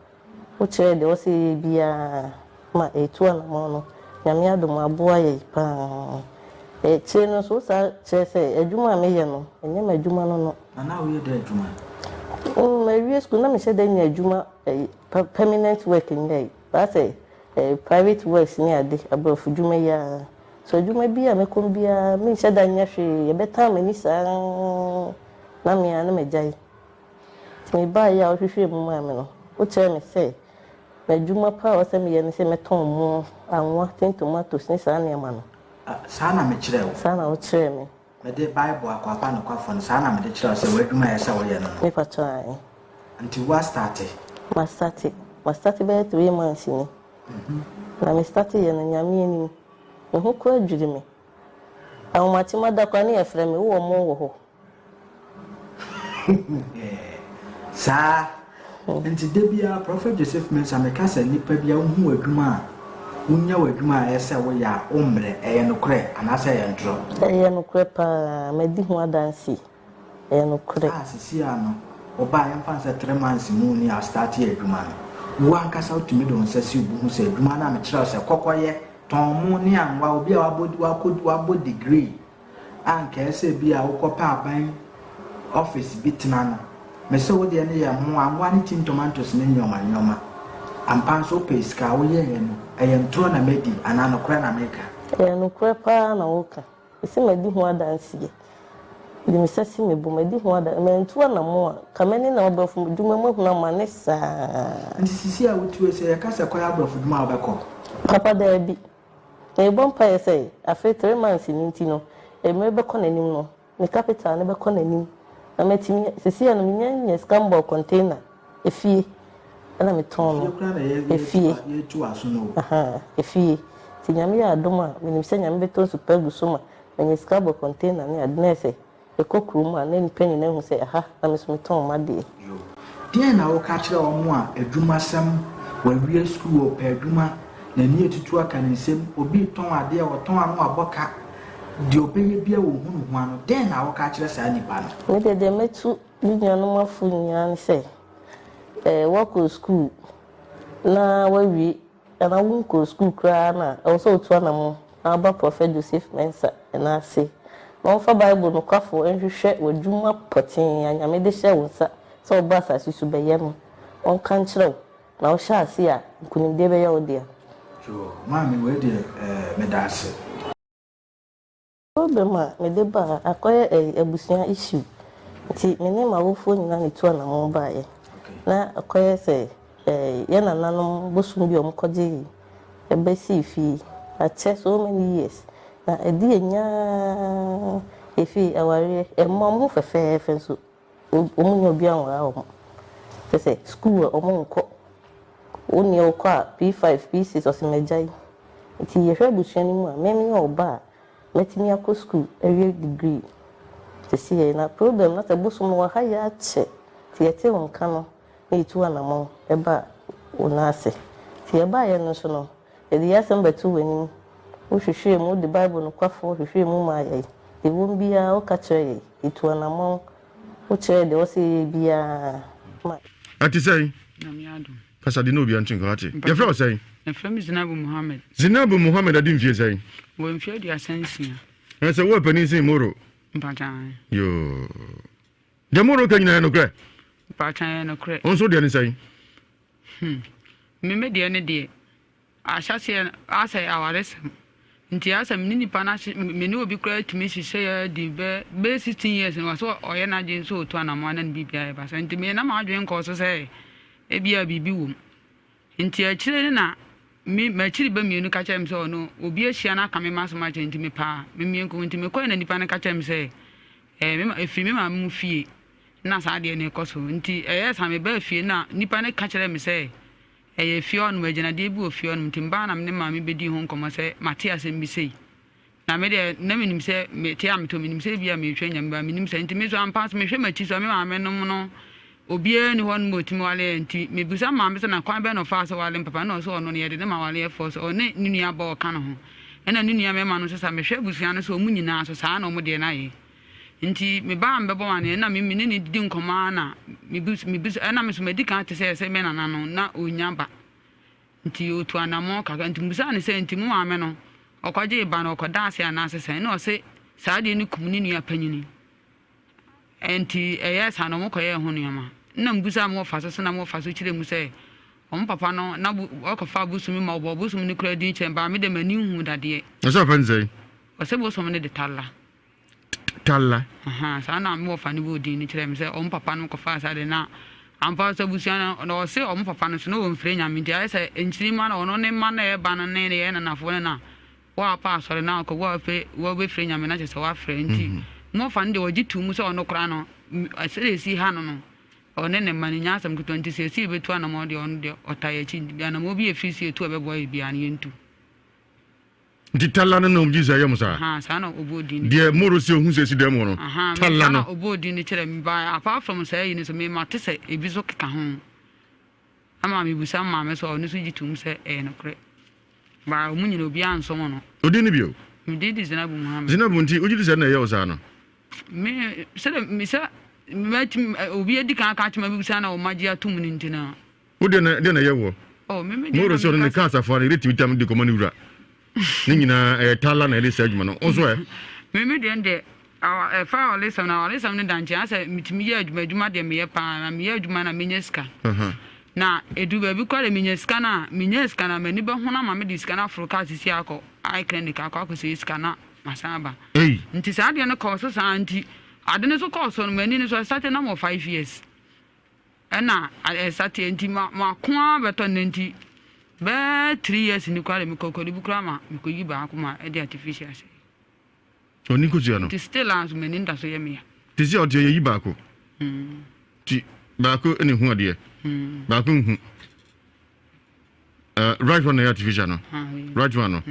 Wokyerɛɛ deɛ ɔsɛ yɛyɛ biara ma yɛtu anamɔn no, Nyame adom aboa yɛn paa. Akyire no nso wosan kyerɛ sɛ adwuma a meyɛ no, ɛnyɛ m'adwuma no no. Na na woyɛ dɛn adwuma? Mm, mawie sukuu na menhyɛ da nnya adwuma eh, permanent work nyɛe. Baa sɛ eh, private works ne ade, aborɔfo dwuma yi ara. So adwuma bi a mɛkɔ mu biara menhyɛ da nyɛ hwee, ɛbɛtan m'ani saa na me ara na magyae. Nti mebaeɛ a wohwehwɛɛ mu maa me no, wokyerɛɛ me sɛ m'adwuma pa a ɛwɔ sɛ meyɛ ne sɛ mɛtɔn mo, anwa, tin tomatoes ne saa nneɛma no. Saa na mekyerɛɛ wo. Saa na wokyerɛɛ me. Mede Bible Akoapa Nokwafo no, saa na mede kyerɛɛ wo sɛ w'adwuma a ɛyɛ sɛ woyɛ no no. Me pakyɛ ae. Nti woastate? Mastate. Mastate bɛyɛ 3 months ni. Na me state yɛ no, Nyame anim, me ho koraa dwiri me. Ahomakye mada koraa ne yɛfrɛ me, wowɔ mo wɔ hɔ. Saa nti da biara Prɔfɛt Joseph Mensah meka sɛ nipa bia wohu w'adwuma a wonya w'adwuma a ɛyɛ sɛ woyɛ a wommrɛ ɛyɛ nokorɛ anaasɛ ɛyɛ ntorɔ? Ɛyɛ nokorɛ paa madi ho adanseɛ ɛyɛ nokorɛ. A sisi a no wobaa yɛmfa no sɛ 3 months mu ni a starte adwuma no wo ankasa wotumi de wo nsa si wo bo hu sɛ adwuma no a mekyerɛ wo sɛ kɔkɔyɛ tɔn mo ne anwa obi a wabɔ wakɔ wabɔ degree a anka ɛsɛ sɛ bi a wokɔpɛ aban office bi tena no, mese wo deɛ no yɛ mmoa, anwa ne tin tomatoes ne nnoɔma nnoɔma. Ampa nso wopɛɛ sika a woyɛeɛ no, ɛyɛ ntorɔ na madi anaa nokorɛ na meka? Ɛyɛ nokorɛ paa na woka. Mese madi ho adanseɛ. Mede me nsa si me bo, madi ho adanseɛ. Mantu anamɔn a, nka m'ani nam aborɔfo dwuma mu ahunu amane saa. Nti sisi a wote hɔ yi, sɛ yɛka sɛ kɔyɛ aborɔfo dwuma a wobɛkɔ? Papa, daabi. Merebɔ mpaeɛ sɛ afe 3 months no nti no, mmerɛ bɛkɔ n'anim no, me capital no bɛkɔ n'anim na matumi, seesei no menya nya sika mbɔɔ container, efie ɛna metɔn no, Efie koraa na yɛ efie, yɛtu aso no o. ahaa, efie. Nti Nyame yɛ adom a, menim sɛ Nyame bɛtɔ nsu pa agu so ma manya sika abɔ container ne ade na ayɛ sɛ Mekɔ kurom a, na nnipa nyinaa hu sɛ ɛha na me nso metɔn m'adeɛ. Deɛn na woka kyerɛ wɔn a adwumasɛm, wɔawie sukuu, wɔpɛ adwuma, N'ani atutu aka ne nsam, obi retɔn adeɛ a ɔtɔn a na wabɔ ka, deɛ ɔbɛyɛ biara ɔnhu ne ho ano. Dɛn na woka akyerɛ saa nipa no? Me deɛ, deɛ mɛtu me nuanom afo nyinaa ne sɛ, eh, woakɔ sukuu na woawie anaa wonkɔɔ sukuu koraa no a, ɛwɔ sɛ wotu anammɔn na woba Prɔfɛt Joseph Mensah nan ase na ɔmfa Bible nokwafo nhwehwɛ w'adwuma pɔtee a Nyame de hyɛɛ wo nsa sɛ woba asase so bɛyɛ no, ɔnka nkyerɛ wo Na wohyɛ ase a, nkonimdie bɛyɛ wo dea. Yoo maame wei deɛ eh meda ase. Problem a mede baa akɔyɛ ɛyi abusua issue nti me ne m'awofoɔ nyinaa na etu anamɔn baeɛ na akɔyɛ sɛ ɛɛ yɛn nananom bosom bi a wɔn kɔgyee ɛbɛsii fie akyɛ so many years na ɛde yɛn nyaa efie awareɛ ɛmma wɔn ho fɛfɛɛfɛ nso. Wɔn nyɛ obi anwara wɔn. Kyerɛ sɛ school a wɔn nkɔ. Wo nea ɔkɔ a P5, P6 ɔse magyae. Nti yɛhwɛ abusua no mu a me meyɛ ɔba a mɛtumi akɔ school awie degree sesei na problem na sɛ bosom no wɔ ha yɛ akyɛ nti yɛte wo nka no na yɛtu anamɔn ba wo nan ase. Nti yɛbaeɛ no nso no yɛde yɛn asɛm bɛto w'anim. Wohwehwɛɛ mu, wode Bible nokwafoɔ hwehwɛɛ mu maa yɛn. Deɛ ɛwom biara woka kyerɛɛ yɛn. Yɛtu anammɔn, wokyerɛɛ deɛ ɛwɔ sɛ yɛyɛ biara ma. Ɛte sɛn? Nyame adom. Kasa de na obiara nte nka wate. Yɛfrɛ wo sɛn? Yɛfrɛ me Zinabu Muhammad. Zinabu Muhammad adi mfie sɛn? Wɔ mfie 36. Ɛ sɛ wo panin sen Moro? Mpatwa. Yoo. Deɛ Moro ka nyinaa yɛ nokorɛ? Mpatwa yɛ nokorɛ. Wo nso deɛ ne sɛn? Hmm. Me me deɛ ne deɛ. Ahyɛaseɛ no asɛ awaresɛm nti asɛ me ne nipa no ahye me ne obi koraa tumi hyehyɛ yɛ di bɛ bɛyɛ 16 years no wɔsɛ ɔyɛ n'adwene sɛ ɔtu anamɔ na ne biribi ayɛ basa nti me na m'adwene nkɔɔ so sɛ ebia biribi wɔ mu nti akyire no na me m'akyiri bɛ mmienu ka kyerɛ me sɛ ɔno obi ahyia no aka me ma asɛm akyerɛ nti mepaa me mmie nko nti mekɔɛ na nipa no ka kyerɛ me sɛ ɛɛ me ma ɛfiri me maame mu fie na saa adeɛ no rekɔ so nti ɛyɛ saa mebaa fie na nipa no ka kyerɛ me sɛ Ɛyɛ fie hɔnom, agyinadeɛ bi wɔ fie hɔnom, nti mebaa na me ne maame bɛdii ho nkɔmmɔ sɛ mate asɛm bi sei. Na me deɛ na menim sɛ mete a metɔ menim sɛ ebia meretwa nya me ba menim sɛ nti me nso ampa nso mehwɛ m'akyi so a me maame nom no obiara ni hɔ nom a ɔtumi wale yɛn nti mebisa maame sɛ na kwan bɛn na ɔfaa so wale me papa na ɔsɛ ɔno no yɛde ne ma waleɛ fɔ so ɔne ne nua ba ɔka ne ho ɛna ne nua mmarima no nso sa mehwɛ abusua no so ɔmu nyinaa so saa na ɔmo deɛ no ayɛ Nti mebaa a mebɛbɔ amaneɛ na me ne no didi nkɔmmɔ ara na mebis mebis ɛna me nso madi kan te sɛ sɛ me nana no na ɔnya ba nti ɔtu anammɔn kakra nti mebisaa no sɛ nti mo maame no ɔkɔgyee ba no ɔkɔda ase anaasɛ sɛn na ɔse saa deɛ no kum ne nua panyini nti ɛyɛɛ saa no ɔmo kɔyɛɛ ho nneɛma na mebisaa mo wɔfa so so na mo wɔfa so kyerɛ mu sɛ ɔmo papa no na ɔkɔfa abosom ma ɔbɔ abosom no kura din kyerɛ baa me de m'ani nhu dadeɛ. Ɛsɛ ɔfɛ ne sɛn? Ɔsɛ bosom no de talla. Talla. Ahaa, saa na me wɔfa no bɔɔ din no kyerɛɛ me sɛ wɔn papa no kɔfaa saa de na ampa nso abusua no na ɔse wɔn papa no so na wɔmfiri Nyame nti ayɛ sɛ nkyirimma no ɔno ne mma no a ɛba no ne yɛn nanafoɔ no na wɔapa asɔre na ɔkɔ wɔapɛ wɔbɛfiri Nyame na kyerɛ sɛ wɔafrɛ nti mhm. me wɔfa no deɛ ɔgye too mu sɛ ɔno koraa no sɛdeɛ ɛsi ha no no ɔne ne mma no nya asɛm ketewa nti sɛ ɛsi yɛbɛtu anamɔ deɛ ɔno deɛ ɔta yɛ akyi anamɔ bi ɛfiri si ɛtu a ɛbɛboa yɛ biara no yɛntu. Nti tala no na ɔmo gye sɛ ɛyɛ mo saa. Ahaa saa na ɔbɔɔ din no. Deɛ moro sɛ ohun sɛ esi dan mu hɔ no. Ahaa tala saa no. na ɔbɔɔ din no kyerɛ me but apart from saa yi no so me mate sɛ ebi so keka ho. Ɛma me bisa me maame sɛ ɔno nso gye tom sɛ ɛyɛ nokorɛ. But ɔmo nyina obiara nsom no. Odin no bio? Me din de Zinabu Muhammed. Zinabu nti wogye di sɛ na ɛyɛ wo saa no? Me sɛdeɛ me sɛ mɛtumi obi adi kan aka akyerɛ me abisa na ɔmo agye atom no nti no. Wo deɛ na deɛ na ɛyɛ woɔ. Oh, me me deɛ Moro na sɛ ɔno ne meka kaa sɛ. asafoa no yɛde tumi tam de kɔma ne wura. Ne nyinaa ɛyɛ tala na ɛde saa adwuma no. Wo nso ɛ? Me me deɛ deɛ awa ɛfa awaresɛm no awaresɛm no da nkyɛn asɛ metumi yɛ adwuma adwuma deɛ meyɛ paa na meyɛ adwuma na menya sika. Aha. Na ɛduru baabi koraa deɛ menya sika no a menya sika no a m'ani bɛhono ama mede sika no aforo kaa sisi akɔ eye clinic akɔ akɔsɛe sika na masan aba. Ei. Nti saa adeɛ no kɔɔ so saa nti ade no so kɔɔ so no m'ani no so ɛsate na mewɔ 5 years. Ɛna ɛsateɛ nti ma mako ara bɛtɔ nnɛ nti bɛɛ 3 years ni koraa de mekɔ kɔde bi koraa ma mekɔyi baako ma ɛde artificial hyɛ. Ɔni nkosua no. Nti still a nso m'ani nda so yɛ me ya. Te sɛ ɔte yɛyi baako. Ti baako na ehu adeɛ. Baako nhu. Uh, right one na yɛ artificial no. Right one no.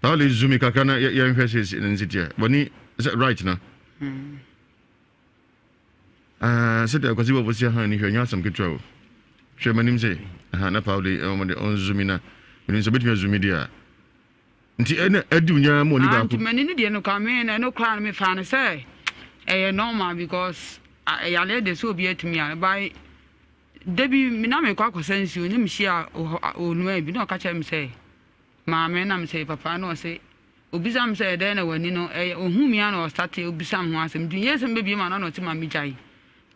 Saa ɔle zoom kakra na yɛnhwɛ sɛ ne nseteɛ. Wɔni sɛ right no. Ah, sɛdeɛ Akwasi bɔbɔ si ahan ni hwɛ, nyɛ asɛm ketewa o. Hwɛ m'anim sɛ, aha, na Paul de, ɔmo de, ɔnzumi na. Menim sɛ bɛtumi azumi deɛ a. Nti ɛna adi wo nyaa ma ɔni Ah, baako. nti m'ani no deɛ no koraa me ɛno koraa no mefaa no sɛ ɛyɛ normal because yareɛ deɛ sɛ obi atumi yare by da bi me na mekɔ akɔsa nsuo ne mehyia onua bi na ɔka kyerɛ me sɛ maame na mesɛ papa na ɔse obisa me sɛ ɛdɛn na w'ani no ɛyɛ ohun mi a na ɔstate obisa me ho asɛm nti nyɛ sɛ mbɛbie ma no na ɔse ma megyae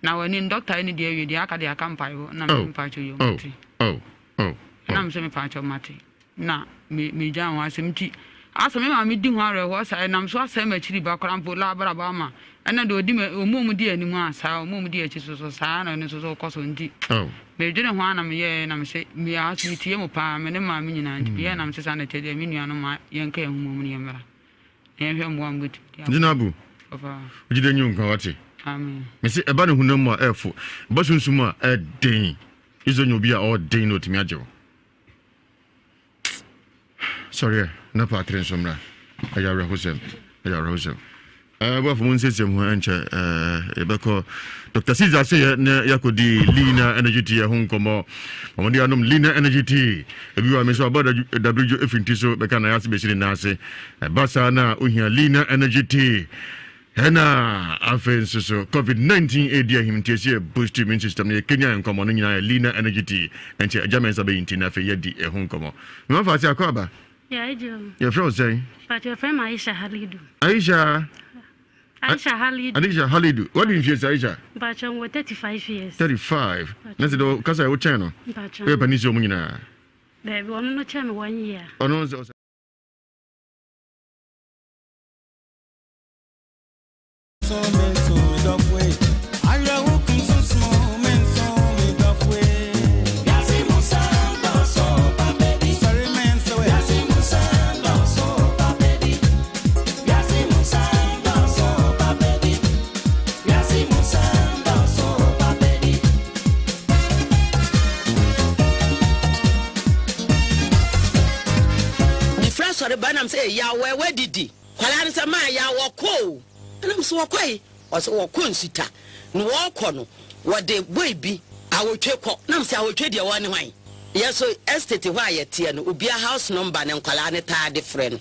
na w'ani no dɔkta yi ne deɛ awie deɛ aka deɛ aka mpaebɔ na Oh, me mpakyɛ yɛ oh, mate oh, oh, na mesɛ mepakyɛ mate na me megyaa ho asɛm nti asɛ me maame di ho awerɛhoɔ saa ɛnam so asɛe m'akyiri ba koraa mpo laabrabɔ ama ɛna deɛ ɔdi ɔmu ɔmu di anim a saa ɔmu ɔmu di akyi so so saa na ɛno nso so kɔ so nti oh. medwene ho a na meyɛɛ na mesɛ me asɛ metie mo paa me ne maame nyinaa nti meyɛɛ na mesɛ saa na ɛkyɛ deɛ me nua no ma yɛnka yɛn ho mmom ne yɛmmra na yɛnhwɛ mmoa mbɛtumi de Gyina abu papa wogye dɛ nyi nkwa wate amen mese ɛba ne honam mu a ɛɛfo ɛba sunsum a ɛden Israel nya obi a ɔden na ɔtumi agye wo Sɔre ɛ, na paatere nso mmra. Ɛyɛ awerɛhosɛm, ɛyɛ awerɛhosɛm. Ɛɛ boafo mo nsiesie mo ho ɛnkyɛ ɛɛ yɛbɛkɔ Dr. Caesar ase yɛ na yɛakɔdi Lina Energy Tea ho nkɔmmɔ. Wɔn de anom Lina Energy Tea. Ebi wɔ me nso abɔ dabirigyo efi nti so bɛka na yɛase bɛsi ne nan ase. Ɛba saa na ohia Lina Energy Tea. Ɛna afei nso so covid 19 edi ahim nti esi yɛ boost immune system no yɛ kenya nkɔmɔ no nyinaa yɛ lean energy tea nti agya mɛnsa bɛyi nti na afei yɛdi ɛho nkɔmɔ. Mema fa ase akɔ aba. Yɛfrɛ wo sɛn? Yɛfrɛ me Aisha Halidu. Aisha. Aisha Halidu. Aisha Halidu. Wadi mfie sɛ Aisha? Mpakyɛ wɔ 35 years. 35. Na sɛ dɛ kasa yɛ wokyɛn no? Mpakyɛ. Woyɛ panin si wɔn nyinaa? Daabi, ɔno no kyɛn me one year. Ɔno nso Mefiri asɔre ba na mesɛ yaw ɛ wadidi. Kwadaa no sɛ, Maa Yaw wɔkɔ o. Ɛna mese, Wɔkɔe? Ɔse, Wɔkɔ Nsuta. Na wɔɔkɔ no, wɔde boy bi, awotwe kɔ. Na mese, Awotwe deɛ wɔne hwan? Yɛ so estate hɔ a yɛteɛ no, obia house number na nkwadaa no taa de frɛ no.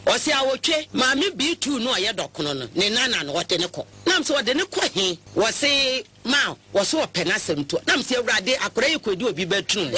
Ɔse, Awotwe, maame B2 no a ɔyɛ dɔkono no, ne nana no, ɔde no kɔ. Na mese, Ɔde no kɔ he? Wɔse, Ma wɔso ɔpɛ n'asɛm to. Na mese, Awurade, akwadaa yi kɔdi obi ba tunu mu.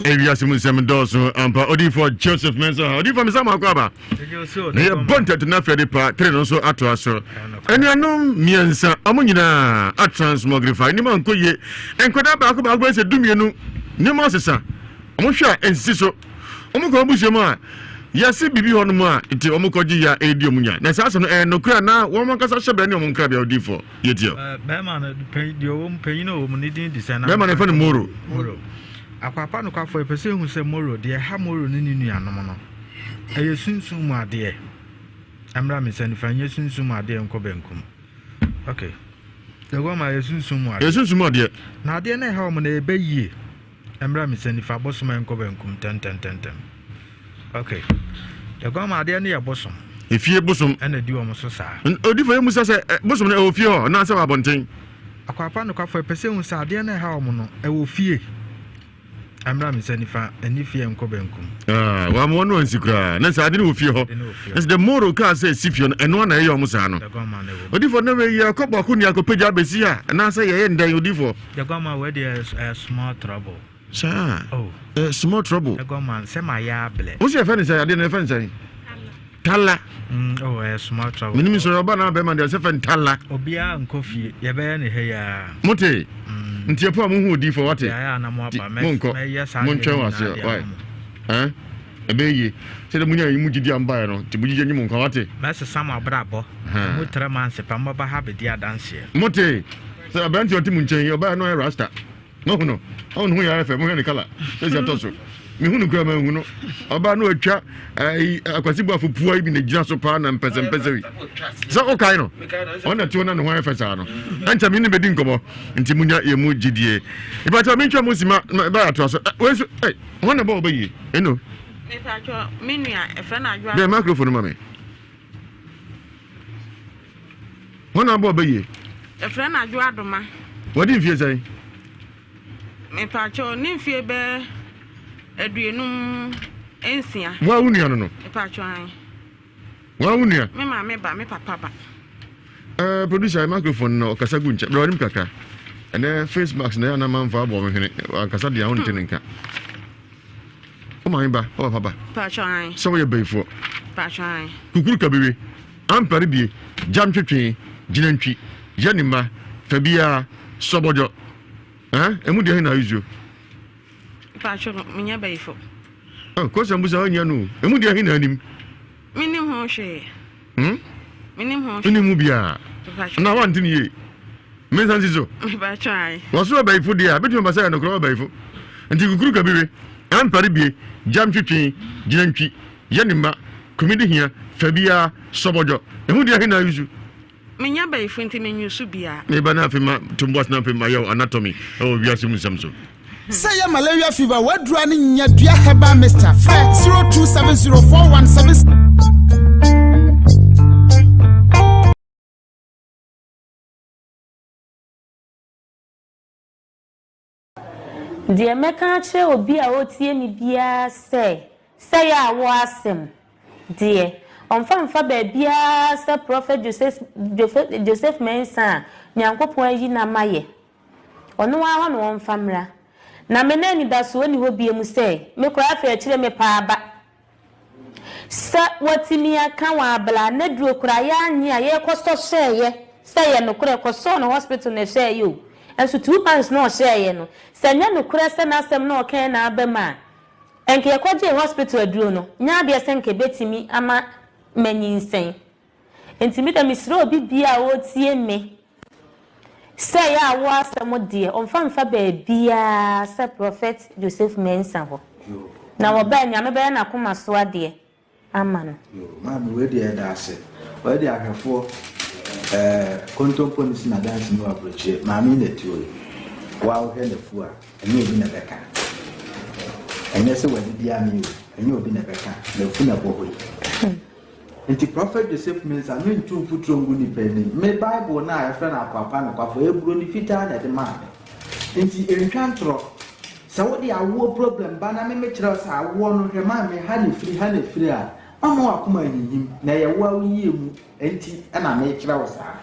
Ewiase mu nsɛm dɔɔso ampa. Odiyifoɔ Joseph Mensah ha. Odiyifoɔ mesa mo akɔ aba. Na yɛbɔ ntɛto no afei de pa tere no nso atoa so. Anuanom mmiɛnsa, ɔmo nyinaa atransmogrify. Nneɛma nkɔ yie. Nkwadaa baako baako bɛyɛ sɛ dumienu. Nneɛma asesa. Ɔmo hwɛ a ɛnsisi so. Ɔmo kɔ abusua mu a yɛse biribi hɔ nom a nti ɔmo kɔgye yɛ a ɛredi ɔmo nya. Na saa asɛm no ɛyɛ nokorɛ anaa wɔn ankasa hyɛ bɛ ne ɔmo nkrabea odiyifoɔ. Yɛtie. Bɛrima no deɛ ɔwɔ mu panyin a ɔwɔ mu ne din de sɛn? Bɛrima no yɛfrɛ no Moro. Moro. Akwapa nokwafo yɛpɛ sɛ ehu sɛ Moro deɛ ɛha Moro ne ne nuanom no ɛyɛ sunsum mu adeɛ. Ɛmmra me nsa nifa nyɛ sunsum mu adeɛ nkɔ benkum. Okay. Yɛgɔ ma ɛyɛ sunsum mu adeɛ. Ɛyɛ sunsum mu adeɛ. Na adeɛ no ɛha wɔn no ɛbɛ yie. Ɛmmra me nsa nifa bosom ɛnkɔ benkum tɛntɛntɛntɛm. Okay. Yɛgɔ ma adeɛ no yɛ bosom. Efie bosom. Ɛna di wɔn so saa. Odifo yɛ musa sɛ bosom no ɛwɔ fie hɔ anaasɛ wɔ abɔnten. Akwapa nokwafo ɛpɛ sɛ ehu sɛ adeɛ no ɛha wɔn no ɛwɔ fie. Ɛmmra me nsa nifa ɛne fie ɛnkɔ benkum. Ah, wɔn wɔn no ansi koraa na sɛ ade no wɔ fie hɔ. Na sɛ the moro kaa sɛ esi fie no ɛno ana ɛyɛ wɔn saa no. Odifo na wei yɛ akɔ baako ni akɔpagya abɛsi a anaasɛ yɛyɛ ndɛn odifo. Yɛgɔ ma wei deɛ ɛyɛ small trouble. Saa. Oh. Eh, small trouble. Yɛgɔ ma sɛ ma yɛ ablɛ. Wo sɛ yɛfɛ ne sɛ adeɛ no yɛfɛ ne sɛ tala. Mm, oh, ɛyɛ small trouble. Menim sɛ ɔba na abɛma deɛ sɛ fɛ ntala. Obiara nkɔ fie, yɛbɛyɛ ne ha yaa. Mote. Mm. Nti ɛpo a mohu odiifo wate. Yɛayɛ na mo aba. Monkɔ. Montwɛn wɔ aseɛ. Why? Eh? Ɛbɛyɛ yie. Sɛdeɛ monya yi mu gyidi a mobaeɛ no, nti mogyigye nye mo nkwa wate. Mɛsesa mo abrabɔ. Ɛmu trɛ manse pa mobɛba ha bɛdi adanseɛ. Mote. Sɛ aberanteɛ ɔte mo nkyɛn yi, ɔbaeɛ no ɔyɛ rasta. Moahu no? Ɔhu ne ho yɛ ayɛ fɛ, mohwɛ ne kala. Sɛsi atɔ so. Mehu no koraa manhu no. Ɔbaa no atwa ayi akwasi buafo pua yi bi na gyina so paa na mpɛsɛmpɛsɛ yi. Sɛ wokae no, ɔna te hɔ na ne ho ayɛ fɛ saa no. Ɛnkyɛ me ne bɛdi nkɔmmɔ nti munya yɛn mu gyidie. Ìbàkyɛ mentwa mu si ma bɛyɛ atoa so. Wei nso, ɛ wɔn na bɔ ɔbɛyie. Ɛno. Mepatwɔ me nua ɛfrɛ no adwoa. Bɛn microphone ma me. Wɔn na abɔ ɔbɛyie. Ɛfrɛ no adwoa adoma. Wɔde mfie sɛn? Mepatwɔ ne mfie bɛ 56. Wo a wo nua no no? Mepatwɔ an. Wo a wo nua? Me maame ba, me papa ba. Uh, producer, microphone no ɔkasa gu nkyɛn. Brɛ ɔnim kakra. Ɛnɛ face mask na yɛ anam amfa abɔ me hwene. Ankasa deɛ wonte ne nka. Wo maame ba, wo papa ba. Patwɔ an. Sɛ woyɛ bayifoɔ. Patwɔ an. Kukuru kabiwe, ampare bie, gyam twetwe, gyina ntwi, yɛ ne mma, fa biara, sɔbɔdwɔ. Eh, emu deɛ he na ayusuo? Mpacho, menyɛ bayifo. Oh, kosa mbusa ɔnyɛ no. Emu deɛ he na anim? Menim ho hwee. Hmm? Menim ho hwee. Menim mu biara. Na wante ne yie. Mensa nsi so. Mpacho ae. Wɔso ɔbayifo deɛ a, bɛtumi aba sɛ ɛyɛ nokorɛ ɔbayifo. Nti kukuru kabiwe, ampare bie, gyam twetwe, gyina ntwi, yɛ ne mma, kumi de hia, fa biara, sɔbɔdwɔ. Emu deɛ he na ayusu? Menyɛ bayifo nti menwusu bia. Me ba na afei ma tombo ase na afei ma yɛ anatomy ɛwɔ wiase mu nsɛm so. Sɛ ɛyɛ malaria fever w'aduru a ne nya dua herbal mixture frɛ 02704176. Deɛ mɛka akyerɛ obi a ɔretie me biara sɛ, sɛ yɛ a wɔ asɛm deɛ, ɔmfa mfa baabiara sɛ Prɔfɛt Joseph Mensah a Nyankopɔn ayi no ama yɛ. Ɔno ara hɔ na ɔmfa mmra. Na me na anidasoɔ nni hɔ biom sɛ, me koraa afei akyire mepɛ aba. Sɛ watumi aka wɔ abla na duro koraa yɛanye a yɛkɔsɔ hyɛɛyɛ sɛ ɛyɛ nokorɛ kɔsɔɔ no hospital na ɛhyɛɛyɛ o nso 2 months na ɔhyɛɛyɛ no sɛ ɛnyɛ nokorɛ sɛ n'asɛm na ɔkaɛ na aba mu a nka yɛkɔgyee hospital aduro no nyɛ adeɛ sɛ nka ɛbɛtumi ama manyinsɛn nti me deɛ mesrɛ obi biara a ɔretie me sɛ ɛyɛ awoɔ asɛm deɛ ɔmfa mfa baabiara sɛ Prophet Joseph Mensah hɔ na wɔba a Nyame bɛyɛ n'akoma so adeɛ ama no. Yoo maame wei deɛ yɛda ase. Wei deɛ ahwɛfoɔ ɛɛ kontompo ne si na dansi ni wɔ aburokyire maame yi na ɛte hɔ yi wo a wohwɛ n'afu a ɛnyɛ obi na ɛbɛka ɛnyɛ sɛ wadidi ame o ɛnyɛ obi na ɛbɛka n'afu na ɛbɔ hɔ yi. Nti Prophet Joseph Mensah me ntu mfuturo ngu nipa anim. Me Bible no a yɛfrɛ no Akoa Pa Nokwafo ɛyɛ buroni fitaa na ɛde maa me. Nti ɛntwa ntorɔ. Sɛ wode awoɔ problem ba na me mekyerɛ wo sɛ awoɔ no hwɛ maame ha na ɛfiri ha na ɛfiri a, mamma w'akoma anhinhim na ɛyɛ wo a wo yie mu nti na mekyerɛ wo saa.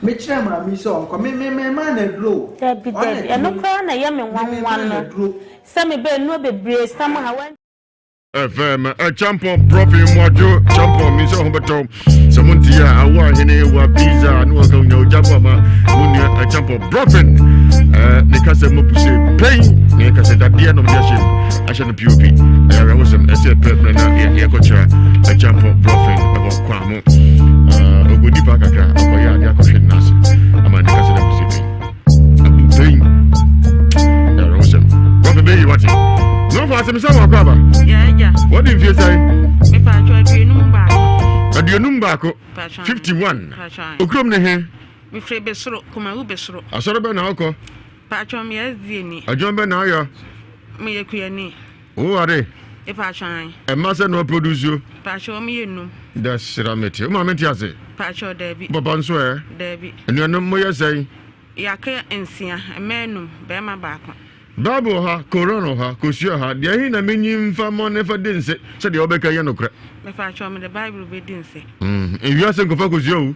Mekyerɛɛ maame yi sɛ ɔnkɔ me me memaa no aduro o. Dabi Ɔna dabi ɛno tumi koraa na ɛyɛ me me nwanwa memaa no no aduro. sɛ mebɛɛ nnuro bebree somehow. FM Champon Profi Mwadwo Champon mi sɛ ho bɛtɔ sɛ mo nti a awo ahene wa pizza ne wɔka nya ogya bɔ ama mo nua Champon Profin ne kasa mu puse pɛn ne kasa dadeɛ nom de ahyɛ ahyɛ no POP ɛyɛ awerɛhosɛm ɛsɛ pɛ mmerɛ na yɛkɔkyerɛ Champon Profin ɛwɔ kwa mo ɔkɔdi paa kakra ɔkɔyɛ adeɛ akɔhwɛ ne nase ama ne kasa no puse pɛn Abubɛn. Yàrá Prɔfɛ bɛyi wate. Na ɔfa asɛm sɛ wakɔ aba. Wɔde mfie sɛn? 51. 51. Okurom ne he? Mefiri Besoro, Kumawu Besoro. Asɔre bɛ na ɔkɔ? Paatwɔ meyɛ SDA ni. Adwuma bɛ na ayɔ? Meyɛ kuyani. Woware? Paatwɔ an. Ɛma sɛ na ɔproduce o? Paatwɔ wɔn yɛ num. Da sira mete. Wo maame te ase? Paatwɔ daabi. Papa nso ɛ? Daabi. Anuanom moyɛ sɛn? Yɛaka nsia, mmaa num, barima baako. Bible wɔ ha, Koran wɔ ha, kosua wɔ ha, deɛ he na menyi mfa mmɔ ne fa di nse sɛ deɛ wɔbɛka yɛ nokorɛ? Mepatwɔ mede Bible bɛdi nse. Mm, ewiase nkɔfa kosua o.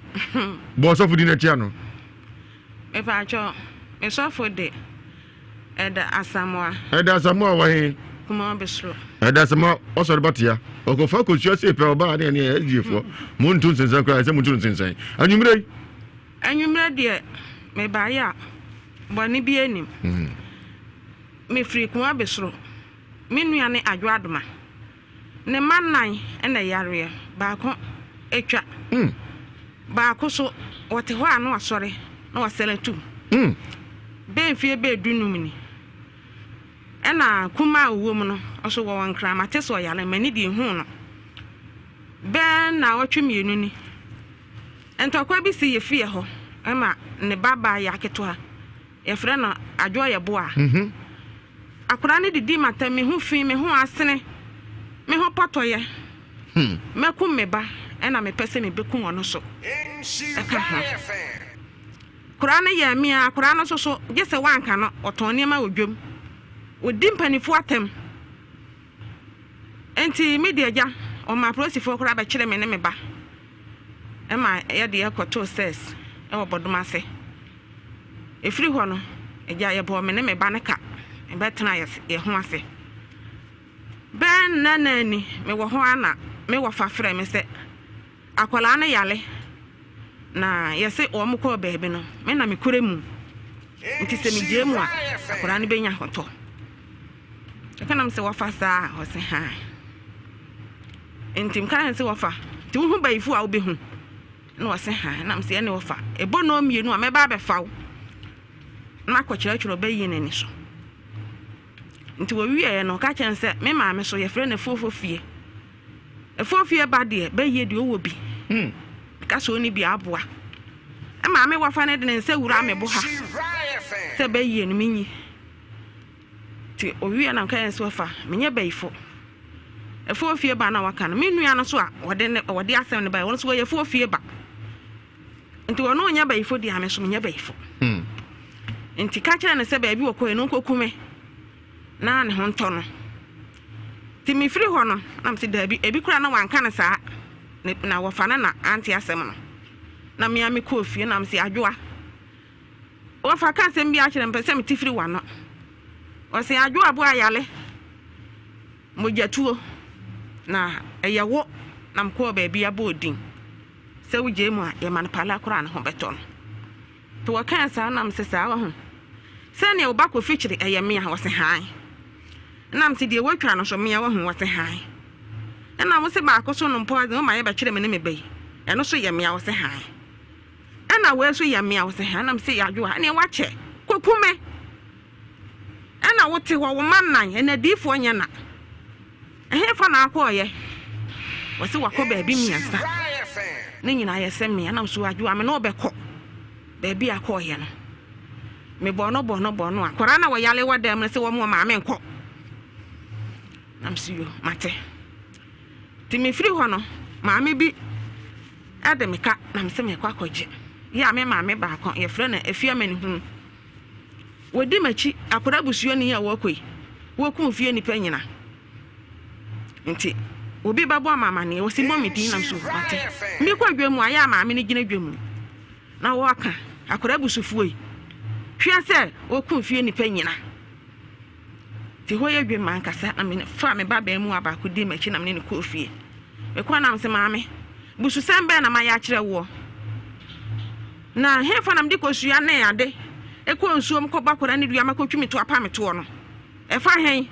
Bɔ ɔsɔfo din akyia no. Mepatwɔ, me sɔfo de Ɛda Asamoah. Ɛda Asamoah wɔ he? Kumawa Besoro. Ɛda Asamoah ɔsɔre ba tea. Ɔkɔfa kosua sei pɛ ɔbaa ne ɛne SDA foɔ. Monto nsensɛn koraa ɛsɛ monto nsensɛn. Anwummerɛ yi. Anwummerɛ deɛ mebaeɛ a bɔne biara nnim. Mefiri Kumawa Besoro. Me nua ne Adwo Adoma. Ne mma nnan na ɛyareɛ. Baako atwa. Baako so ɔte hɔ a na wasɔre na wasane atum. Bɛɛ mfeɛ bɛɛ dunum ni. Ɛna kumaa a ɔwɔ mu no nso wɔwɔ Nkran, mate sɛ ɔyare, m'ani deɛ nhuu no. Bɛyɛ nnawɔtwe mmienu ni, ntɔkwa bi si yɛ fie hɔ ma ne ba baa yɛ aketewa, yɛfrɛ no Adwoa Yeboah. Akwadaa no didi m'atɛm, me ho fi, me ho asene, me ho pɔtɔyɛ. Mɛkum me ba ɛna mepɛ sɛ mebɛkum ɔno so ɛka ho. Akwadaa no yɛɛ me ara, akwadaa no nso so, gye sɛ woanka no, ɔtɔn nneɛma wɔ dwam. Ɔdi mpanimfoɔ atɛm. Enti me deɛ agya, ɔmaa apolisifoɔ koraa bɛkyeree me ne me ba ma yɛde yɛ kɔtoo cells wɔ Bɔdom ase. Ɛfiri hɔ no, agya yɛbɔɔ me ne me ba no ka bɛtenaa yɛ ho ase. Bɛyɛ nna nnan ni, mewɔ hɔ ara na me wɔfa frɛɛ me sɛ akwadaa no yare na yɛse wɔn kɔɔ baabi no, me na mekura mu. Nti sɛ megyae mu a, akwadaa no bɛnya ahotɔ. Ɛka nam sɛ wɔfa saa a, ɔse haa. Nti meka ne sɛ wɔfa, nti wohu bayifo a wobɛhu? Na ɔse haa. Nam sɛ ɛne wɔfa, ɛbɔ nɔɔ mmienu a mɛba abɛfa wo na makɔkyerɛkyerɛ ɔbɛyi n'ani so. Nti wɔwieɛ no, ɔka kyerɛ no sɛ me maame so yɛfrɛ no afuofo fie. Afuo fie ba deɛ bɛyie deɛ ɔwɔ bi. Meka sɛ ɔnni bi aboa. Maame wɔfa no de ne nsa wura me bo ha sɛ bɛyie no menyi. Nti owie na nka yɛn sɛ ɔfa menyɛ bɛyifo. Afuo fie ba na waka no me nua no so a wɔde ne wɔde asɛm no bae wɔn nso wɔyɛ afuo fie ba. Nti wɔn ɔnyɛ bɛyifo deɛ me so menyɛ bɛyifo. Nti ka kyerɛ no sɛ baabi wɔkɔɛ no nkɔku me na ne ho ntɔ no. Nti mefiri hɔ no na mese daabi ebi koraa na wanka no saa na wɔfa no na ante asɛm no. Na me a mekɔɔ fie na mese adwoa Wɔfa ka asɛm bi akyerɛ me, mepɛ sɛ mete firi w'ano. Ɔse adwo aboa yale, mogyatuo, na ɛyɛ wo na mekɔɔ baabi abɔɔ din sɛ wogyae mu a yɛma no pala koraa ne ho bɛtɔ no. Nti wɔkaa saa na mese saa wahu sɛdeɛ wo ba Kofi kyere ɛyɛ mea wɔse hann. Ɛna mese deɛ wɔatwa no so mea wahu wɔse hann. Ɛna wose baako so no mpo adze woma yɛbɛkyere me ne me ba yi ɛno so yɛ mea wɔse hann. Ɛna wei nso yɛ mea ɔsɛ ha ɛna mese yadwoa ɛneɛ wakyɛ kɔku me ɛna wote hɔ wo ma nnan ɛna adiifoɔ nyɛ na ɛhefa na akɔɔyɛ wɔse wakɔ baabi mmiɛnsa ne nyinaa yɛ sɛ mea ɛna so adwoa me ne wobɛkɔ baabi akɔɔyɛ no mebɔ no bɔ no bɔ no a kɔraa na wɔyale wɔ dɛm no sɛ wɔn maame nkɔ na mese yo mate nti mefiri hɔ no maame bi de me ka na mese merekɔ akɔgye. Yɛ a me maame baako, yɛfrɛ no Afie Amanehunu. Wɔdi m'akyi, akwadaa busuani a wɔkɔ yi, wɔkum fie nnipa nyina. Nti, obi bɛbɔ ama amaneɛ, wɔsi bɔ me din nam so mate. Mekɔ dwa mu a, yɛ a maame no gyina dwa mu na wɔka akwadaa busufoɔ yi. Hwɛ sɛ wɔkum fie nnipa nyina. Nti hɔ yɛ dwem ankasa na me faa me ba baamua baako dii m'akyi na me ne no kɔɔ fie. Mekɔɔ na mese maame, bususɛm bɛn na mayɛ akyerɛ woɔ? Na hefa na mede kosua ne ade kɔɔ nsuom kɔbɔ akwadaa no dua ma kɔtwi me to apa me toɔ no? Ɛfa hɛn?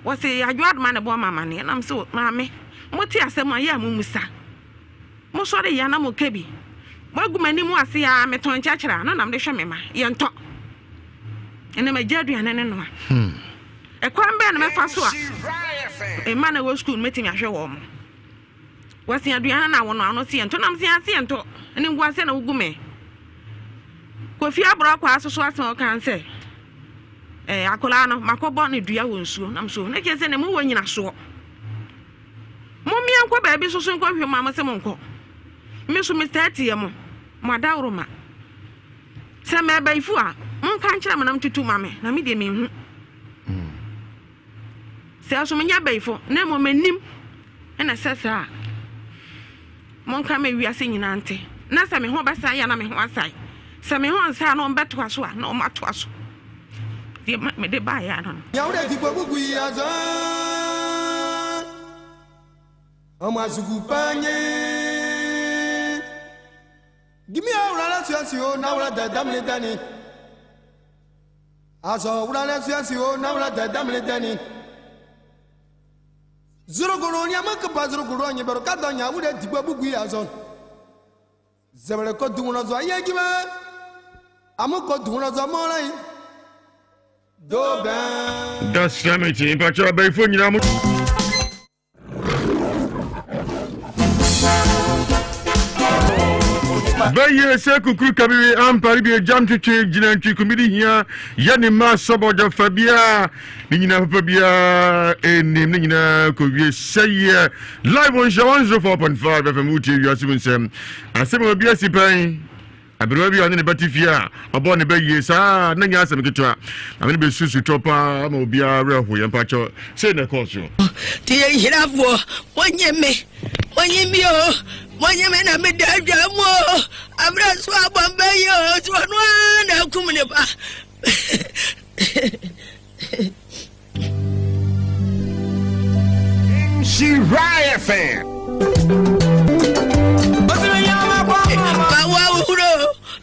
Wɔse Adwo Adoma na ɛbɔɔ me amaneɛ na mese maame, mote asɛm a yɛ a mommisa. Mosɔre yɛ a na moka bi. Moagu m'anim ase a metɔn nkyɛkyerɛ a no na mede hwɛ me ma. Yɛntɔ. Ɛnna magya aduane no noa. Hmm. Ɛkwan bɛn na mɛfa so a mma na ɛwɔ sukuu no mɛtumi ahwɛ wɔn mo? Wɔsi aduane na wɔn ano si yɛntɔ nam si ase yɛntɔ ɛne ngu ase na wogu me. Kofi aborɔ akɔ asoso asɛm ɔkan sɛ ɛɛ akwadaa no makɔbɔ ne dua wɔ nsuo nam so ne kyerɛ sɛ ne mu wɔ nyinasoɔ. Mommea nkɔ baabi nso so nkɔhwɛ mu a mo se monkɔ. Me nso metaa tie mo, mo adaworoma. Sɛ mɛbayifo a, monka nkyerɛ me na montutu ma me, na me deɛ menhu. Sɛ nso menyɛ bayifo, na mmom m'anim na ɛsɛ saa a, monka ma wiase nyinaa nte. Na sɛ me ho bɛsan a, na me ho asan. Sɛ me ho nsan a, na wɔbɛtoa so a, na wɔatoa so. Deɛ mede baeɛ ano no. That's me, mpakyɛ abayifo nyinaa mo. Bɛyɛ sɛ kukuru kabiri ampare bi agyam twetwe gyina ntwi kumidi hia yɛ ne mma sɔbɔdɔ fa biara ne nyinaa papa biara ɛnim ne nyinaa kɔwie sɛyɛ live on nhyɛ 104.5 fm wotie wiase mu nsɛm asɛm a obi asi pɛn Aberewa bi a ɔne ne ba te fie a ɔbɔɔ ne ba yie saa na nyɛ asɛm ketewa. Maame no bɛsu sutɔ paa ma obiara werɛ ho. Yɛn mpakyɛw, sei na ɛkɔɔ so. Nti yɛ nhyirafoɔ, monye me, monye me o, monye me na meda adwa mu o, aberɛ so abɔ mba yi o, nti ɔno ara na akum ne ba. Nhyira FM. Mawo ahohoro,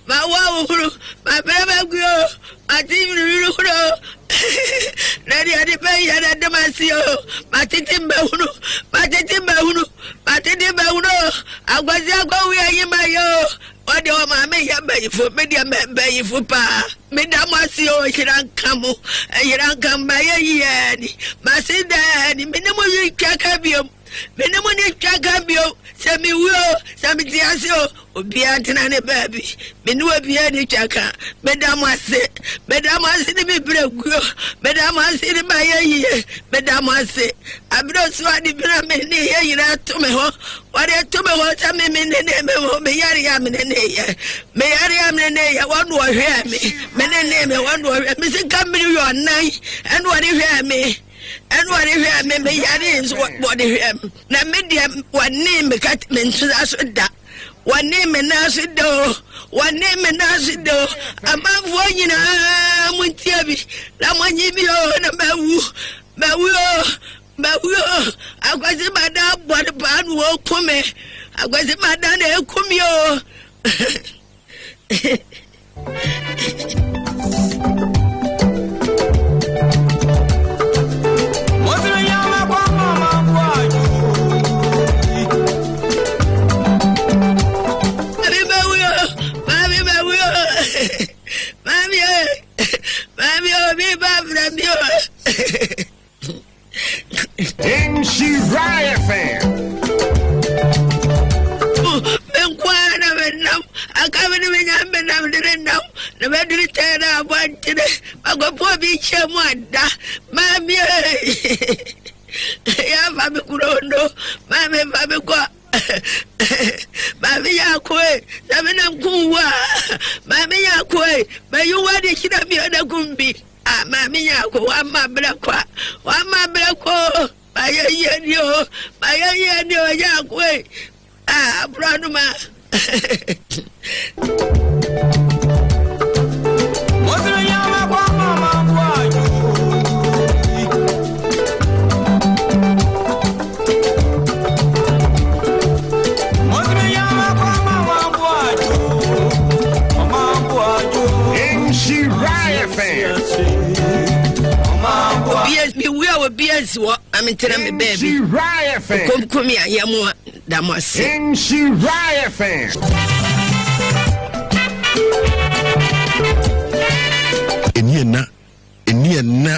mawo ahohoro, mabrɛ magu o, mate nwuruwuru horo. Na deɛ ɔde bɛyɛ na dɛm ase o, matete mbɛhunu, matete mbɛhunu, matete mbɛhunu o, akwasi akɔwe ayi ma yɛ o. Ɔde ɔma me yɛ mpanyinfo, me deɛ mɛ mpanyinfo paa. Meda mo ase o, nhyira nka mo, nhyira nka mo, mayɛ yie ni, mase daa ni, me ne mo yi twa ka biom, me ne mo ne twa ka biom, sɛ me wu o, sɛ me te ase o, obiara ntena ne baabi, me ne obiara ni twa ka, meda mo ase, meda mo ase ne me brɛ guo, meda mo ase ne mayɛ yie, meda mo ase, abere so ade bi na me ne yɛ nyinaa to me ho, Wɔde to me hɔ sɛ me me ne ne me ho me yare a me ne ne yɛ me yare a me ne ne yɛ wɔn na ɔhwɛɛ me me ne ne me wɔn na ɔhwɛ me sika mmiri yɛ ɔnan ɛna ɔde hwɛɛ me ɛna ɔde hwɛɛ me me yare nso wɔde hwɛɛ me na me deɛ wɔne me ka me nsa so da wɔne me nan so da o wɔne me nan so da o amanfoɔ nyinaa mo ntia bi na mo nyi bi o na mawu mawu o. Mawu o, Akwasi Mada abɔ ne paa na wɔku me. Akwasi Mada na eku me o. Maame mawu o, maame mawu o, maame o, maame o, mi ba fira mi o. Nhyira FM. Me nko ara na menam aka me ne me nya menam de ne nam na mɛduru tɛn na abɔntene makɔpɔ obi nkyɛn mu ada maame yɛafa me kuro no maame fa me kɔ maame yɛ akoe sɛ menam kum wo a maame yɛ akoe mayi wo ade kyerɛ me ɔda kum bi Ah maame Nyarko wama brɛ kwa wama brɛ kwa o mayɛ yie ni o mayɛ yie ni o Nyarko e ah aborɔnoma. Mewu a obi ansi hɔ na mentena me baabi. Okomkomi a yɛmoa da mo ase. Ɛni ɛna, ɛni ɛna,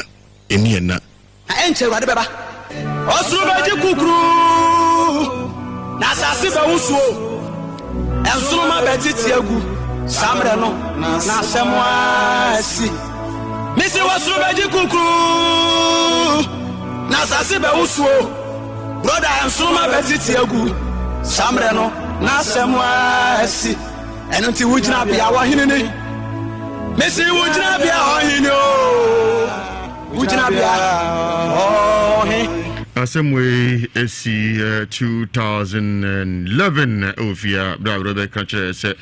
ɛni ɛna. Na ɛnkyɛ Awurade bɛba. Ɔsoro bɛgye kukuruu, na asase bɛwosoɔ, nsoromma bɛtete agu, saa mmerɛ no na asɛm asi. Mese ɔsoro bɛgye kukuruu, na asase bɛwosoɔ, brɔda, nsoromma bɛtete agu, saa mmerɛ no na asɛm asi. Ɛno nti wo gyinabea wɔ hene ni. Mese wo gyinabea wɔ hene o. Wo gyinabea ɔhe. Asɛm wei esi 2011 ɛwɔ fie a berɛ a Rebecca kyerɛɛ sɛ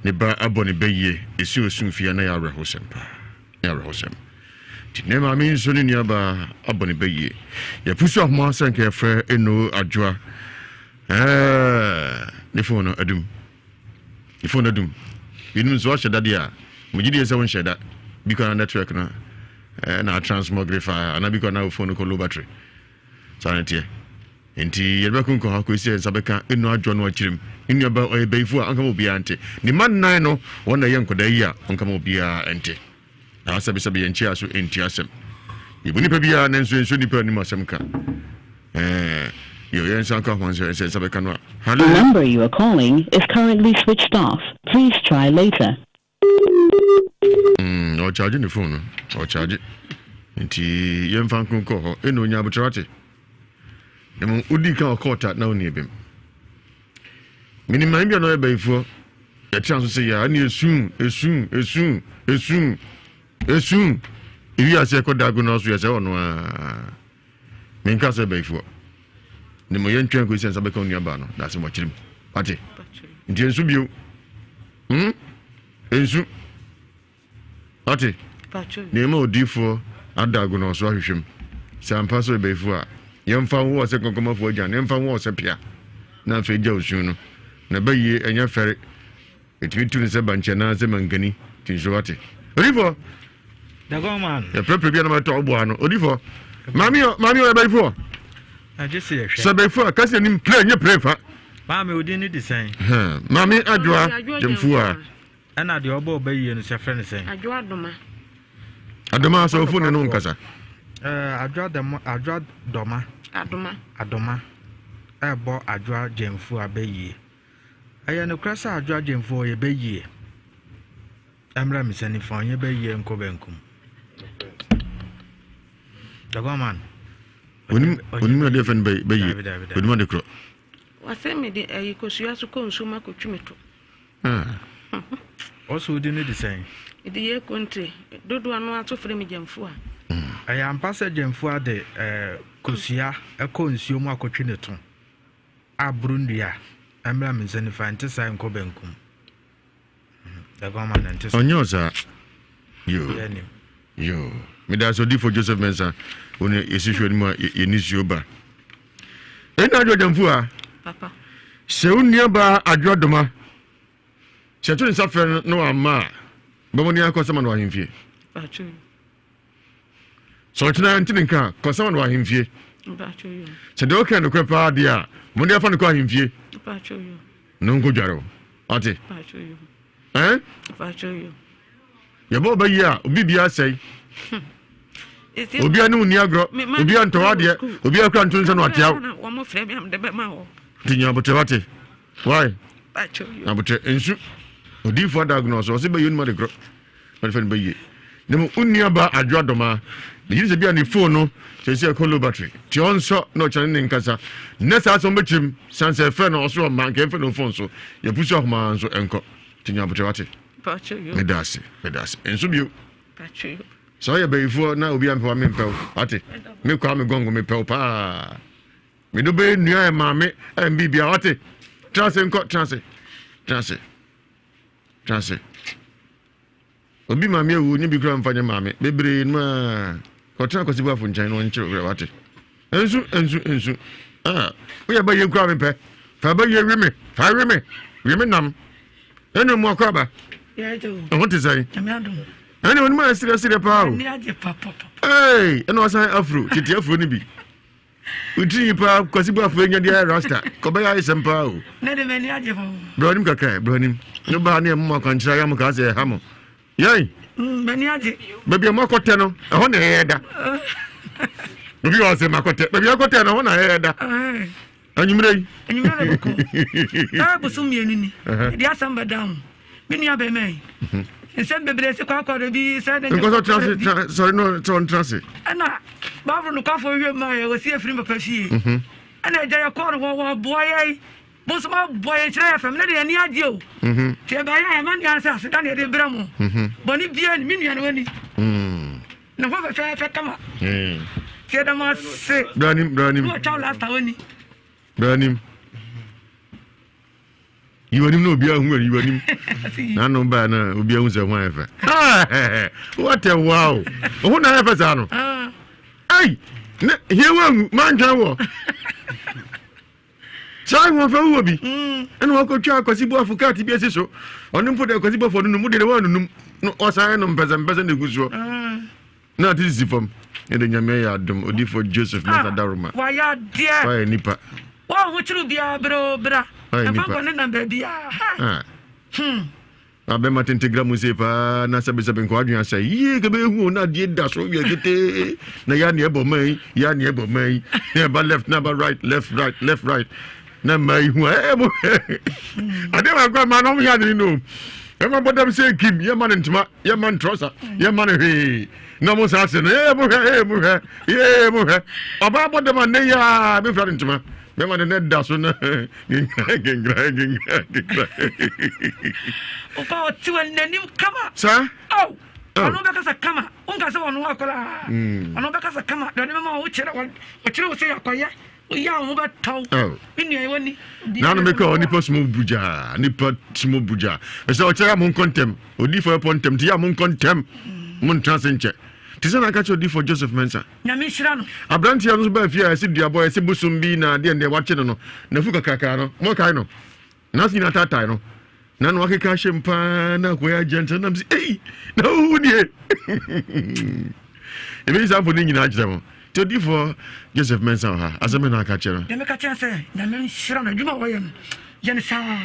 ne ba abɔ ne ba yie ɛsi osu fie a na yɛ awerɛhosɛm paa na yɛ awerɛhosɛm nti ne maame nso ne nuabaa abɔ ne ba yie yɛpo so ahoma sɛ nka yɛfrɛ Eno Adwoa ɛɛ ne fon no adum Ne phone adum. Binom nso wahyɛ da deɛ a, megye die sɛ wonhyɛ da. Bi kɔ na network no eh, na transmogrify anaa bi kɔ na wo phone no kɔ low battery. Saa na ɛteɛ. Nti yɛde bɛko nkɔ ha kɔsi sɛ nsa bɛka ɛnu adwoɔ no akyerɛm. Ne nuaba ɔyɛ bayifo a ɔnka ma obiara nte. Ne mma nnan no wɔn na ɛyɛ nkɔdaa yi a ɔnka ma obiara nte. Na sɛbesɛbe yɛn nkyia so nti asɛm. Yɛbu nipa biara nanso yɛnsɔ nipa anim asɛm ka. Ɛɛ yɛ yɛn nsa nka ho nsɛ nsa bɛka no a. Hello. The number you are calling is currently switched off. Please try later. Mm, ɔkyagye ne phone no. Ɔkyagye. Nti yɛmfa nko nkɔ hɔ. Ɛna onya abotrɛ wate. Na mmom wodii kan ɔkɔɔ ta na wonni ebem. Menim maame bi a na ɔyɛ bayifoɔ. Yɛtena so sɛ yɛ a ɛne esu esu esu esu esu. Ewi ase ɛkɔ dago na ɔso yɛ sɛ ɔno ara. Menka sɛ bayifoɔ. Ne mo yɛntwɛn kɔsi sɛ nsa bɛka onua baa no na asɛm ɔkyerɛ mu. Wate? Nti nso bio. Hmm? Nsu. Wate? Nneɛma odiyifoɔ ada agonɔ so ahwehwɛ mu. Sɛ ampa sɛ ɔyɛ a, yɛmfa nwo ɔsɛ kɔnkɔnmafoɔ agyan, yɛmfa nwo ɔsɛ pea, na afei gya osu no. Na ɛbɛ yie, ɛnyɛ fɛre. Ɛtumi tu no sɛ bankye anaasɛ mankani. Nti nso wate. Odiyifoɔ! Yɛprɛprɛ bi a na matɔ ɔboa no. Odiyifoɔ! Maame ɔ, maame ɔyɛ bayifoɔ. Sɛ bayifoɔ a, kasi anim plɛ nyɛ plɛ fa. Maame odin ne de sɛn? Maame Adwoa Gyamfuo Ɛna deɛ ɔbɔ ɔba yie no sɛ frɛ no sɛn? Adwo Adoma. Adoma sɛ ɔfo ne no nkasa. Ɛɛ Adwo Adama Adwo Adɔma. Adoma. Adoma ɛbɔ Adwo Agyɛnfu abɛ yie. Ɛyɛ nokorɛ sɛ Adwo Agyɛnfu ɔyɛ bɛ yie. Ɛmrɛ me sɛ nifa ɔnyɛ bɛ yie nkɔ bɛnkum. Dɔgɔman. Onim onim adeɛ fɛ no bɛ yie. Onim ade korɔ. Wɔsɛ mede ayi kosua so kɔ nsuo mu akɔtwi me to. Ɔsɛ wodi no de sɛn? Mede yɛ kontire. Dodoɔ no ara nso frɛ me gyamfua. Ɛyɛ ampa sɛ gyamfua de kosua kɔ nsuo mu akɔtwi ne to aboro nnua mmra me nsa nifa ɛnte saa nkɔ benkum. Dagɔma no ɛnte saa. Ɔnyɛ ɔsaa. Yoo. Yoo. Meda ase odifo Joseph Mensah. Wone yɛsi hwɛ no mu a yɛni suo ba. Ɛna adwo gyamfua. Papa. Sɛ wo nuabaa adwo adoma sɛ ɛto ne nsa frɛ no na wamma a, bɔ mmɔden akɔ sama no wɔ ahemfie. Sɛ ɔkyena nte ne nka a, kɔ sama no wɔ ahemfie. Sɛ deɛ ɔka nokorɛ paa deɛ a, mmɔden afa no kɔ ahemfie na ɔnkɔdware wo. Ɔte? Ɛn? Yɛbɔ ɔba yi a, obi biara sɛe. Obiara ne wo nni agorɔ, obiara ntɔ w'adeɛ, obiara kura nto nsa na watea wo. Nti nya abotrɛ wate. Why? Abotrɛ nsu. Odiifo adagnose ɔse bɛyɛ onum ade korɔ. Ɔde fɛ no bɛyie. Ne mo onua ba adwo adɔma. Ne yiri sɛ bi a ne phone no sɛ sɛ ɛkɔ low battery. Ti ɔnsɔ na ɔkyerɛ ne nkasa. Nɛ saa sɛ ɔmbɛkyerɛm san sɛ ɛfrɛ no ɔso ɔmma nka ɛmfrɛ no phone so. Yɛpusu ahoma nso ɛnkɔ. Ti nya abotrɛ wate. Meda ase, meda ase. Nso bio. Sɛ ɔyɛ bayifoɔ na obi ampɛ wa mempɛ wo. Wate? Me kwa me gɔngo mepɛ wo paa. Me do bɛyɛ nua ɛ maame ɛ mbibia wate? Tena ase nkɔ, tena ase. Tena ase. Tena ase. Obi maame awu nye bi kura mfa nyɛ maame. Bebree no a. Kɔtena Kwasi Boafo nkyɛn na ɔnkyerɛ wo werɛ wate. Nsu nsu nsu. Ah, woyɛ bɛyɛ kura mepɛ. Fa bɛyɛ wi me, fa wi me, wi me nam. Ɛne mu akɔ aba. Ɛho te sɛn? Ɛne onim ayɛ serɛ serɛ paa o. Ee, ɛna ɔsan afro, tete afro no bi. Wotiri yi paa Kwasi Boafo anya de ayɛ rasta. Kɔbɛyɛ ayɛ sɛm paa o. Brɛ onim kakra, brɛ onim. Ne baa ne ɛmo akwankyerɛ ayɛ mo kaa sɛ ɛha mo. Yɛn. Mm, m'ani agye. Baabi a moakɔtɛ no, ɛhɔ na ɛyɛ da. Obi wɔ sɛ makɔtɛ. Baabi a akɔtɛ no, ɛhɔ na ɛyɛ da. Anwummerɛ yi. Anwummerɛ na bɛkɔ. Ɛyɛ bosom mmienu ni. Ɛde asɛm bɛda ho. Me nua bɛrima yi. Mhm. Nsɛm bebree sɛ kwakwa do bi sɛ ne. Nkɔsɔ tena ase tena sɔre no sɛ ɔntena ase. Ɛna baabolo nokwafo wie maa yɛ wɔsi efiri papa fie. Mhm. Ɛna agya yɛ kɔɔ no wɔ wɔ boa yɛ. Mo nso moabɔ yɛn kyerɛ yɛ fam ne de yɛn ani agye o. Mhm. Nti ɛbaeɛ a yɛma nua no sɛ aseda na yɛde brɛ mo. Mhm. Bɔne biara ni me nua no ani. Mm. Ne ho fɛfɛɛfɛ kama. Mm. Nti yɛda mo ase. Branim, branim. Ne wɔtwa wo lasta w'ani. Branim. Yi w'anim na obiara hu yi w'anim. N'ano baa na obiara hu sɛ ho ayɛ fɛ. What a wow. Ho na ayɛ fɛ saa no. Ah. Ai, ne hie wangu mantwɛn wɔ. Saa ahoɔfɛ wowɔ bi. Ɛna wakɔtwa Akwasi Boafo kaate bi asi so. Ɔno mpo de Akwasi Boafo ɔnonum, wode de woanonum. No ɔsan no mpɛsɛmpɛsɛ na ɛgu soɔ. Na ate sisi fam. Ɛde Nyame ayɛ adom. Odifoɔ Joseph Mensah ah, Daroma. Wayɛ adeɛ. Wayɛ nipa. Wɔn ho kyerɛ biara bere o bra. Wayɛ Ɛfa nipa. nkɔ ne nam baabi a. Ah. Hmm. Abɛma tente gra mu sei paa na sɛbesɛbe nka wadwene asɛ yie ka bɛhu o na adeɛ da so yɛ ketee na yɛ aneɛ bɔ man yi yɛ aneɛ bɔ man yi na ɛba left na ɛba right left right left right na mmaa yi hu a ɛɛ mo adeɛ baako a mmaa na wɔn yɛ ade no ɛma bɔ dam sɛ kim yɛ ma no ntoma yɛ ma no trɔsa yɛ ma no hwee na mo saa ase no ee mo hwɛ ee mo hwɛ ee mo hwɛ ɔbaa bɔ dam a ne yɛ a bɛfira no ntoma bɛma no ne da so na Gengra gengra gengra gengra. Opa ɔte wɔ n'anim kama. Saa. Oh. Ɔno bɛkasa kama. Wonka sɛ ɔno akɔla. Ɔno bɛkasa kama. Deɛ ɔde bɛma wo kyerɛ ɔkyerɛ wo sɛ akɔyɛ. Woyɛ a wo ho bɛtɔ wo. Me nua yɛwɔ ni. Na no meka onipa sumo bugya. Nipa sumo bugya. Ɛsɛ ɔkyerɛ ya mo nkɔ ntɛm. Odifo ɛpɔ ntɛm. Ti ya mo nkɔ ntɛm. Mo ntra se nkyɛ. Te sɛ na aka kyerɛ odifo Joseph Mensah. Nyame nhyira no. Aberanteɛ no nso baa fie a ɛsɛ duabɔ ɛsɛ bosom bi na adeɛ deɛ wakye no no nafu kakraka no mokae no n'ase nyinaa taatae no na na wakeka ahyɛ mu paa na akɔyɛ agyɛnkyɛn nam sɛ ei na wowu nie ɛbɛyi saa mfoni nyinaa kyerɛ mo nti odifoɔ Joseph Mensah wɔ ha asɛm na aka kyerɛ no. Deɛ meka kyerɛ sɛ Nyame nhyira no adwuma a ɔyɛ no yɛ no saa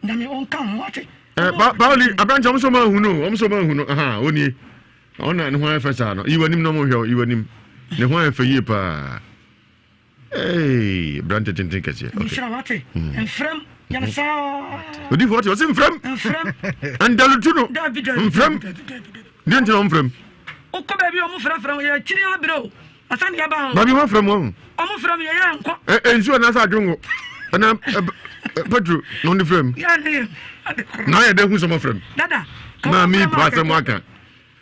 Nyame ɔnka ho ate. Pauli aberanteɛ ɔmo sɛ ɔmo ahu no ɔmo sɛ ɔmo ahu no aha onie. Ɔno na ne ho ayɛ fɛ saa no. Yi w'anim na ɔmo nhwɛ wo. Yi w'anim. Ne ho ayɛ fɛ yie paa. Hey, brante tenten kɛseɛ. Okay. Nhyira wate. Mfrɛm. Yɛn saa. Odifo ɔte ɔse mfrɛm. Mfrɛm. Ndalutu no. Dabi dabi. Mfrɛm. Deɛ ntina ɔmfrɛm. Wokɔ baabi ɔmo frɛfrɛ yɛ akyiri abere o. Asa ne yɛba ho. Baabi wɔn frɛm wɔn. Ɔmo frɛm yɛ yɛ nkɔ. Ɛ ɛ nsuo anaasɛ adwongo. Ɛna ɛ petro na ɔde frɛm. Yɛ ne yɛ. Na ayɛ dɛ hu sɛ ɔmo frɛm. Dada. Maame pa asɛm aka.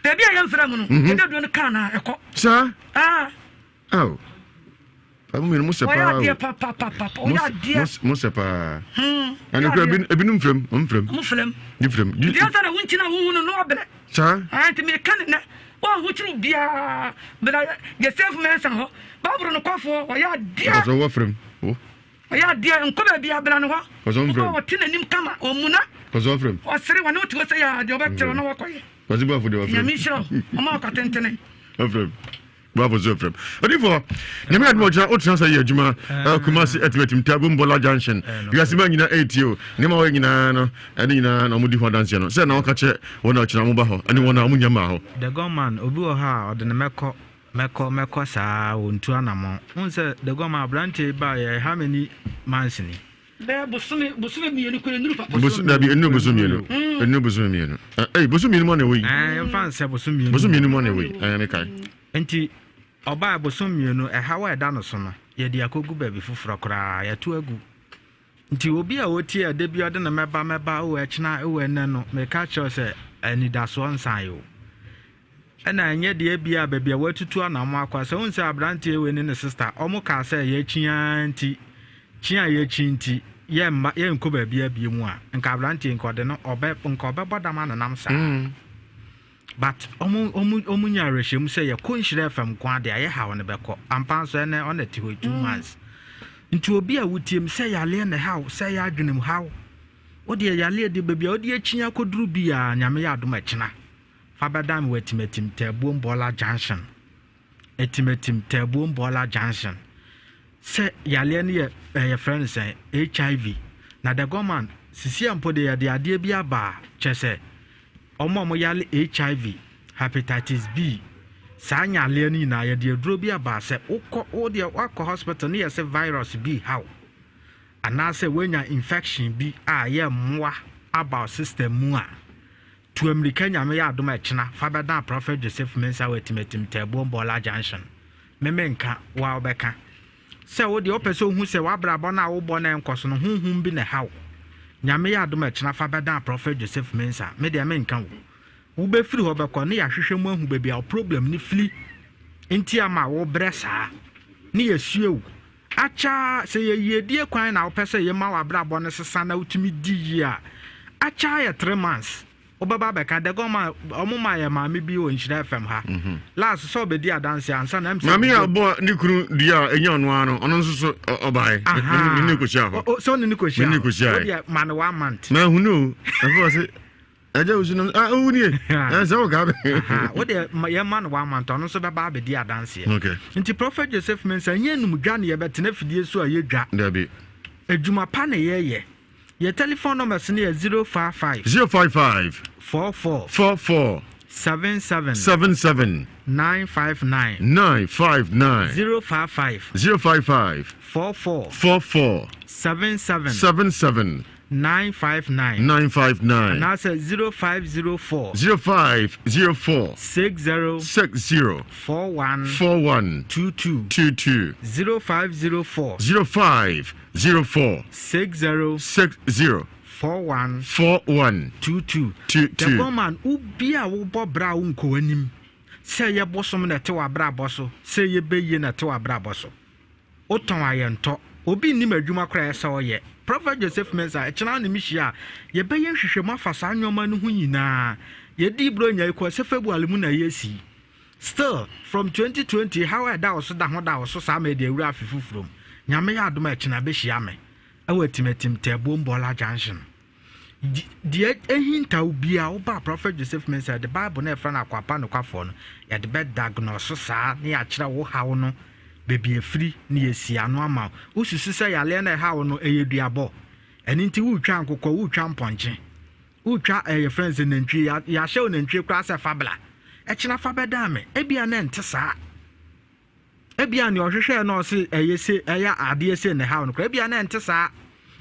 Baabi a yɛmfrɛ mu no, mhm. yɛde aduane kaa na ɛkɔ. Saa. Ah. Aw. Amu mmienu mo sɛ paa. Ɔyɛ adeɛ papapapa. Ɔyɛ adeɛ. Mo sɛ paa. Hmm. Ɛna kura ebinom frɛm, ɔmo frɛm. Ɔmo frɛm. Di frɛm. Di ansa na wunkyina wuhu no na ɔbrɛ. Saa. Ah, nti mi ka ne nɛ. Wɔn ho kyerɛ biara. Bla Joseph Mensah hɔ. Baaburo no kɔfoɔ ɔyɛ adeɛ. Ɔsɔ wɔ frɛm. O. Ɔyɛ adeɛ nkɔ baabi abra no hɔ. Kɔsɔ nfrɛm. Wobɔ ɔte n'anim kama ɔmuna. Kɔsɔ nfrɛm. Ɔsere wɔne wote hɔ sɛ yɛ adeɛ ɔbɛkyerɛ na wakɔyɛ. Kwasi Boafo deɛ ɔfrɛm. Nyame nhyira wo. Ɔma ɔkwa tentene. Ɔfrɛm. Boafo nso ɔfrɛm. Odifoɔ, Nyame adom ɔkyena wotena sɛ yɛ adwuma eh, Kumasi Atimatim Tabom Bɔla Junction. Wiase ma nyina ɛretie o. Nneɛma wɔyɛ nyinaa no ɛne nyinaa na wɔdi ho adanseɛ no. Sɛ na wɔka kyerɛ wɔn a ɔkyena wɔba hɔ ɛne wɔn a wɔnya mmaa hɔ. The Gunman, obi wɔ hɔ a ɔde ne mɛkɔ mɛkɔ mɛkɔ saa ɔntu anamɔn. Wohu sɛ The Gunman aberanteɛ yi baeɛ how many months ni? Bɛyɛ bosome bosome mmienu kura nnuru papa. Bosom dabi nnuru bosome mmienu nnuru bosome mmienu ɛyi bosome mmienu mu na ɛwɔ yi. Ɛɛ nfa nsɛ bosome mmienu. Bosome mmienu mu na ɛwɔ yi ɛɛ mi kae. Nti ɔbaa bosome mmienu ɛhaw a ɛda no so no yɛde akɔgu baabi foforɔ koraa yɛto agu nti obi a ɔtie a da bi ɔde no mɛba mɛba o ɛkyena o ɛnɛ no meka kyerɛ sɛ anidasoɔ nsan o. Ɛna ɛnyɛ deɛ ebia baabi a watutu anamɔ akɔ a sɛ wohu sɛ abranteɛ wei ne ne sister ɔmo kaa sɛ yɛakyi ara nti kyi a yɛakyi nti yɛmma yɛnkɔ baabi abie mu a nka abranteɛ nka ɔde no ɔbɛ nka ɔbɛbɔ dam anenam saa mm. but ɔmo ɔmo ɔmo nya awerɛhyɛmu sɛ yɛkɔ nhyira fam nko ade a yɛhaw no bɛkɔ ampa nso ɛnɛ ɔna te hɔ two mm. months nti obi a wotiem sɛ yaleɛ na haw sɛ yɛ adwenem haw wodeɛ yaleɛ de baabi a wode akyi akɔduru biara nyame yɛ adom ɛkyena Fa bɛdan me wɔ Atimatim Taabuom Bɔɔla Junction. Atimatim Taabuom Bɔɔla Junction. Sɛ yareɛ no yɛ eh, yɛfrɛ no sɛn HIV. Na the government sisi a mpo de yɛde adeɛ bi aba a kyerɛ sɛ wɔn a wɔyare HIV, hepatitis B, saa nyareɛ no nyinaa yɛde aduro bi aba sɛ wokɔ wo deɛ wakɔ hospital ne yɛ sɛ virus bi haw anaasɛ woanya infection bi a ɛyɛ mmoa aba system mu a Tu ammirika Nyame yɛ adom a ɛkyena fa bɛdan Prophet Joseph Mensah wɔ Atimatim Taabuom Bɔɔla Junction. Me menka, wo ara wobɛka. Sɛ wo deɛ wopɛ sɛ wohu sɛ w'abrabɔ no a wobɔ no ɛnkɔ so no honhom bi na ɛha wo. Nyame yɛ adom a ɛkyena fa bɛdan Prophet Joseph Mensah. Me deɛ menka wo. Wobɛfiri hɔ bɛkɔ ne yɛahwehwɛ mu ahu baabi a wo problem no firi nti ama wobrɛ saa ne yɛasue wo. Akyɛ ara, sɛ yɛ yiedie kwan na wopɛ sɛ yɛma w'abrabɔ no sesa na wotumi di yie a, akyɛ ara yɛ 3 months wobɛba abɛka. The God man, wɔn maa yɛ maame bi wɔ Nhyira FM ha. Last sɛ ɔbɛdi adanseɛ ansa na ɛm sɛ. Maame a ɔbɔ ne kunu dua a ɛnyɛ ɔno ara no, ɔno nso so ɔbaeɛ. Me ne kɔhyia hɔ. Sɛ ɔne ne kɔhyia hɔ. Me ne kɔhyia hɔ. Wodeɛ ma no 1 month. Mahunu o. Ɛfɛ ɔse. Ɛgya wusu no ah owu nie ɛsɛ wo kaa bɛ. Wo deɛ yɛn ma no one month ɔno nso bɛba abɛdi adanseɛ. Okay. Nti Prophet Joseph Mensah nyɛ enum dwa ne yɛbɛtena fidie so a yɛdwa. Dabi. Adwuma pa na yɛyɛ. Yɛ telephone numbers no yɛ 055. 055. 44. 44. 77. 77. 959. 959. 055. 055. 44. 44. 77. 77. 959. 959. Anaasɛ 0504. 0504. 60. 60. 41. 41. 22. 22. 0504. 0504. 60. 60. 41. 41. 22. 22. The gunman, obi a wobɔ bra a wonkɔ w'anim sɛ ɛyɛ bosom na ɛte w'abrabɔ so, sɛ ɛyɛ bɛyie na ɛte w'abrabɔ so. Wotɔn ayɛntɔ. Obi nnim adwuma koraa a ɛsɛ sɛ ɔyɛ. Prɔfɛt Joseph Mensah, ɛkyena wo ne me hyia a, yɛbɛyɛ nhwehwɛmu afa saa nneɛma no ho nyinaa. Yɛdii Buronya yi kɔɔ sɛ February mu na yɛresi yi. Still, from 2020, haw a ɛda wo so da ho da wo so saa ma yɛde awura afe foforɔ mu. Nyame yɛ adom a ɛkyena bɛhyia me wɔ Atimatim Tɛɛboom Bɔɔla Junction. Deɛ ahinta wo biara, woba Prophet Joseph Mensah, yɛde Bible no a yɛfrɛ no Akoa Pa Nokwafoɔ no, yɛde bɛ diagnose saa na yɛakyerɛ wo haw no, baabi afiri na yɛasi ano ama wo. Wosusu sɛ yareɛ no a ɛha wo no, ɛyɛ duabɔ? Ɛno nti woretwa nkokɔ, woretwa mpɔnkye, woretwa ɛyɛ frɛ no sɛ nantwie, yɛahyɛ wo nantwie koraa sɛ fa bla, ɛkyena fa bɛdan me. Ebia na ɛnte saa. Ebia nea ɔhwehwɛɛ na ɔse ɛyɛ se ɛyɛ adeɛ se na ɛhaw no koraa ebia na ɛnte saa.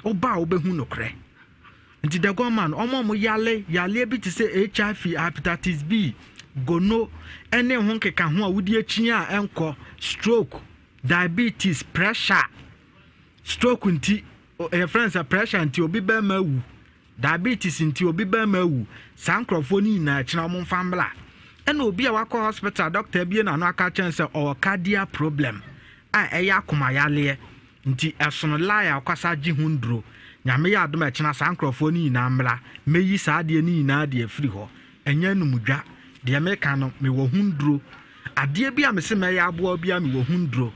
Woba a wobɛhu nokorɛ. Nti the gunman ɔmo a ɔmo yale yaleɛ bi te sɛ HIV, hepatitis B, gono ɛne ho nkeka ho a wodi akyi a ɛnkɔ, stroke, diabetes, pressure. Stroke nti yɛfrɛ no sɛ pressure nti obi bɛrima awu. Diabetes nti obi bɛrima awu. Saa nkorɔfoɔ no nyinaa kyena wɔn mfa mmra. Ɛna obi a wakɔ hospital doctor abie n'ano aka akyerɛ no sɛ ɔwɔ cardiac problem a ɛyɛ akoma yareɛ nti ɛsono lie a ɔkasa gye ho nduro. Nyame yɛ adom a ɛkyena saa nkorɔfoɔ no nyinaa mmra. Mɛyi saa adeɛ no nyinaa de afiri hɔ. Ɛnyɛ anumdwa. Deɛ meka no mewɔ ho nduro. Adeɛ bi a mese mɛyɛ aboa wo biara mewɔ ho nduro.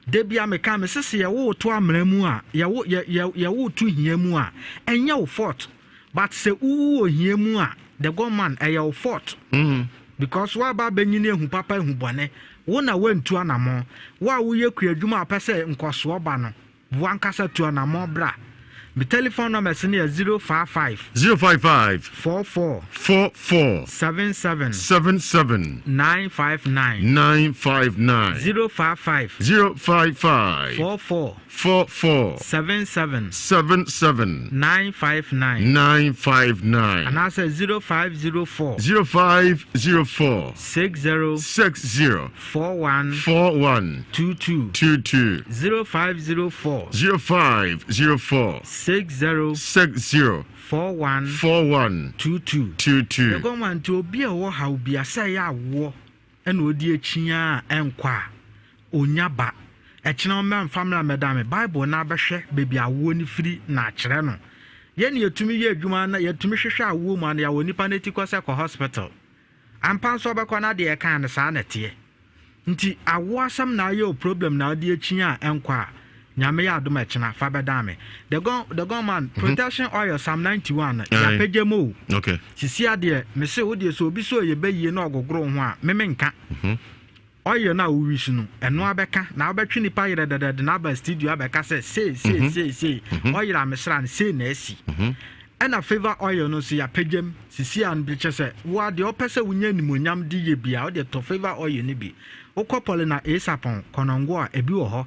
Da bia meka mese se yɛwo wo to amena mu a yɛwo yɛ yɛ yɛwo wo to hia mu a ɛnyɛ wo fault but sɛ wowu wɔ hia mu a the god man ɛyɛ wo fault mm. because woaba abɛnyini ehu papa ehu bɔne wo na woantu anamɔn wo a woyɛ kua adwuma a wopɛ sɛ nkɔsoɔ ba no wankasa tu anamɔn bra Me telephone numbers no yɛ 055. 055. 44. 44. 77. 77. 959. 959. 055. 055. 44. 44. 77. 77. 959. 959. Anaasɛ 0504. 0504. 60. 60. 41. 41. 22. 22. 0504. 0504. 60. 60. 41. 41. 22. 22. Ɛgɔma nti obi a ɔwɔ haw bi a sɛ ɛyɛ awoɔ ɛna ɔdi akyi a ɛnkɔ a ɔnya ba ɛkyena ɔmmra mfa mmra mmɛda me Bible no abɛhwɛ baabi awoɔ no firi na akyerɛ no yɛne yɛtumi yɛ adwuma na yɛtumi hwehwɛ awoɔ mu a na yɛawɔ nipa no ti kɔ sɛ kɔ hospital Ampa nso ɔbɛkɔ na deɛ ɛkaa no saa na ɛteɛ. Nti awoɔ asɛm na ayɛ wo problem na wode akyi a ɛnkɔ a, Nyame yɛ adom a ɛkyena fa bɛdan me. The gun, the gun man, mhm. protection oil Psalm 91 no, yɛapagya mu o. Okay. Sisi adeɛ, mese wo deɛ sɛ obi sɛ ɔyɛ bɛyie na ɔgogoro ho a, meme nka. Mhm. Oil no a wowi so no, ɛno abɛka na wobɛtwe nipa yerɛ dɛdɛdɛ na aba studio abɛka sɛ sei sei mhm. sei sei mhm. oil a mesra no sei na asi. Mhm. Ɛna favour oil no nso yɛapagyam sisi a no bi kyɛ sɛ wo a deɛ ɔpɛ sɛ wonya animuonyam de yɛ bi a wode tɔ favour oil no bi. Wokɔ Paulina Esapɔn Kɔnɔngo a ebi wɔ hɔ.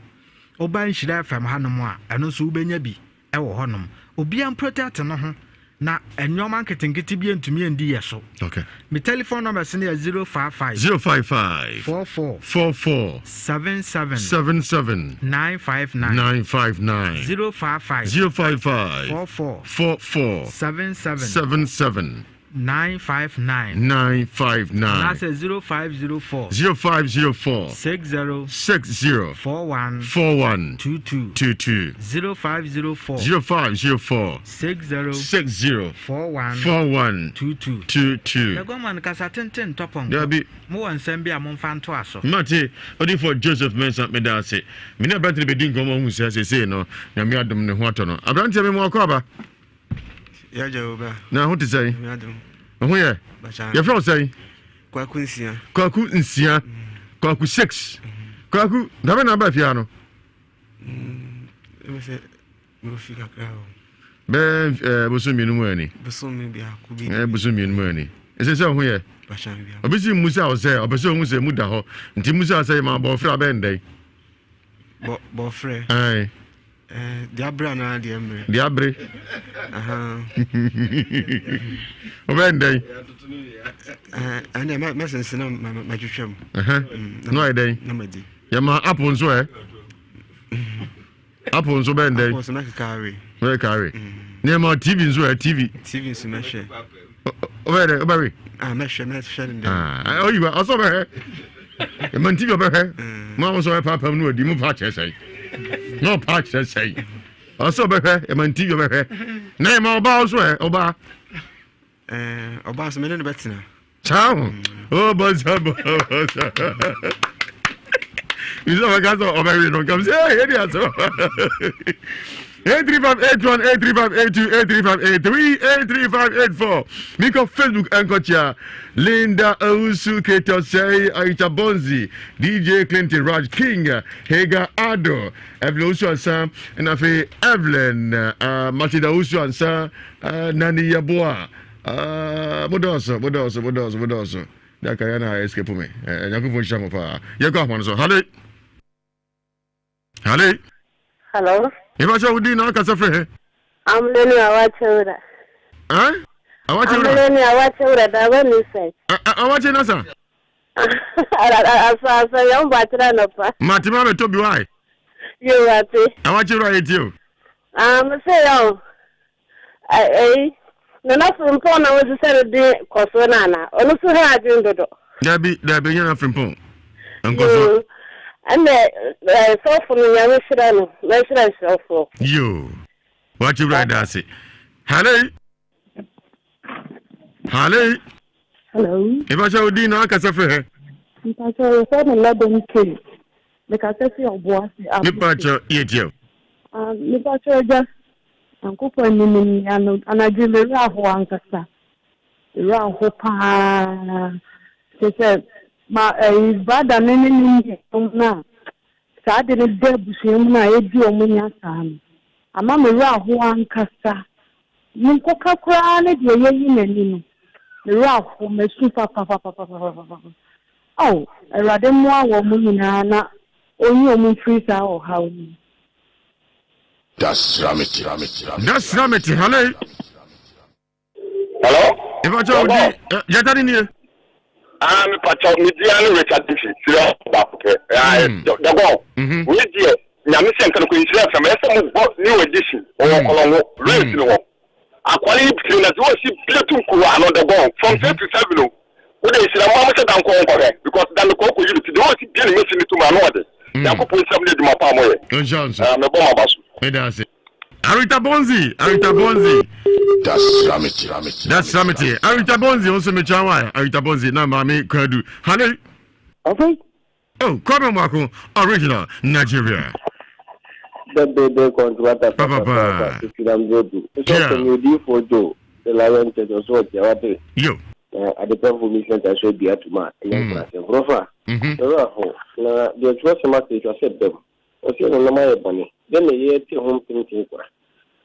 Woba Nhyira FM hanom a ɛno nso wobɛnya bi. wɔ hɔnom. Obiara mprotɛte no ho na nneɛma nketenkete bi ntumi ndi yɛ so. Okay. Me telephone numbers no yɛ 055 055 44 44 77 77 959 959 055 055 44 44 77 77 959 959 anaasɛ 0504 0504 60 60 41 41 22 22 0504 0504 60 60 41 41 22 22. Yɛgɔma no kasa tenten ntɔ pɔnkɔ. Dabi. Mowɔ nsɛm bi a momfa ntoa so. Mate, Odiyifoɔ Joseph Mensah, meda ase. Me ne aberanteɛ no bɛdi nkɔmmɔ ahu sɛ seesei no, Nyame adom ne ho atɔ no. Aberanteɛ, mema wo akwaaba. Na ho te sɛn? Ho yɛ? Yɛfrɛ wo sɛn? Kwaku Nsia. Kwaku Nsia. Kwaku 6. Kwaku, dabe na aba fie ha no? Mm, Bɛɛ eh, bosom mmienu mu ani. Bosom biako bi. Eh, bosom mmienu mu ani. Ɛsɛ sɛ ɔho yɛ. Obi si mmusa wo sɛ ɔpɛ sɛ ɔhu sɛ mu da hɔ. Nti mmusa sɛ ma bɔfrɛ abɛn dɛn? Bɔ bɔfrɛ. Ɛɛ. Eh, deɛ abere anaa deɛ mmerɛ? Deɛ abere. Ɔbɛn dɛn? Ɛnna mɛsensene na matwitwa mu. Na ɔyɛ dɛn? Na madi. Yɛma apple nso ɛ? Apple nso bɛn dɛn? Apple nso mɛkeka awe. Mɛkeka awe. Nneɛma TV nso ɛ TV. TV nso mɛhwɛ. Ɔbɛyɛ dɛ ɔbɛwe. Ah mɛhwɛ mɛhwɛ ne dɛ. Ah ɔyi wa ɔsɔ bɛhwɛ. Ɛma TV ɔbɛhwɛ. Mo a mo sɔ ɔbɛpa pam no adi mo pa akyerɛ sɛn. Na ɔpa akyerɛ sɛn. Ɔsɔ ɔbɛhwɛ ɛma TV ɔbɛhwɛ. Na ɛma ɔbaa nso ɛ ɔbaa. Eh, ɔbaa so mene no bɛtena. Saa ho. Oh, bɔnsa bɔnsa. Bisɛ ɔbɛka sɛ ɔbɛwe no nkam sɛ ɛyɛ de asɛm. 835 81 835 82 835 83 835 84 Mekɔ Facebook ɛnkɔkyea Linda Owusu Kate Osei Aisha Bonzi DJ Clinton Raj King Hagar Ado Evelyn Owusu Ansa ɛna afei Evelyn uh, Matilda Owusu Ansa uh, Nani Yeboah Ah, mo dɔɔso, mo dɔɔso, mo dɔɔso, mo dɔɔso. Daka ya na escape me. Eh, Nyankopɔn nhyira mo paa. Yɛkɔ ahoma no so. Hale. Hale. Hello. Eba sɛ wodi na akasa firi he? Amene awakyɛ wura. Eh? Awakyɛ wura. Amene awakyɛ wura da ba ni sɛ. Awakyɛ na sa. Asa asa yɛn bɔ akyerɛ anɔpa. Mate ma bɛtɔ bi wae. Yo ate. Awakyɛ wura yɛ tie o. Ah, me se yɛ o. Ɛyi, Nana Frimpong na wɔsesa no din kɔso no ana? Ɔno nso ha adwene dodo. Dabi, dabi, ɛnyɛ Nana Frimpong. Nkɔso. Yoo, ɛnna sɔfo no nyame hyira no, mɛhyira nhyirafoɔ. Yoo, wakye wura da ase. Hello. Hello. Hello. Ìbáṣẹ́ odi náà akasa firi hɛ. Mpakyɛ yɛfrɛ me Lɛbɛn K. Mekasa fi Ɔboase. Mepakyɛ yɛ tie o. Ah, mepakyɛ agya. Nyankopɔn anim ni, ano, anadwo yi me werɛ ahow ankasa. Me werɛ ahow paa. Kyerɛ sɛ, ma ɛyi brada no ne ne nuanom no a saa ade no da abusua mu no a edi wɔn nya saa no, ama me werɛ ahow ankasa. Menkɔka koraa ne deɛ yɛyi n'ani no, me werɛ ahow, masu papapapapapapa. Ao, Awurade mmoa wɔn nyinaa na ɔnyi wɔn mfiri saa ɔhaw no mu. Dasramete. Dasramete, hale. Hello. Ìfàkyɛ odi jata ni nie. Ah, mi pàkyɛ mi di ani Richard Nfi sira baako pɛ. Dɔgɔn. Wei deɛ nyame sɛ nka no kò nhyira fɛm ɛsɛ mo bɔ new edition ɔwɔ kɔlɔngo race no hɔ. Akwale yi tiri na sɛ wɔsi bie tu nkuwa ano dɔgɔn from six to seven o. Wo de nhyira mo a mo hyɛ da nkɔ nkɔhwɛ because da mekɔ kɔ yi no ti deɛ wɔsi bie ne mesi ne tum ano ɔde. Nyankopɔn nhyira mo ne adwuma pa a moyɛ. Nhyira nso. Ah, mebɔ mo aba so. Meda ase. Arita Bonzi, Arita Bonzi. Dasramete. Dasramete. Arita Bonzi, nso mekyia wa. Arita Bonzi na maame Kwadu. Hale. Okay. Oh, Kwame Mwako, original Nigeria. Bebebe kɔntrata papa. Yeah. The Lion Church ɔso ɔte awate. Yo. Na adepɛfo mi sɛnta so adi atum a ɛnyɛ mm. nkurase nkurɔfo a. Mhm. Ɛwura ho na deɛ twerɛsɛm ase twa sɛ dɛm. Ɔsɛ honam ayɛ bɔne. Dɛn na ɛyɛ te ho mpenten kwa.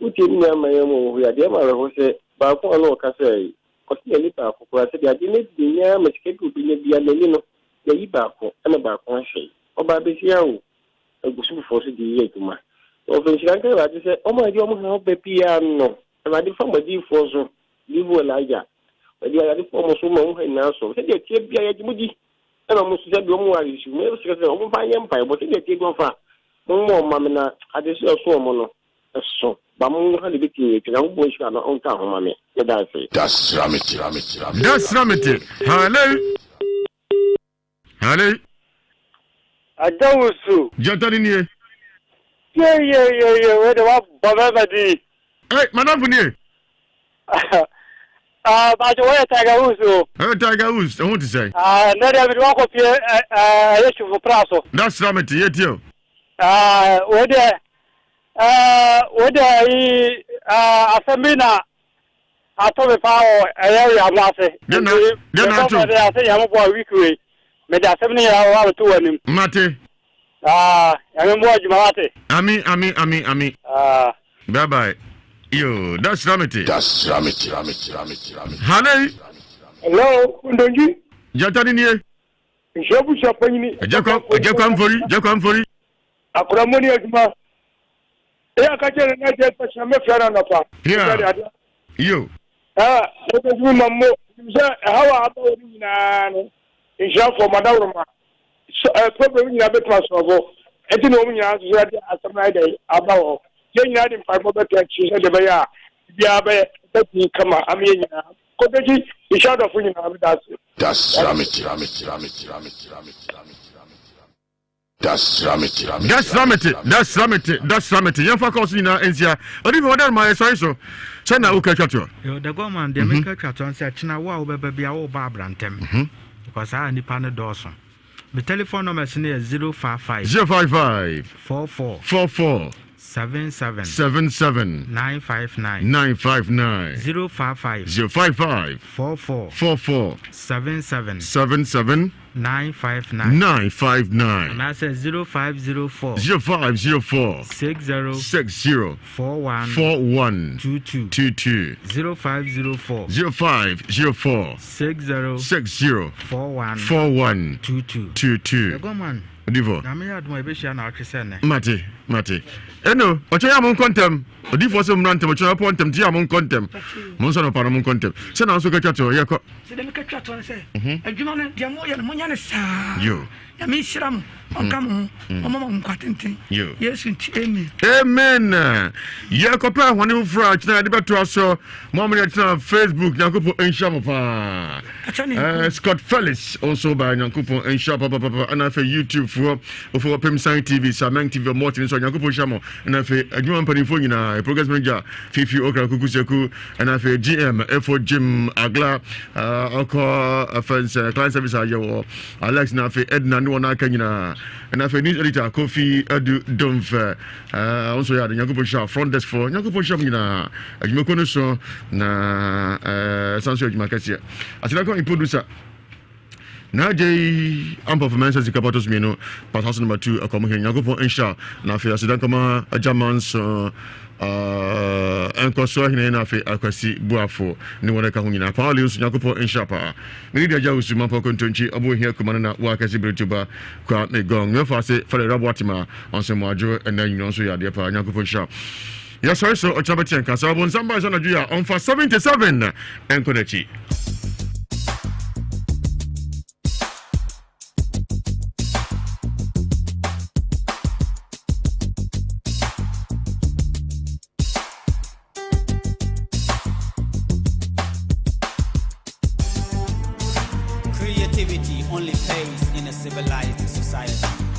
Wotie me nua mmaa mu wɔ hɔ yi adeɛ ma awerɛho sɛ baako a na ɔka sɛ ɔsɛ n'ani baako koraa sɛdeɛ adeɛ no adi nyinaa ma sika bi obɛnya bia n'ani no yɛyi baako ɛna baako ahyɛ. Ɔbaa bɛsia o agu so foforɔ so de yɛ adwuma. Na wɔfa nhyira nka Awurade sɛ wɔn a ɛde wɔn haw ba biara no, Awurade fa mo adiyifoɔ so, Diyifoɔ Elijah, ɔde Awurade fa wɔn so ma wɔn ha nyinaa so. Sɛdeɛ ɛteɛ biara yɛgye mo di, ɛna wɔn nso sɛdeɛ wɔn wɔ awerɛhyɛmu mu, yɛsrɛ sɛ wɔmfa nyɛ mpaebɔ, sɛdeɛ ɛteɛ biara wɔmfa mommɔ wɔn mma me na adesoa a ɛso wɔn no ɛso, ba mo ha na ɛbɛtumi atwa. Nyankopɔn nhyira na ɔnka ho ma me. Meda ase. Dasramete. Dasramete. Hallelujah. Hale. Adawusu. Gyata ni nie. Yeyeyeye wei de wabɔ bɛrima din. Hey, madamfo nie. Ah, bajo wɔyɛ Tiger Woods o. Ɛyɛ Tiger Woods, ɛho te sɛn? Ah, nɛ deɛ mede wakɔ pie ɛyɛ sufo pra so. Da sra me te, yɛtie o. Ah, wei deɛ, wei deɛ ayi, asɛm bi na Ato me paa wɔ ɛyɛ wiamo ase. Nti mebɔ mmɔden a sɛ Nyame boa week wei mede asɛm no nyinaa bɛba abɛto w'anim. Mate. Ah, Nyame mmoa adwuma wate. Ami, ami, ami, ami. Ah. Bye bye. Yo, that's Ramity. That's Ramity. Hanai. Hello, Ndonji. Jata ni nie. Nhyɛ busua panyini. Ɛgya kwa mfori, gya kwa mfori. Akora mo ni adwuma. Eya aka kyerɛ ne na gya sɛ mɛfrɛ no anɔpa. Yeah. Yo. Ah, mɛbɛdwuma ma mo. Sɛ ɛhaw a aba wɔ ne nyinaa no, nhyirafoɔ madaworo So eh, problem nyinaa bɛtumi asɔlvo. Ɛnti na wɔn nyinaa nso so ɛde asɛm no ayɛ dɛ aba wɔ hɔ. Yɛn nyinaa de mpaebɔ bɛto akyi sɛdeɛ ɛbɛyɛ a biribiara bɛyɛ bɛtumi kama ama yɛn nyinaa. Kɔtɔkyi, nhyira adɔfo nyinaa, meda ase. Dasramete, dasramete, dasramete. Yɛmfa kɔɔ so nyinaa nsia. Odifo wɔda no ma yɛsɔre so. Sɛ na woka twa toɔ. Yo, the government deɛ meka twa toɔ sɛ kyena wo a wobɛba bia woba abrantɛm. Because saa nipa no dɔɔso. Me telephone numbers no yɛ 055. 055. 44. 44. 77. 77. 959. 959. 055. 055. 44. 44. 77. 77. 959. 959. Anaasɛ 0504. 0504. 60. 60. 41. 41. 22. 22. 0504. 0504. 60. 60. 41. 41. 22. 22. Ɛgɔman. Odifo. Nyame yɛ adom a yɛbɛhyia na atwe sɛ nnɛ. Mate, mate. Ɛno, ɔkyɛ yɛ a monkɔ ntɛm. Odifoɔ sɛ mmra ntɛm, ɔkyɛ ɔpɔ ntɛm, nti yɛ a monkɔ ntɛm. Monsɔ no pa no monkɔ ntɛm. Sɛ na nso katwa toɔ, yɛkɔ. Sɛ deɛ meka twa toɔ no sɛ, adwuma no deɛ moyɛ no monyɛ no saa. Yo. Nyame nhyira mo, ɔnka mo ho, ɔmma mo nkwa tenten. Yo. Yesu nti, amen. Amen. Yɛkɔpɛ ahɔne foforɔ a kyena yɛde bɛtoa so. Mo a mo ne yɛtena Facebook, Nyankopɔn nhyira mo paa. Scott Felix nso ba Nyankopɔn nhyira papapapa. Ɛna afei YouTube foɔ, ofo wɔpem Sign TV, Sameng TV, ɔmo ɔtene so Nyankopɔn nhyira mo. Ɛna afei adwuma mpanimfoɔ nyinaa, progress manager Fifi Okra Kuku Seku, ɛna afei GM Efo Jim Agla, ɔkɔ afɛn sɛ client service ayɛ wɔ Alex na afei Edna ne wɔn aka nyinaa. Ɛna afei news editor Kofi Adu Domfɛ, wo nso yɛ ade Nyankopɔn nhyira front desk foɔ, Nyankopɔn nhyira mo nyinaa. Adwumakuo no so na ɛsan so adwuma kɛseɛ. Aseda kɔ producer na agye ampɔfo mɛnsa sika pato so mmienu pasase number 2 akɔm hene Nyankopɔn nhyira na afei aseda nkɔma agya manso nkɔso ahene na afei akwasi buafo ne wɔn ɛka ho nyinaa pauli nso Nyankopɔn nhyira paa mene de agya wusu mampɔ kontonkyi ɔbo hia kuma no na wakɛse beretuba kwa me gɔng mɛfa ase fɛlɛ raboatema ɔnso mmoadwo ɛna nyina nso yɛ adeɛ paa Nyankopɔn nhyira Yɛsɔre so ɔkyena bɛte yɛn nka sɛ ɔbonsam bae sɛ anadwo yi a ɔmfa 77 nkɔ n'akyi. Creativity only pays in a civilized society.